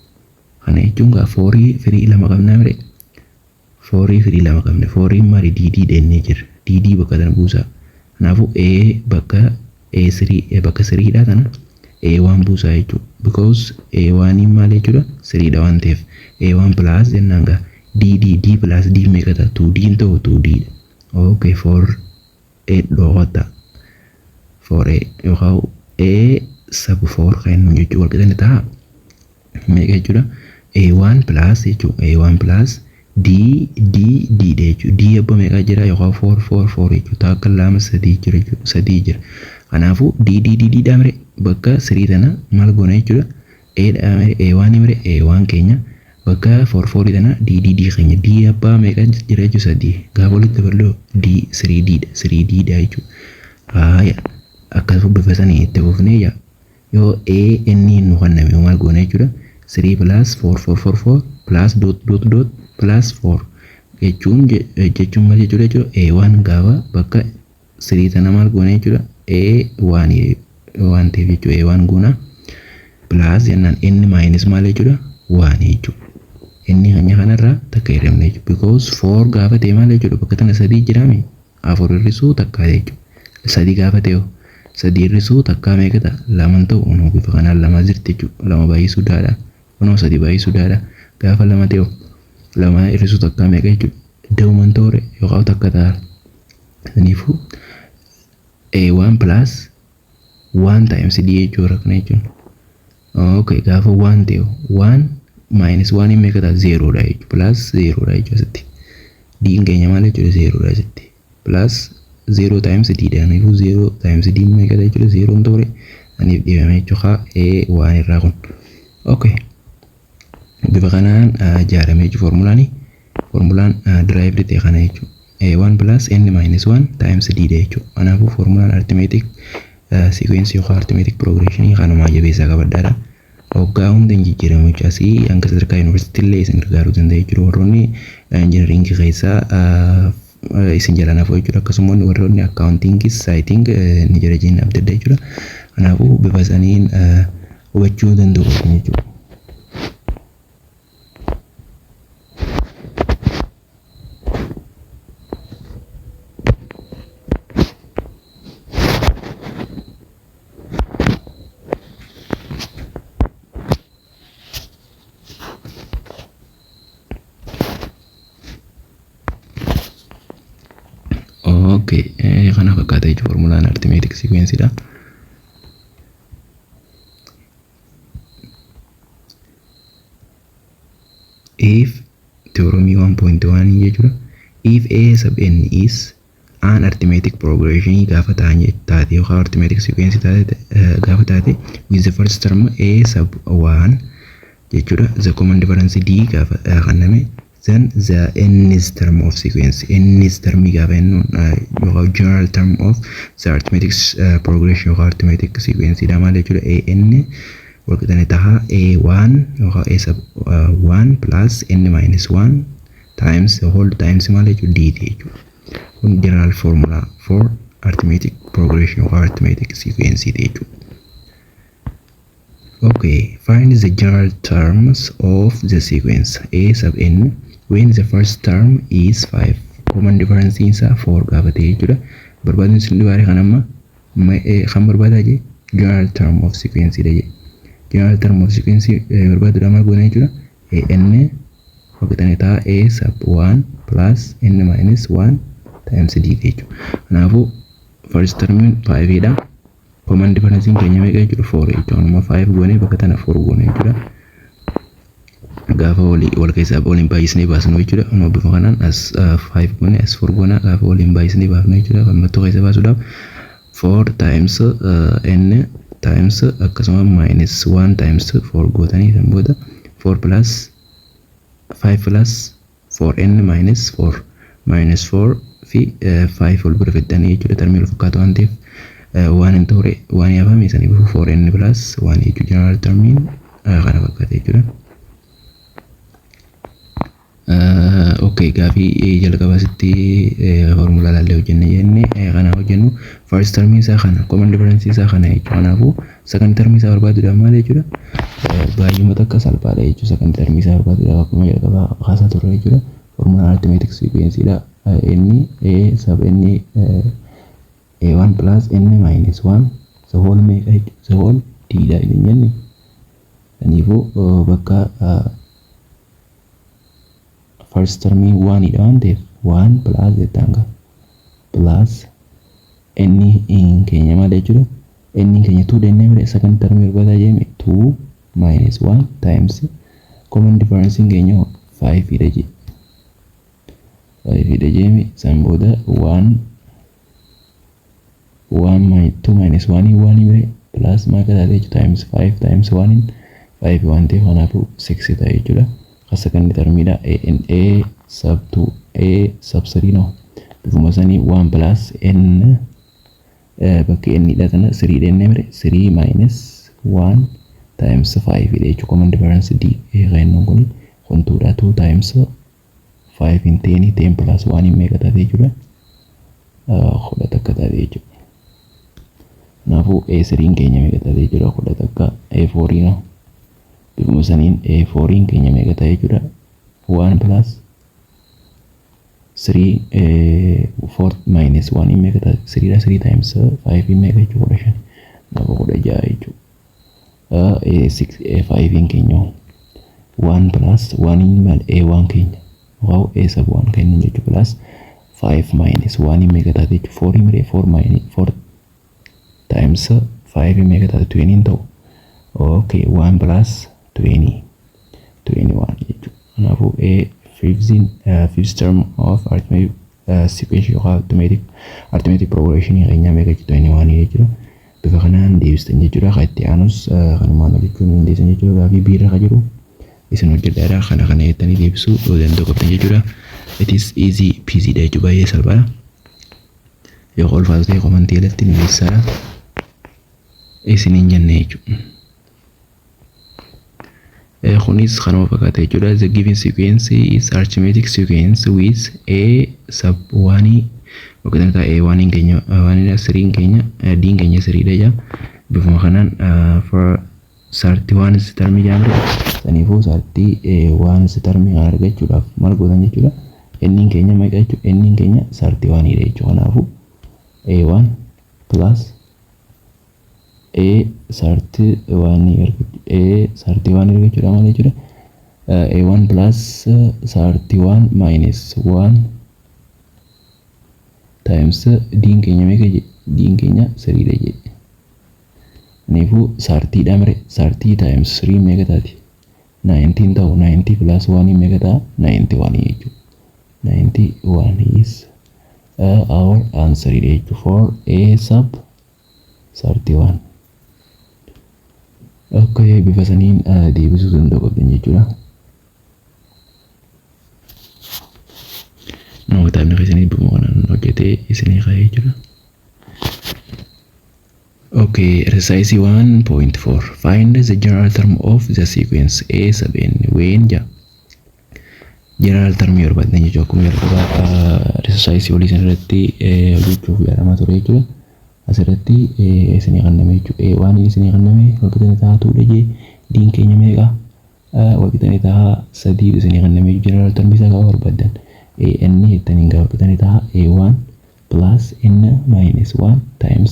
Kana jechuun gaa 4 firii lama qabnaa mire. 4 firii lama qabne. 4 maali? D D dhennee jirra. D D bakka tana buusaa. Kanaafuu A bakka A3, bakka 3 dha tana A1 buusaa jechuudha. Because A1 maal jechuudha? 3 dha waan ta'eef A1 plus jennaan gaa D D D plus D meeqa ta'a? 2D hin ta'u? 2D dha. Okay, 4 A dhoowwata. 4A yookaan A sub 4 kan inni jechuudha wal qixa ta'a. Meeqa jechuudha? A1 plus jechuudha. A1 plus D D D dha jechuudha. D abba meeqa jira? Yookaan 4 4 4 jechuudha. Takka, lama, sadii jira jechuudha. Sadii jira. Kanaafuu D D D D dha mire. Bakka 3 tana maal goona jechuudha? A dha mire, A1 mire, A1 keenya bakka 4 4 tana D D D keenya. D abbaa meeqa jira jechuudha? Sadii. Gaafa walitti daballu D 3 D dha. 3 D dha jechuudha. Haaya, akkasuma bifa sanii itti fufnee yaa yoo A N nu kenname maal goona jechuudha? 3 plus 4 4 4 4 plus dot dot dot plus 4 jechuun maal jechuudha? A1 gaafa bakka 3 tana maal goona jechuudha? A1 waan ta'eef jechuudha, A1 goona plus jennaan n minus maal jechuudha? 1 jechuudha. Inni hanya kanarraa takka hir'ifne jechuudha. Because 4 gaafa ta'e maal jechuudha? Bakka tana sadii jiraami, afur hir'isuu takkaa jechuudha. Sadii gaafa ta'e, sadii hir'isuu takkaa meeqa ta'a? Lama ta'u. Kunoo bifa kanaan lama jirti jechuudha. Lama baay'isuu daadha. Kunoo sadii baay'isuu daadha. Gaafa lama ta'e, lama hir'isuu takkaa meeqa jechuudha? Da'uman toore yookaan takka ta'a. Kanaafuu A1 plus 1 times D jechuudha kana jechuun. Okay, gaafa 1 ta'e, 1 minus 1 meeqa ta'a? 0 dha jechuudha. Plus 0 dha jechuudha asitti. D keenya maal jechuudha? 0 dha asitti. Plus 0 times D dha. Kanaafuu 0 times D meeqa ta'a jechuudha? 0 toore aniif dhiibame jechuudha. A 1 irraa kun. Okay. Bifa kanaan ijaaramee jechuudha formulaani. Formulaan derived ta'e kana jechuudha. A1 plus n minus 1 times D dha jechuudha. Kanaafuu formulaan arithmetic sequence yookaan arithmetic progression kanumaa jabeessaa qabadhaadha. Hoggaa hunda hin jijjiiramu jechuudha. Asii hanga sadarkaa yuunivarsiitii illee isin gargaaruu danda'a jechuudha. Warroonni injiinaringii keessaa isin jalaan hafu jechuudha. Akkasuma warroonni accountingis saayiting ni jira jennee abdadha jechuudha. Kanaafuu bifa saniin hubachuu danda'u jechuudha. Okay, kana fakkaata jechuudha formulaan arithmetic sequence dha. If theorem 1.1 jechuudha. If A sub n is an arithmetic progression gaafa ta'an taate yookaan arithmetic sequence taate gaafa taate with the first term A sub 1 jechuudha. The common difference D gaafa kenname, then the nth term of sequence, nth term gaafa jennu yookaan general term of the arithmetic progression yookaan arithmetic sequence dha maal jechuudha? A n walqixani taha A1 yookaan A sub 1 plus n minus 1 times the whole times maal jechuudha? D jechuudha. Kun general formula for arithmetic progression yookaan arithmetic sequence jechuudha. Okay, find the general terms of the sequence A sub n. When the first term is 5, common difference isaa 4 gaafatee jechuudha. Barbaadni isin dhibaare kan amma kan barbaadaa jee general term of sequence dha jee. General term of sequence barbaaduudhaaf maal goona jechuudha? N hojjetanii ta'a A sub 1 plus N minus 1 times D jechuudha. Kanaafuu first term 5 dha. Common difference keenya meeqa jechuudha? 4 jechuudha. Anuma 5 goonee bakka tana 4 goone jechuudha. Gaafa walii wal keessaa waliin baay'isnee baasnu jechuudha. Anuma bifa kanaan as 5 goone, as 4 goona, gaafa waliin baay'isnee baafnu jechuudha. Mallattoo keessa baasuudhaaf 4 times n times akkasuma minus 1 times 4 gootanii, kan booda 4 plus 5 plus 4n minus 4 minus 4 fi 5 wal bira fiddanii jechuudha. Termii wal fakkaatu waan ta'eef waan hin turre waan yaafame sanii bifu 4n plus 1 jechuudha. General termiin kana fakkaata jechuudha. Okay, gaafii jalqabaa sitti formulaa laallee hojjenne jenne kana hojjennu. First termii isaa kana, common difference isaa kana jechuudha. Kanaafuu second termii isaa barbaaduudhaaf maal jechuudha? Baay'uma takka salphaadha jechuudha. Second termii isaa barbaaduudhaaf akkuma jalqabaa kaasaa turre jechuudha. Formulaa arithmetic sequence dha. Inni a sub n a1 plus n minus 1 the whole meeqa jechuudha? The whole d dha inni jenne. Kanaafuu bakka first termii 1 dha waan ta'eef 1 plus jettaan qaba. Plus n keenya maal jechuudha? N keenya 2 dennee bire second termii barbaadaa jenne 2 minus 1 times common difference keenya 5 dha jee. 5 dha jeemi san booda 1 1 minus 2 minus 1 1 bire plus meeqa taate jechuudha? Times 5 times 1 5 waan ta'eef kanaafuu 6 ta'a jechuudha. Kan second termiidha. A n a sub 2, a sub 3 no bifuma sanii 1 plus n bakka n dha tana 3 dennee mire 3 minus 1 times 5 dha jechuudha. Common difference d kennuun kun kun 2 dha. 2 times 5 in 10, 10 plus 1 meeqa taate jechuudha? 11 taate jechuudha. Kanaafuu A 3 keenya meeqa taate jechuudha? 11. A 4 no bifuma saniin A 4 keenya meeqa taate jechuudha? 1 plus 3 4 minus 1 meeqa taate? 3 dha. 3 times 5 meeqa jechuudha? 15. Kanaafuu 16 jechuudha. A 6, A 5 keenya 1 plus 1 maal? A 1 keenya wow A sub 1 kennu jechuudha. Plus 5 minus 1 meeqa taate jechuudha? 4 miree 4 minus 4 times 5 meeqa taate? 20 ta'u. Okay, 1 plus 20, 21 jechuudha. Kanaafuu A fifth term of arithmetic sequence yookaan arithmetic progression keenya meeqa jechuudha? 21 jechuudha. Bifa kanaan deebistan jechuudha. Kan itti aanus kanumaan hojjechuu ni dandeessan jechuudha. Gaafii biirra kan jiru isin hojjedhaadha. Kana kana jettanii deebisuu danda'u qabdan jechuudha. It is easy peasy dha jechuudha. Baay'ee salphaadha. Yoo ulfaatu ta'e commentii jalatti ni beeksisaadha. Isiniin jenne jechuudha. Kunis kanuma fakkaata jechuudha. The given sequence is arithmetic sequence with a sub 1 bakka ta'a a 1 keenya 1 3 keenya d keenya 3 dha jaa. Bifuma kanaan for 31 termii jaamre saniifuu 31 termii kan argachuudhaaf maal gootan jechuudha? N keenya meeqa jechuudha? N keenya 31 dha jechuudha. Kanaafuu a1 plus a 31, a 31 argachuudha maal jechuudha? A1 plus 31 minus 1 times d keenya meeqa jedhe? D keenya 3 dha jedhe. Kanaafuu 30 dha mire 30 times 3 meeqa taati? 90 ta'u. 90 plus 1 meeqa ta'a? 91 jechuudha. 91 is our answer jechuudha for a sub 31. Okay, bifa saniin deebisuu danda'u qabdan jechuudha. Nama kitaabni keessanii bifuma kanaan hojjetee isinii kaa'ee jechuudha. Okay, exercise 1.4. Find the general term of the sequence A sub n when ja. General term yoo barbaaddan jechuudha. Akkuma jalqaba exercise olii isin irratti hojjechuuf yaalamaa ture jechuudha. Asirratti isinii kenname jechuudha. Waan isinii kenname walqixa taatuudha jee. Diin keenya meeqa? Walqixanii ta'a sadii isinii kennamee general termii isaa gaafa barbaaddan a n jettaniin gaafa walqixanii ta'a a1 plus n minus 1 times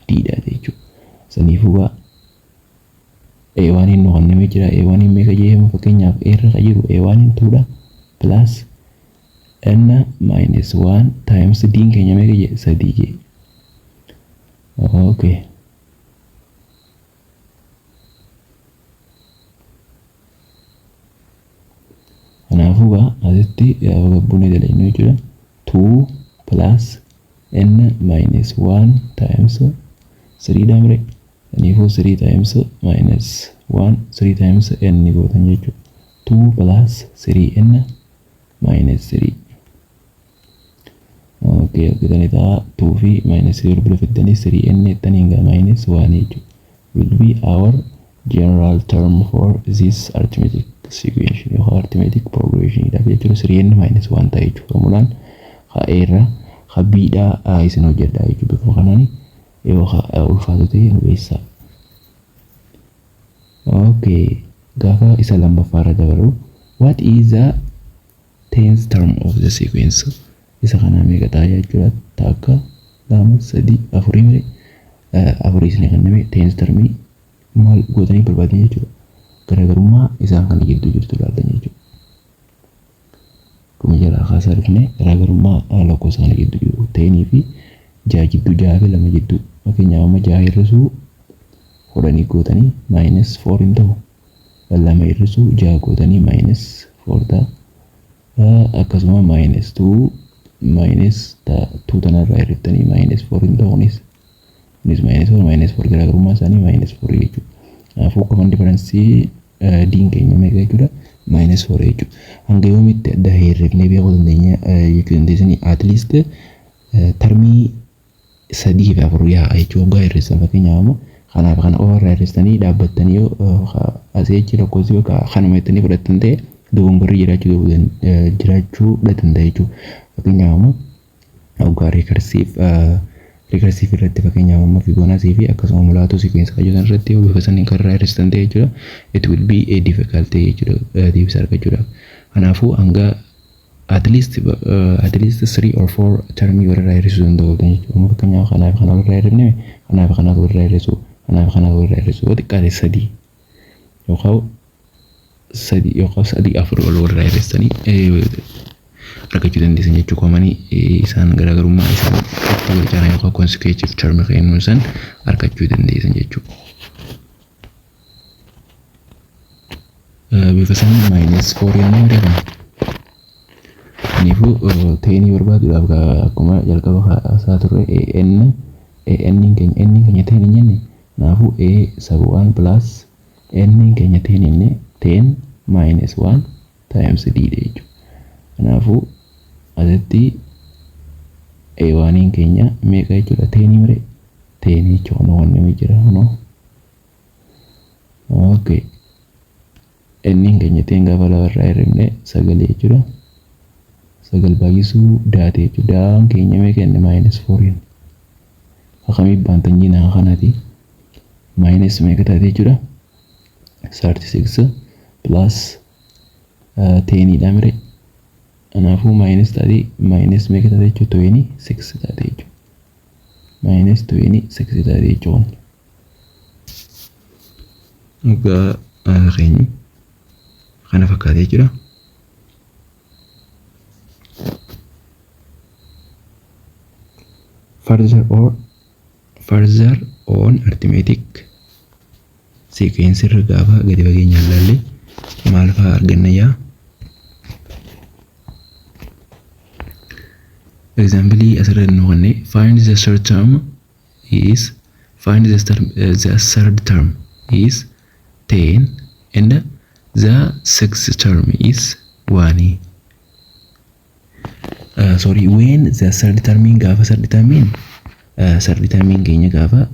d dha jechuudha. Saniifuu gaa a1 nu kennamee jira. A1 meeqa jedhama? Fakkeenyaaf a irra kan jiru a1 2 dha, plus n minus 1 times d keenya meeqa jedhe? Sadii jedhe. Okay. Kanaafuu gaa asitti gaafa gabbuunee dalagnu jechuudha. 2 plus n minus 1 times 3 dha mire. Kanaafuu 3 times minus 1, 3 times n gootan jechuudha. 2 plus 3n minus 3. Okay, argitanii ta'a 2 fi minus 3 wal bira fiddanii 3n jettanii gaa minus 1 jechuudha. Will be our general term for this arithmetic sequence yookaan arithmetic progression dha jechuudha. 3n minus 1 ta'a jechuudha. Formulaan haa A irra haa B dha isin hojjedha jechuudha. Bifuma kanaan yoo ulfaatu ta'e nu beeksisaa. Okay, gaafa isa lammaffaa irra dabarru, what is the 10th term of the sequence? Isa kanaa meeqa ta'a jechuudha? Takka, lama, sadii, afurii malee afurii isin kenname. 10th termii maal gootanii barbaadan jechuudha? Garaagarummaa isaan kana gidduu jirtu ilaaltan jechuudha. Akkuma jalaa kaasaa dhufne, garaagarummaa lakkoofsa kana gidduu jiru 10 fi 6 jidduu, 6 fi 2 jidduu. Fakkeenyaaf amma 6 hir'isuu 10 gootanii minus 4 hin ta'u. 2 hir'isuu 6 gootanii minus 4 ta'a. Akkasuma minus 2 minus 2 tanarraa hir'iftanii minus 4 hin ta'u. Kunis minus 4 minus 4, garaagarummaa isaanii minus 4 jechuudha. Kanaafuu common difference diin keenya meeqa jechuudha? Minus 4 jechuudha. Hanga yoomitti adda hir'ifnee beekuu dandeenya jechuu dandeessanii? At least termii sadii fi afur yaa'a jechuudha waggaa hir'isan. Fakkeenyaaf amma kanaaf kana qofa irraa hir'istanii dhaabbattanii yoo asii achi lakkoofsi bakka kanuma jettanii fudhattan ta'e, dogongorri jiraachuu danda'a jechuudha. Fakkeenyaaf amma waggaa recursive irratti, fakkeenyaaf amma Fibonacci fi akkasuma Mulatu sequence kan jedhan irratti yoo bifa saniin kan irraa hir'istan ta'e jechuudha. It will be a difficult jechuudha deebisa argachuudhaaf. Kanaafuu hanga at least three or four termii walirraa hir'isuu danda'u jechuudha. Amma fakkeenyaaf kanaaf kana walirraa hir'ifne, kanaaf kanaatu walirraa hir'isu, kanaaf kanaatu walirraa hir'isu, yoo xiqqaate sadii yookaan sadii yookaan sadii afur ol walirraa hir'istanii argachuu dandeessan jechuudha. Commonii isaan garaagarummaa isaan itti wal caalan yookaan consecutive term kennuun san argachuu dandeessan jechuudha. Bifa sanii minus four jennee beekama. Kanaafuu tenii barbaaduudhaaf akkuma jalqaba kaasaa turre n n keenya, n keenya 10 hin jenne. Kanaafuu a sub 1 plus n keenya 10 jenne, 10 minus 1 times d dha jechuudha. Kanaafuu asitti a oneiin keenya meeqa jechuudha? Tenii mire, tenii jechuudha wanni jira kunoo. Okay. N keenya 10 gaafa lafarraa hir'ifne sagal jechuudha. Sagal baay'isuu daate jechuudha. Daan keenya meeqa jenne? Minus fouriin. Akkamii baantan jiinaa kanaati. Minus meeqa taate jechuudha? 36 plus teniidha mire. Kanaafuu minus taate, minus meeqa taate jechuudha? 26 taate jechuudha. Minus 26 taate jechuudha. Egaa keenya kana fakkaate jechuudha. Further on arithmetic sequence irra gaafa gadi fageenyaan ilaalle maal fa'aa arganna yaa? Example asirra nu kenne, find the third term is 10 and the sixth term is 1. Sorry, when the third term, gaafa third termiin keenya gaafa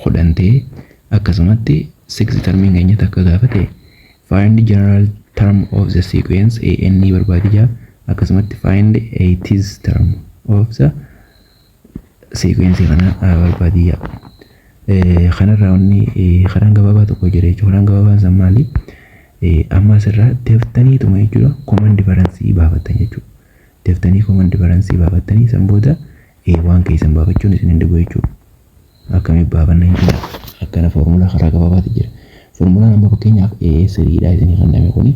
10 ta'e, akkasumatti sixth termiin keenya takka gaafa ta'e, find general term of the sequence a n barbaadi jaa. Akkasumatti find eighth term of the sequence kana barbaadi jaa. Kanarraa wanni karaan gabaabaa tokko jira jechuudha. Karaan gabaabaan san maali? Amma asirraa deeftaniituma jechuudha common difference baafattan jechuudha. Deeftanii common difference baafattanii san booda waan keessan baafachuun isin hin dhibu jechuudha. Akkamitti baafanna jechuudha. Akkana foormulaa karaa gabaabaatu jira. Foormulaan amma fakkeenyaaf A threedha isinii kenname kuni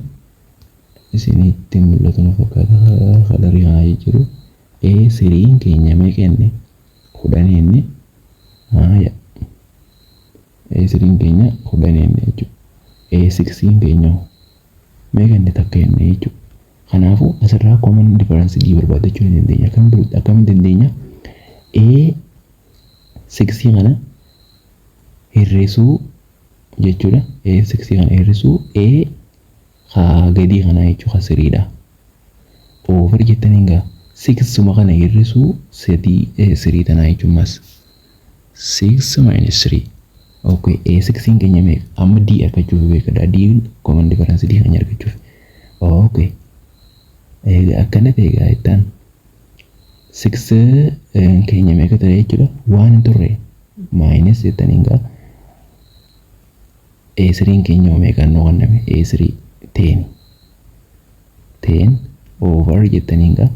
isinitti mul'atu nu fakkaata colorii kanaa jijjiiru. A threen keenya meeqa inni? 10 inni. Haaya. A threen keenya 10 inni jechuudha. A sixiin keenya meeqa inni? 1 inni jechuudha. Kanaafuu asirraa common difference D barbaadachuu ni dandeenya. Akkamiin dandeenya? A sixii kana hir'isuu jechuudha. A sixii kana hir'isuu A haa gadii kana jechuudha threedha. Over jettanii egaa sixuma kana hir'isuu sadii three tanaa jechuun mas six minus three. Okay, A sixiin keenya meeqa? Amma D argachuuf beekadha. D common difference D keenya argachuuf. Okay. Egaa akkana ta'e egaa jettaan six keenya meeqa ta'e jechuudha? Waan hin turre minus jettanii egaa A threen keenya meeqaan nu kenname? A three 10. 10 over jettanii egaa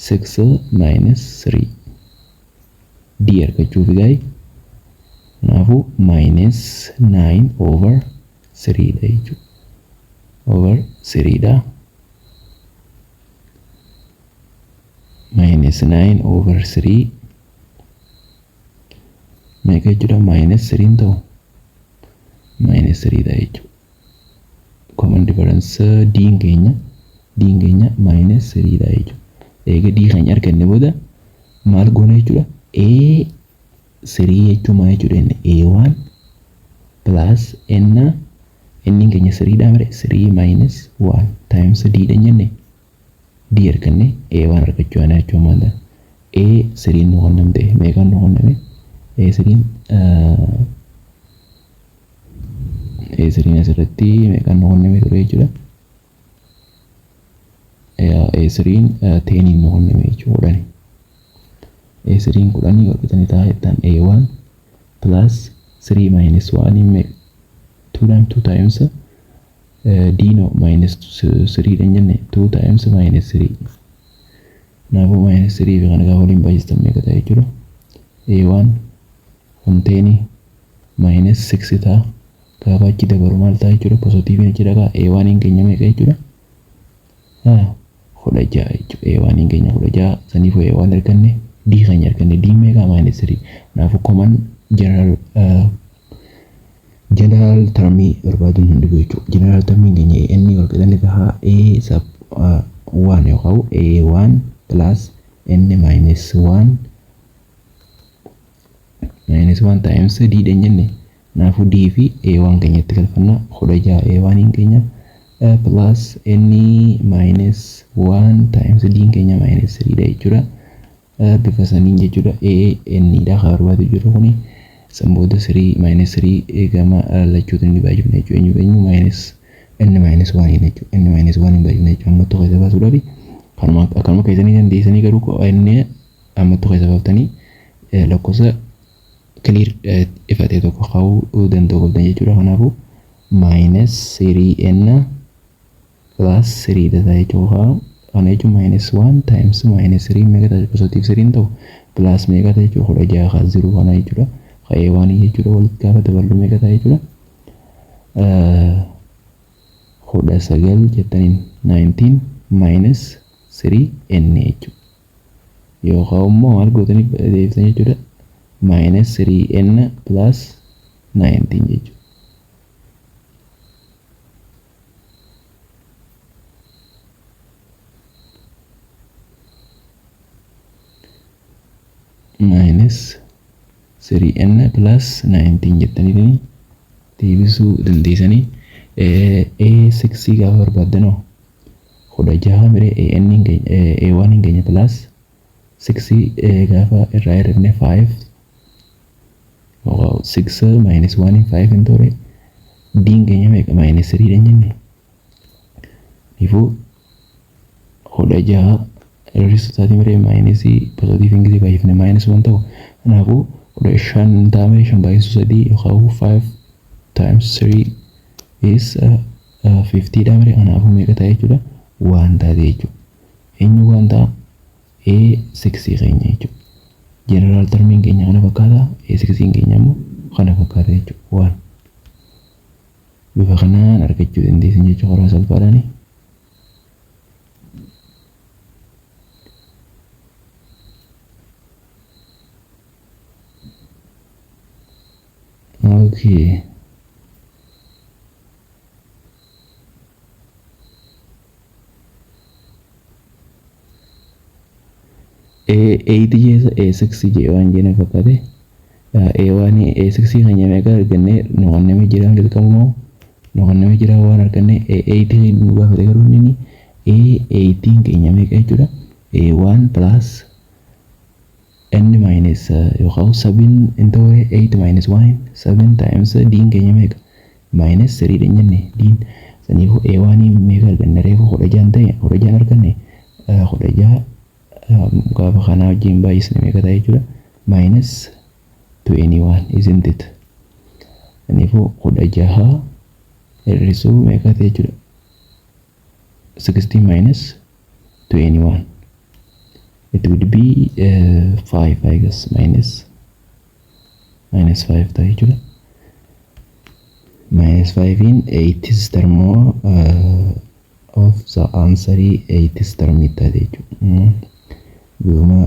six minus three D argachuuf egaa kanaafuu minus nine over three dha jechuudha. Over three dha. Minus nine over three meeqa jechuudha? Minus three ta'u minus three dha jechuudha. Common difference D keenya minus three dha jechuudha. Eega D keenya arganne booda maal goona jechuudha? A three jechuun maal jechuudha inni? A one plus N, N keenya three dha mire, three minus one times D dha jenne. D arganne A one argachuu ana jechuun maal ta'a? A threen nu kennamte meeqaan nu kenname? A threen asirratti meeqaan nu kenname ture jechuudha? A threen teniin nu kenname jechuudha, 10. A threen 10 walqixanii ta'a jettaan A one plus three minus one meeqa? Two times two times D no minus three dha jenne, two times minus three. Kanaafuu minus three fi kana gaafa waliin baay'istan meeqa ta'a jechuudha? A one kun tenii minus six ta'a. Gaafa achi dabaru maal ta'a jechuudha? Positiveiin achi dhaqaa. A oneiin keenya meeqa jechuudha? 16 jechuudha. A oneiin keenya 16. Saniifuu A one arganne, D keenya arganne. D meeqa? Minus three. Kanaafuu common general termii barbaaduun hin dhibu jechuudha. General termiin keenya inni wal qixanni ta'a A sub one yookaan A one plus N minus one minus one times D dha jenne. Kanaafuu D fi A one keenyatti galfanna, 16 A oneiin keenya plus N minus one times D keenya minus three dha jechuudha. Bifa saniin jechuudha A N dha kan barbaadu jiru kuni. San booda three minus three gama lachuutu ni baay'ifna jechuudha. Eenyu eenyu? Minus N minus one jechuudha. N minus one hin baay'ifna jechuudha. Ammattuu keessa baasuudhaaf kanuma akkanuma keessanii dandeessanii, garuu inni ammattuu keessa baaftanii lakkoofsa clear ifatee tokko kaa'uu danda'u qabdan jechuudha. Kanaafuu minus three N plus three dha jechuudha. Kana jechuun minus one times minus three meeqa ta'a? Positive three ta'u plus meeqa ta'a jechuudha? 16 haa zero kana jechuudha. Ka'ee waan jechuudha walitti gaafa daballu meeqa ta'a jechuudha? 19 jettaniin, 19 minus three N jechuudha. Yookaan immoo maal gootanii deebisan jechuudha? Minus three N plus 19 jechuudha. Minus 3n plus 19 jettanii deebisuu dandeessanii. A6 gaafa barbaaddanoo 16 miree AN keenya A1 keenya plus 6 gaafa irraa hir'ifne 5, 6 minus 1 5 hin ture. D keenya meeqa? Minus 3 dha jenne. Ifuu 16 hir'isuu isaatii miree minusii positive gisee baay'ifne minus 1 ta'u. Kanaafuu 15 ta'a miree, 5 baay'isuu 3 yookaan 5 times 3 is 50 dha mire. Kanaafuu meeqa ta'a jechuudha? One taate jechuudha. Eenyu one ta'a? A6 keenya jechuudha. General termiin keenya kana fakkaata, A6 keenya immoo kana fakkaata jechuudha. One bifa kanaan argachuu dandeessan jechuudha karaa salphaadhaani. Okay. A8 keessa A6 jee waan jene fakkaate. A1 A6 keenya meeqa arganne? Nu kennamee jira, dirqama nu kennamee jira waan arganne. A8 nu gaafate garuu inni A18 keenya meeqa jechuudha? A1 plus n minus yookaan 7 into 8 minus 1, 7 times d keenya meeqa? Minus 3 dha jenne d. Saniifuu A1 meeqa arganne reefu? 16 ta'e, 16 arganne. 16 gaafa kanaa wajjin baay'isne meeqa ta'a jechuudha? Minus 21, isn't it? Saniifuu 16 hir'isuu meeqa ta'e jechuudha? 16 minus 21, it would be 5, I guess. Minus 5 ta'a jechuudha. Minus 5 in 8th term of the answer, 8th term taate jechuudha. Bifuma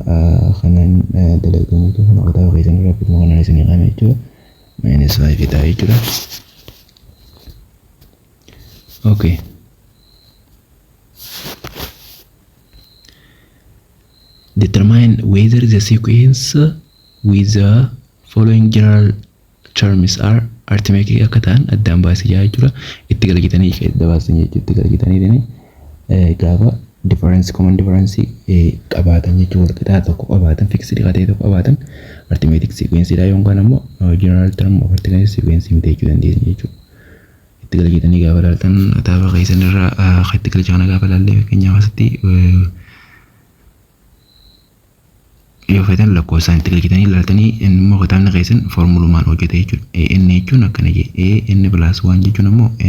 kanaan dalaganii jechuudha. Kitaaba keessan irraa bifuma kanaan isinii qaame jechuudha. Minus 5 ta'a jechuudha. Okay. Determine whether the sequence with the following general terms are arithmetic akka ta'an addaan baasii jechuudha. Itti galchitanii adda baasan jechuudha. Itti galchitanii gaafa difference, common difference qabaatan jechuudha. Wal qixaa tokko qabaatan, fixed ta'e tokko qabaatan, arithmetic sequence dha yookaan ammoo general term of arithmetic sequence miti jechuu dandeessan jechuudha. Itti galchitanii gaafa ilaaltan kitaaba keessan irraa itti galcha kana gaafa ilaalle, fakkeenyaaf asitti yoo feetan lakkoofsaan itti galchitanii ilaaltanii, inni immoo kitaabni keessan foormulumaan hojjeta jechuudha. N jechuun akkana jee, A N plus 1 jechuun ammoo N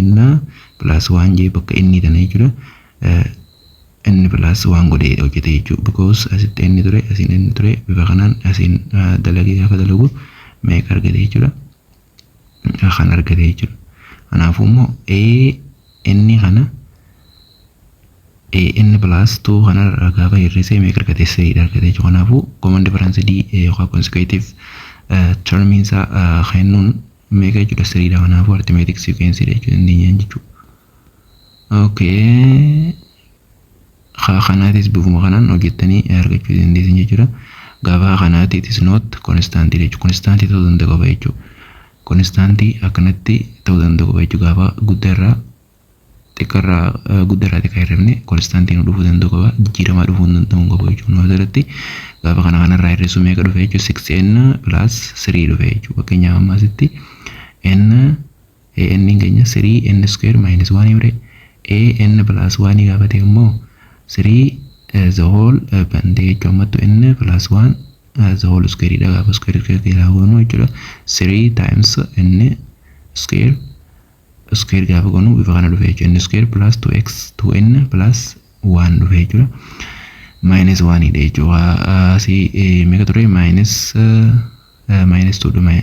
plus 1 jee bakka inni tana jechuudha. N plus 1 godhee hojjete jechuudha. Because asitti N ture, asiin N ture, bifa kanaan asiin dalagee gaafa dalagu meeqa argate jechuudha? Kan argate jechuudha. Kanaafuu immoo A N kana A N plus 2 kanarraa gaafa hir'isee meeqa argate? 3 argate jechuudha. Kanaafuu common difference D yookaan consecutive termiin isaa kennuun meeqa jechuudha? 3 dha. Kanaafuu arithmetic sequence dha jechuu dandeenya jechuudha. Okay. Kanaatis bifuma kanaan hojjettanii argachuu dandeessan jechuudha. Gaafa kanaatti it is not constant jechuudha. Constant ta'uu danda'u qaba jechuudha. Constant akkanatti ta'uu danda'u qaba jechuudha. Gaafa guddaa irraa xiqqaarraa guddaa irraa xiqqaa hir'ifne constant nu dhufuu danda'u qaba. Jijjiiramaa dhufuu danda'u qabu jechuudha. Nu asirratti gaafa kana kanarraa hir'isuu meeqa dhufe jechuudha? 6n plus 3 dhufe jechuudha. Fakkeenyaaf amma asitti n n keenya 3 n square minus 1 himre. A n plus 1 gaafa ta'e immoo 3 the whole bantee jechuudha. Ammattu n plus 1 the whole square dha. Gaafa square square keessaa goonu jechuudha, 3 times n square square gaafa goonu bifa kana dhufe jechuudha. N square plus 2x 2n plus 1 dhufe jechuudha. Minus 1 dha jechuudha. Asii meeqa ture? Minus 2 dhufe,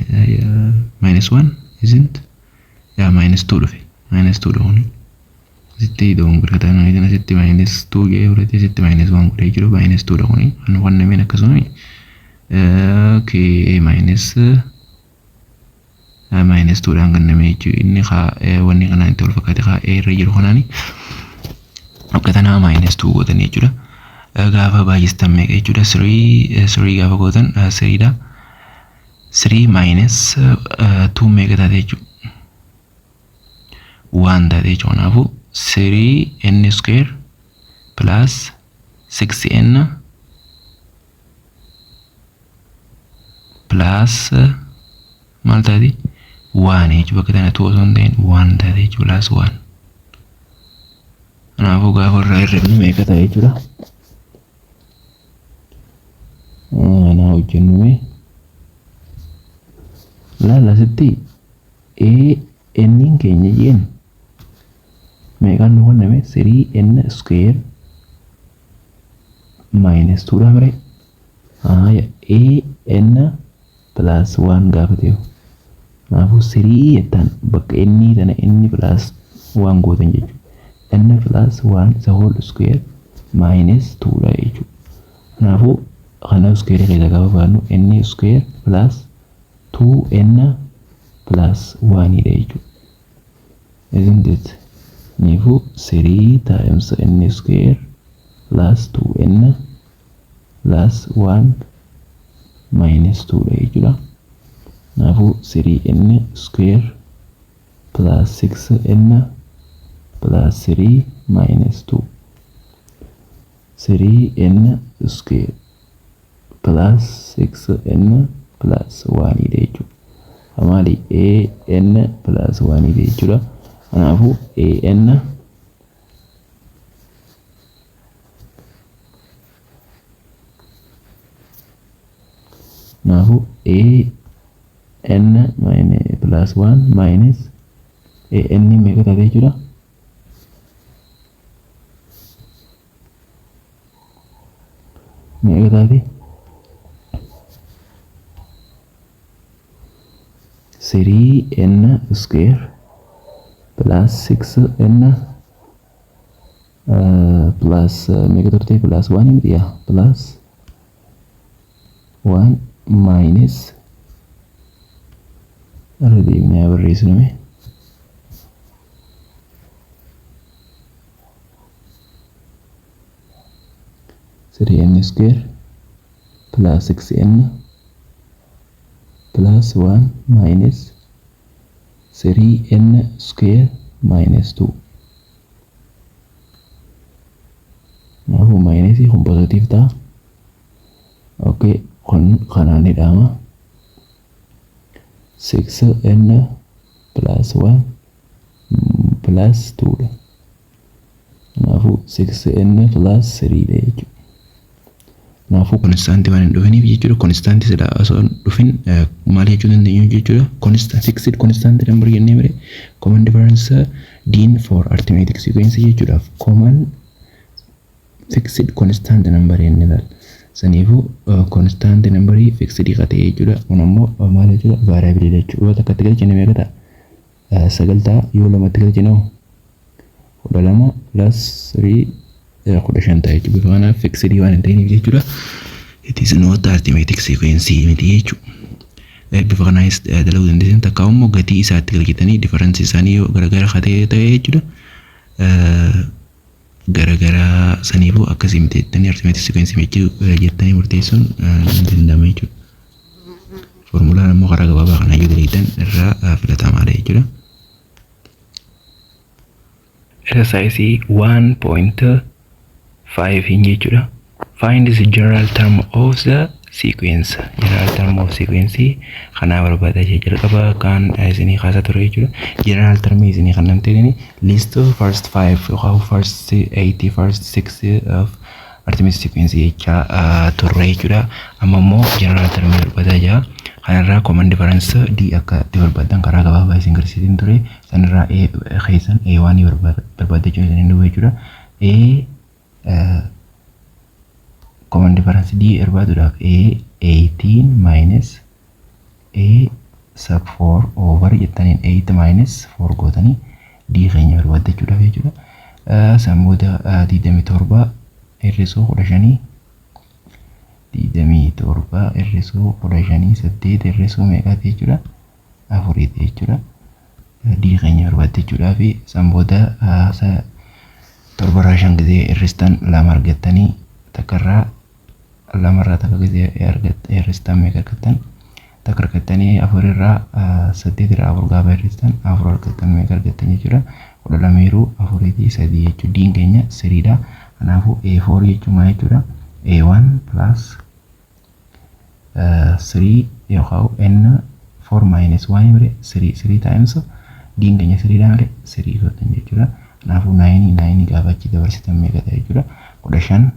minus 1, isn't? Yaa, minus 2 dhufe, minus 2 dhufe. Asitti dogongora ta'an asitti minus 2 jedhee fudhatee asitti minus 1 godhee jiru. Minus 2 dha kuni kan wannameen akkasuma. Okay, minus 2 dhaan kenname jechuudha. Inni wanni kanaan itti wal fakkaate kaa irra jiru kanaani akka tanaa minus 2 gootan jechuudha. Gaafa baay'istan meeqa jechuudha? 3 3 gaafa gootan 3 dha. 3 minus 2 meeqa taate jechuudha? 1 taate jechuudha. Kanaafuu 3 n square plus 6 n plus maal taati? 1 jechuudha. Bakka tana 2 osoo hin ta'in 1 taate jechuudha, plus 1. Kanaafuu gaafa irraa hir'ifnu meeqa ta'a jechuudha? Kanaa hojjennu mee laala asitti. A n keenya jeen Meeqaan nu kenname? 3n square minus 2 dha mire. Haya, a n plus 1 gaafateefu. Kanaafuu 3 jettaan bakka inni tana n plus 1 gootan jechuudha. N plus 1 the whole square minus 2 dha jechuudha. Kanaafuu kana square keessa gaafa baannu n square plus 2n plus 1 dha jechuudha. Isn't it? Kanaafuu 3 times n square plus 2n plus 1 minus 2 dha jechuudha. Kanaafuu 3n square plus 6n plus 3 minus 2, 3n square plus 6n plus 1 dha jechuudha. Maali? A n plus 1 dha jechuudha. Kanaafuu a n kanaafuu a n minus plus 1 minus a n meeqa taate jechuudha? Meeqa taate? 3n square plus 6n plus meeqa turte? Plus 1 miti yaa? Plus 1 minus, irra deebinee haa barreessinu. 3n square plus 6n plus 1 minus 3n square minus 2. Kanaafuu minusii kun positive ta'a. Okay, kun kanaan ni dhahama. 6n plus 1 plus 2 dha. Kanaafuu 6n plus 3 dha jechuudha. Kanaafuu constantii waan hin dhufiniif jechuudha. Constantii silaa osoo hin dhufin maal jechuu dandeenyu jechuudha? Constant, fixed constant number jennee mire. Common difference d for arithmetic sequence jechuudhaaf common fixed constant number jennee ilaalla. Saniifuu constant number fixed qatee jechuudha. Kun ammoo maal jechuudha? Variable jechuudha. Yoo takkatti galchine meeqa ta'a? Sagal ta'a. Yoo lamatti galchine hoo? 12 plus 3, 15 ta'a jechuudha. Bifa kanaaf fixed waan hin ta'iniif jechuudha. It is not arithmetic sequence miti jechuudha. Bifa kanaanis dalaguu dandeessan. Takka immoo gatii isaatti galchitanii difference isaanii yoo garagara ta'e jechuudha. Garagara saniifuu akkasii miti jettanii arithmetic sequence jettanii murteessuun ni danda'ama jechuudha. Formulaan immoo karaa gabaabaa kanaa yoo dalagdan irraa filatamaadha jechuudha. Exercise 1.5 jechuudha. Find the general term of the sequence. General term of sequence kanaa barbaada jalqaba kan isinii kaasaa ture jechuudha. General term isinii kan namtee list first five yookaan first eight, first six of arithmetic sequence jechaa turre jechuudha. Amma immoo general term barbaadaa jira. Kanarraa common difference d akka itti barbaadan karaa gabaabaa isin garsiisin ture. Sanirraa A keessan A1 barbaadachuu isin dhufu jechuudha. A common difference d barbaaduudhaaf A 18 minus A sub 4 over jettaniin 8 minus 4 gootanii d keenya barbaaddachuudhaaf jechuudha. San booda 27 hir'isuu 15, 27 hir'isuu 15, 8 hir'isuu meeqaati jechuudha? Afuriiti jechuudha. D keenya barbaaddachuudhaaf san booda torbarraa shan gisee hir'istan lama argattanii, takkarraa lamarraa takka gisee hir'istan meeqa argattan? Takka argattanii. Afurirraa, saddeetirraa afur gaafa hir'istan afur argattan, meeqa argattan jechuudha? 12 yeroo afuriitii sadii jechuudha. Diin keenya siriidha. Kanaafuu A4 jechuun maal jechuudha? A1 plus 3 yookaan N 4 minus 1 mire 3, 3 times diin keenya siriidha mire, 3 gootan jechuudha. Kanaafuu 9 9 gaafa achi dabarsitan meeqa ta'e jechuudha? 15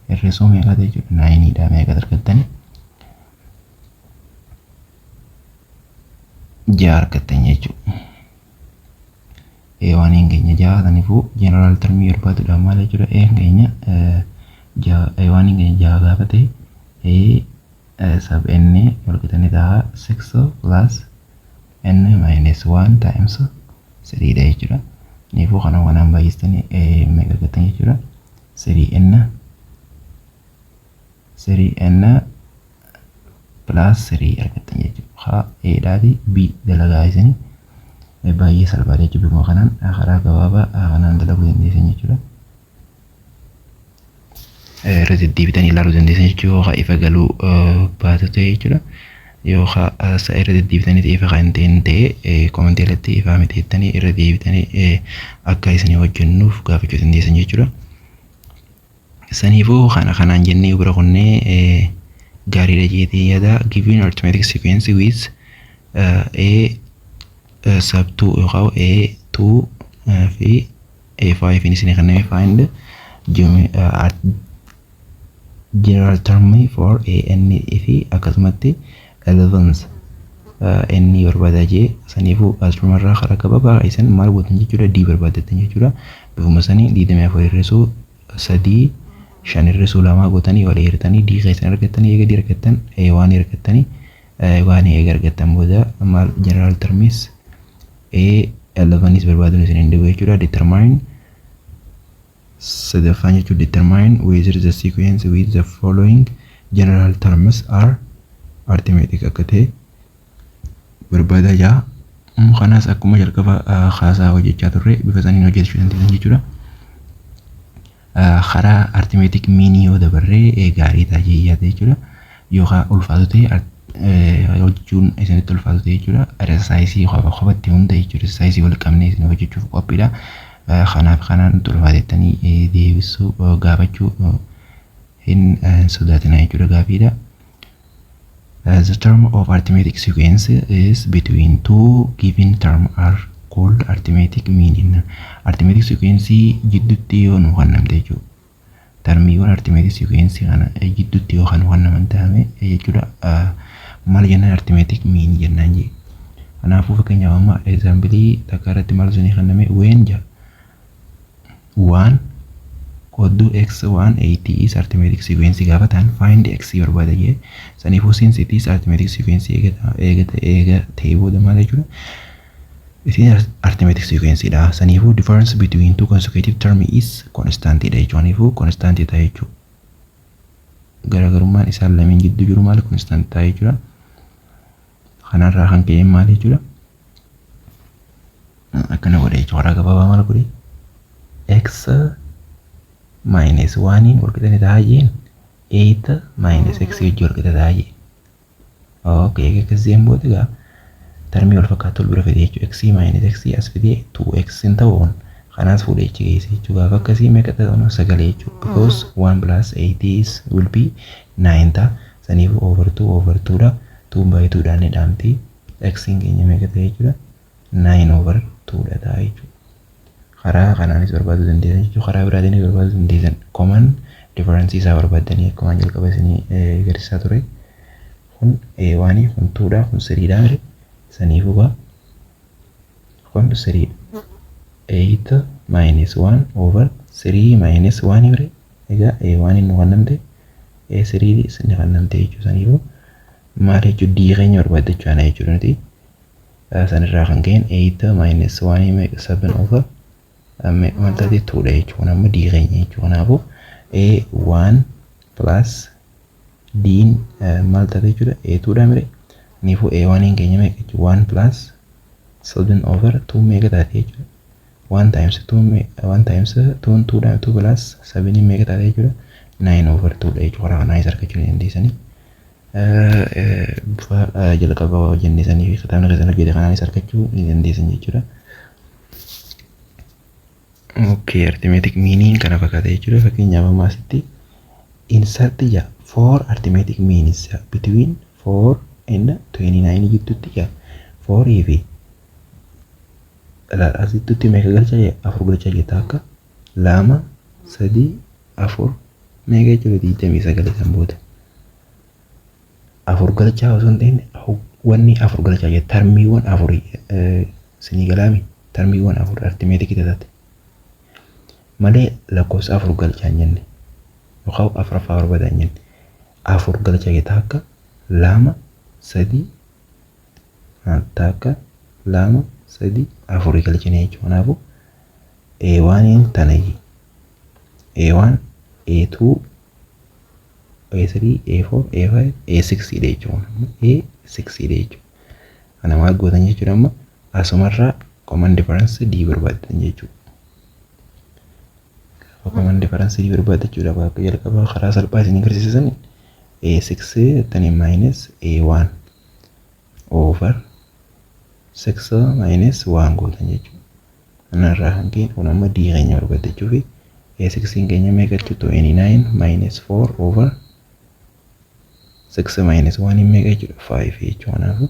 hir'isuu meeqa ta'e jechuudha? 9 dha. Meeqa argattani? 6 argattan jechuudha. A1 keenya jaha. Kanaafuu general termii barbaaduudhaaf maal jechuudha? A keenya A1 keenya jaha gaafa ta'e, A sub n wal qixa ni ta'a 6 plus n minus 1 times 3 dha jechuudha. Kanaafuu kana kanaan baay'istanii meeqa argattan jechuudha? 3n, 3n plus 3 argattan jechuudha. Haa, A dhaati B dalagaa isinii baay'ee salphaadha jechuudha. Bifuma kanaan karaa gabaabaa kanaan dalaguu dandeessan jechuudha. Irra deddeebitanii ilaaluu dandeessan jechuudha. Yookaan ifa galuu baatu ta'e jechuudha. Yookaan irra deddeebitanii ifa kan ta'in ta'e, commentii irratti ifaa miti jettanii irra deebitanii akka isinii hojjennuuf gaafachuu dandeessan jechuudha. Saniifuu kana kanaan jennee bira kunnee gaariidha jeetee yaada. Given arithmetic sequence with A sub 2 yookaan A 2 fi A 5 isinii kenname, find general term for A n fi akkasumatti 11 n barbaadaa jee. Saniifuu asumarraa karaa gabaabaa isin maal gootan jechuudha? D barbaaddattan jechuudha. Bifuma sanii 24 hir'isuu sadii, shan hir'isuu lamaa gootanii walii hirtanii D keessan argattanii. Eega D argattan, waan argattanii, waan eega argattan booda maal, general termis A 11 barbaaduun isin hin dhibu jechuudha. Determine sadaffaan jechuun determine whether the sequence with the following general terms are arithmetic akka ta'e barbaadaa jaa. Kanaas akkuma jalqaba haasaa hojjechaa turre bifa saniin hojjechuu dandeessan jechuudha. Karaa arithmetic mean yoo dabarree gaarii ta'a yaada jechuudha. Yookaan ulfaatu ta'e, hojjechuun isinitti ulfaatu ta'e jechuudha. Exercise kophatti hunda jechuudha. Exercise wal qabnee isin hojjechuuf qophiidha. Kanaaf kanaan nutti ulfaatettanii deebisuu gaafachuu hin sodaatina jechuudha, gaafiidha. The term of arithmetic sequence is between two given term are called arithmetic mean. Arithmetic sequence jidduutti yoo nu kennamte jechuudha. Termiiwwan arithmetic sequence kana jidduutti yoo kan kennaman ta'ame jechuudha. Maal jennaan? Arithmetic mean jennaan jee. Kanaafuu fakkeenyaaf amma example takka irratti maal isinii kenname? When ja one qodduu x 1 80 is arithmetic sequence gaafa ta'an, find x barbaada jee. Saniifuu since it is arithmetic sequence eega eega ta'e booda maal jechuudha? Isin arithmetic sequence dha. Saniifuu difference between two consecutive term is constant dha jechuudha. Saniifuu constant ta'a jechuudha. Garaagarummaan isaan lameen gidduu jiru maal? Constant ta'a jechuudha. Kanarraa kan ka'e maal jechuudha? Akkana godhe jechuudha. Karaa gabaabaa maal godhe? X minus 1 wal qixa ni ta'a jeen, 8 minus x wajjin wal qixa ta'a jeen. Okay, akkas jeen booda egaa termii wal fakkaatu wal bira fide jechuudha. X minus x as fidee 2x hin ta'uun kanaas fuudhee achi geesse jechuudha. Gaafa akkasii meeqa ta'u? Sagalee jechuudha. Because 1 plus 8 is will be 9 ta'a. Saniifuu over 2 over 2 dha. 2 by 2 dhaan ni dhaamti. X keenya meeqa ta'e jechuudha? 9 over 2 dha ta'a jechuudha. Karaa kanaanis barbaaduu dandeessan jechuudha. Karaa biraatiinis barbaaduu dandeessan. Common difference isaa barbaaddanii akkuma jalqaba isinii agarsiisaa ture. Kun A1, kun 2 dha, kun 3 dha mire. Saniifuu gaa kun 3 dha. 8 minus 1 over 3 minus 1 mire. Egaa A1 nu kennamte, A3 ni kennamte jechuudha. Saniifuu maal jechuudha? D keenya barbaaddachuu ana jechuudha nuti. Sanirraa kan ka'een 8 minus 1 7 over maal taate? 2 dha jechuudha. Kun amma D keenya jechuudha. Kanaafuu A1 plus D maal taate jechuudha? A2 dha mire. Kanaafuu A1 keenya meeqa jechuudha? 1 plus 7 over 2 meeqa taate jechuudha? 1 times 2, 1 times 2, 2 dha. 2 plus 7 meeqa taate jechuudha? 9 over 2 dha jechuudha. Karaa kanaa isa argachuu ni dandeessanii. Bifa jalqaba jennee sanii fi kitaabni keessan hojjete kanaanis argachuu ni dandeessan jechuudha. Okay, arithmetic meaniin kana fakkaata jechuudha. Fakkeenyaaf amma asitti insert ja four arithmetic means between 4 and 29 gidduutti ja 4 fi asittutti meeqa galcha jee? Afur galcha jee. Akka lama, sadii, afur, meeqa jechuudha? 29. San booda afur galchaa osoo hin ta'in wanni afur galchaa jee, termiiwwan afurii sinii galaami. Termiiwwan afur arithmetic taate malee lakkoofsa afur galchaa hin jenne yookaan afuraffaa barbaadaa hin jenne. Afur galchaa jette, takka, lama, sadii, takka, lama, sadii, afurii galchine jechuudha. Kanaafuu A1 tana, A1, A2, A3, A4, A5, A6 dha jechuudha. A6 dha jechuudha. Kana maal gootan jechuudha? Amma asumarraa common difference D barbaaddan jechuudha. Common difference D barbaadda jechuudha. Bakka jalqabaa karaa salphaa isin agarsiisan A6 jettanii minus A1 over 6 minus 1 gootan jechuudha. Kanarraa kan ka'e kun amma D keenya barbaadda jechuufi A6 keenya meeqa jechuudha? 29 minus 4 over 6 minus 1 meeqa jechuudha? 5 jechuudha. Kanaafuu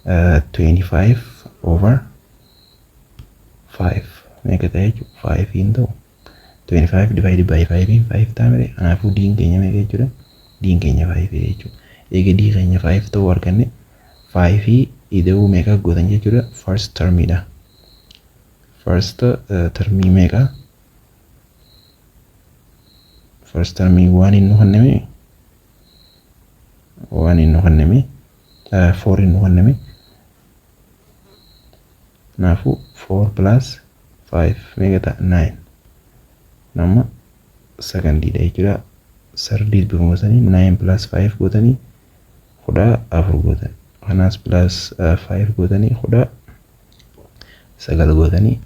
25 over 5 meeqa ta'e jechuudha? 5 hin ta'u. 25 divided by 5 in 5 ta'a malee. Kanaafuu D'n keenya meeqa jechuudha? D'n keenya 5 jechuudha. Eega D keenya 5 ta'uu arganne, 5 ida'uu meeqa gootan jechuudha? First termidha. First termii meeqa? First termii waan inni kenname, waan inni kenname, 4 inni kenname. Kanaafuu 4 plus 5 meeqa ta'a? 9. Nama secondiidha jechuudha. Thirdiis bifuma sanii 9 plus 5 gootanii 14 gootan. Kanaas plus 5 gootanii 19 gootanii,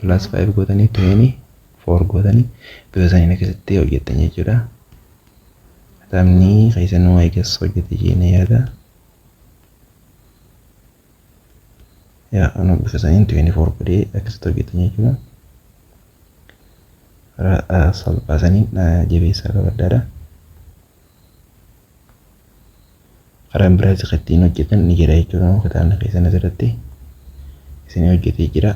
plus 5 gootanii 24 gootanii, bifa saniin akkasitti hojjettan jechuudha. Kitaabni keessanuu eegas hojjete jennee yaada. Yaa anu bifa saniin 24 godhee akkasitti hojjetan jechuudha. Karaa salphaa saniin jabeessaa qabaddaadha. Karaan biraas ittiin hojjetan ni jira jechuudha. Kitaabni keessan asirratti isin hojjetee jira.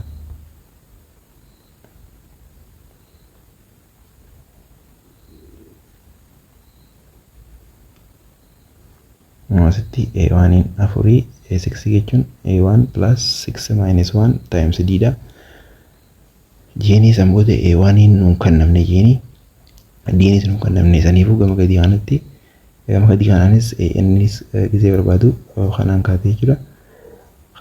Asitti A1 afurii, A6 jechuun A1 plus 6 minus 1 times D dha. Jeenii san booda A1 nuun kennamne, jeenii D'nis nuun kennamne. Saniifuu gama gadii kanatti, gama gadii kanaanis innis gisee barbaadu kanaan kaatee jechuudha.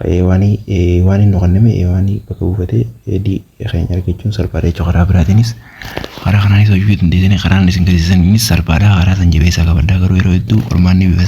A1 A1 nu kenname, A1 bakka buufatee D keenya argachuun salphaadha jechuudha. Karaa biraatiinis karaa kanaanis hojii dandeessanii, karaan isin agarsiisanis salphaadha. Karaa san jabeessaa qabadhaa, garuu yeroo hedduu qormaanni bifa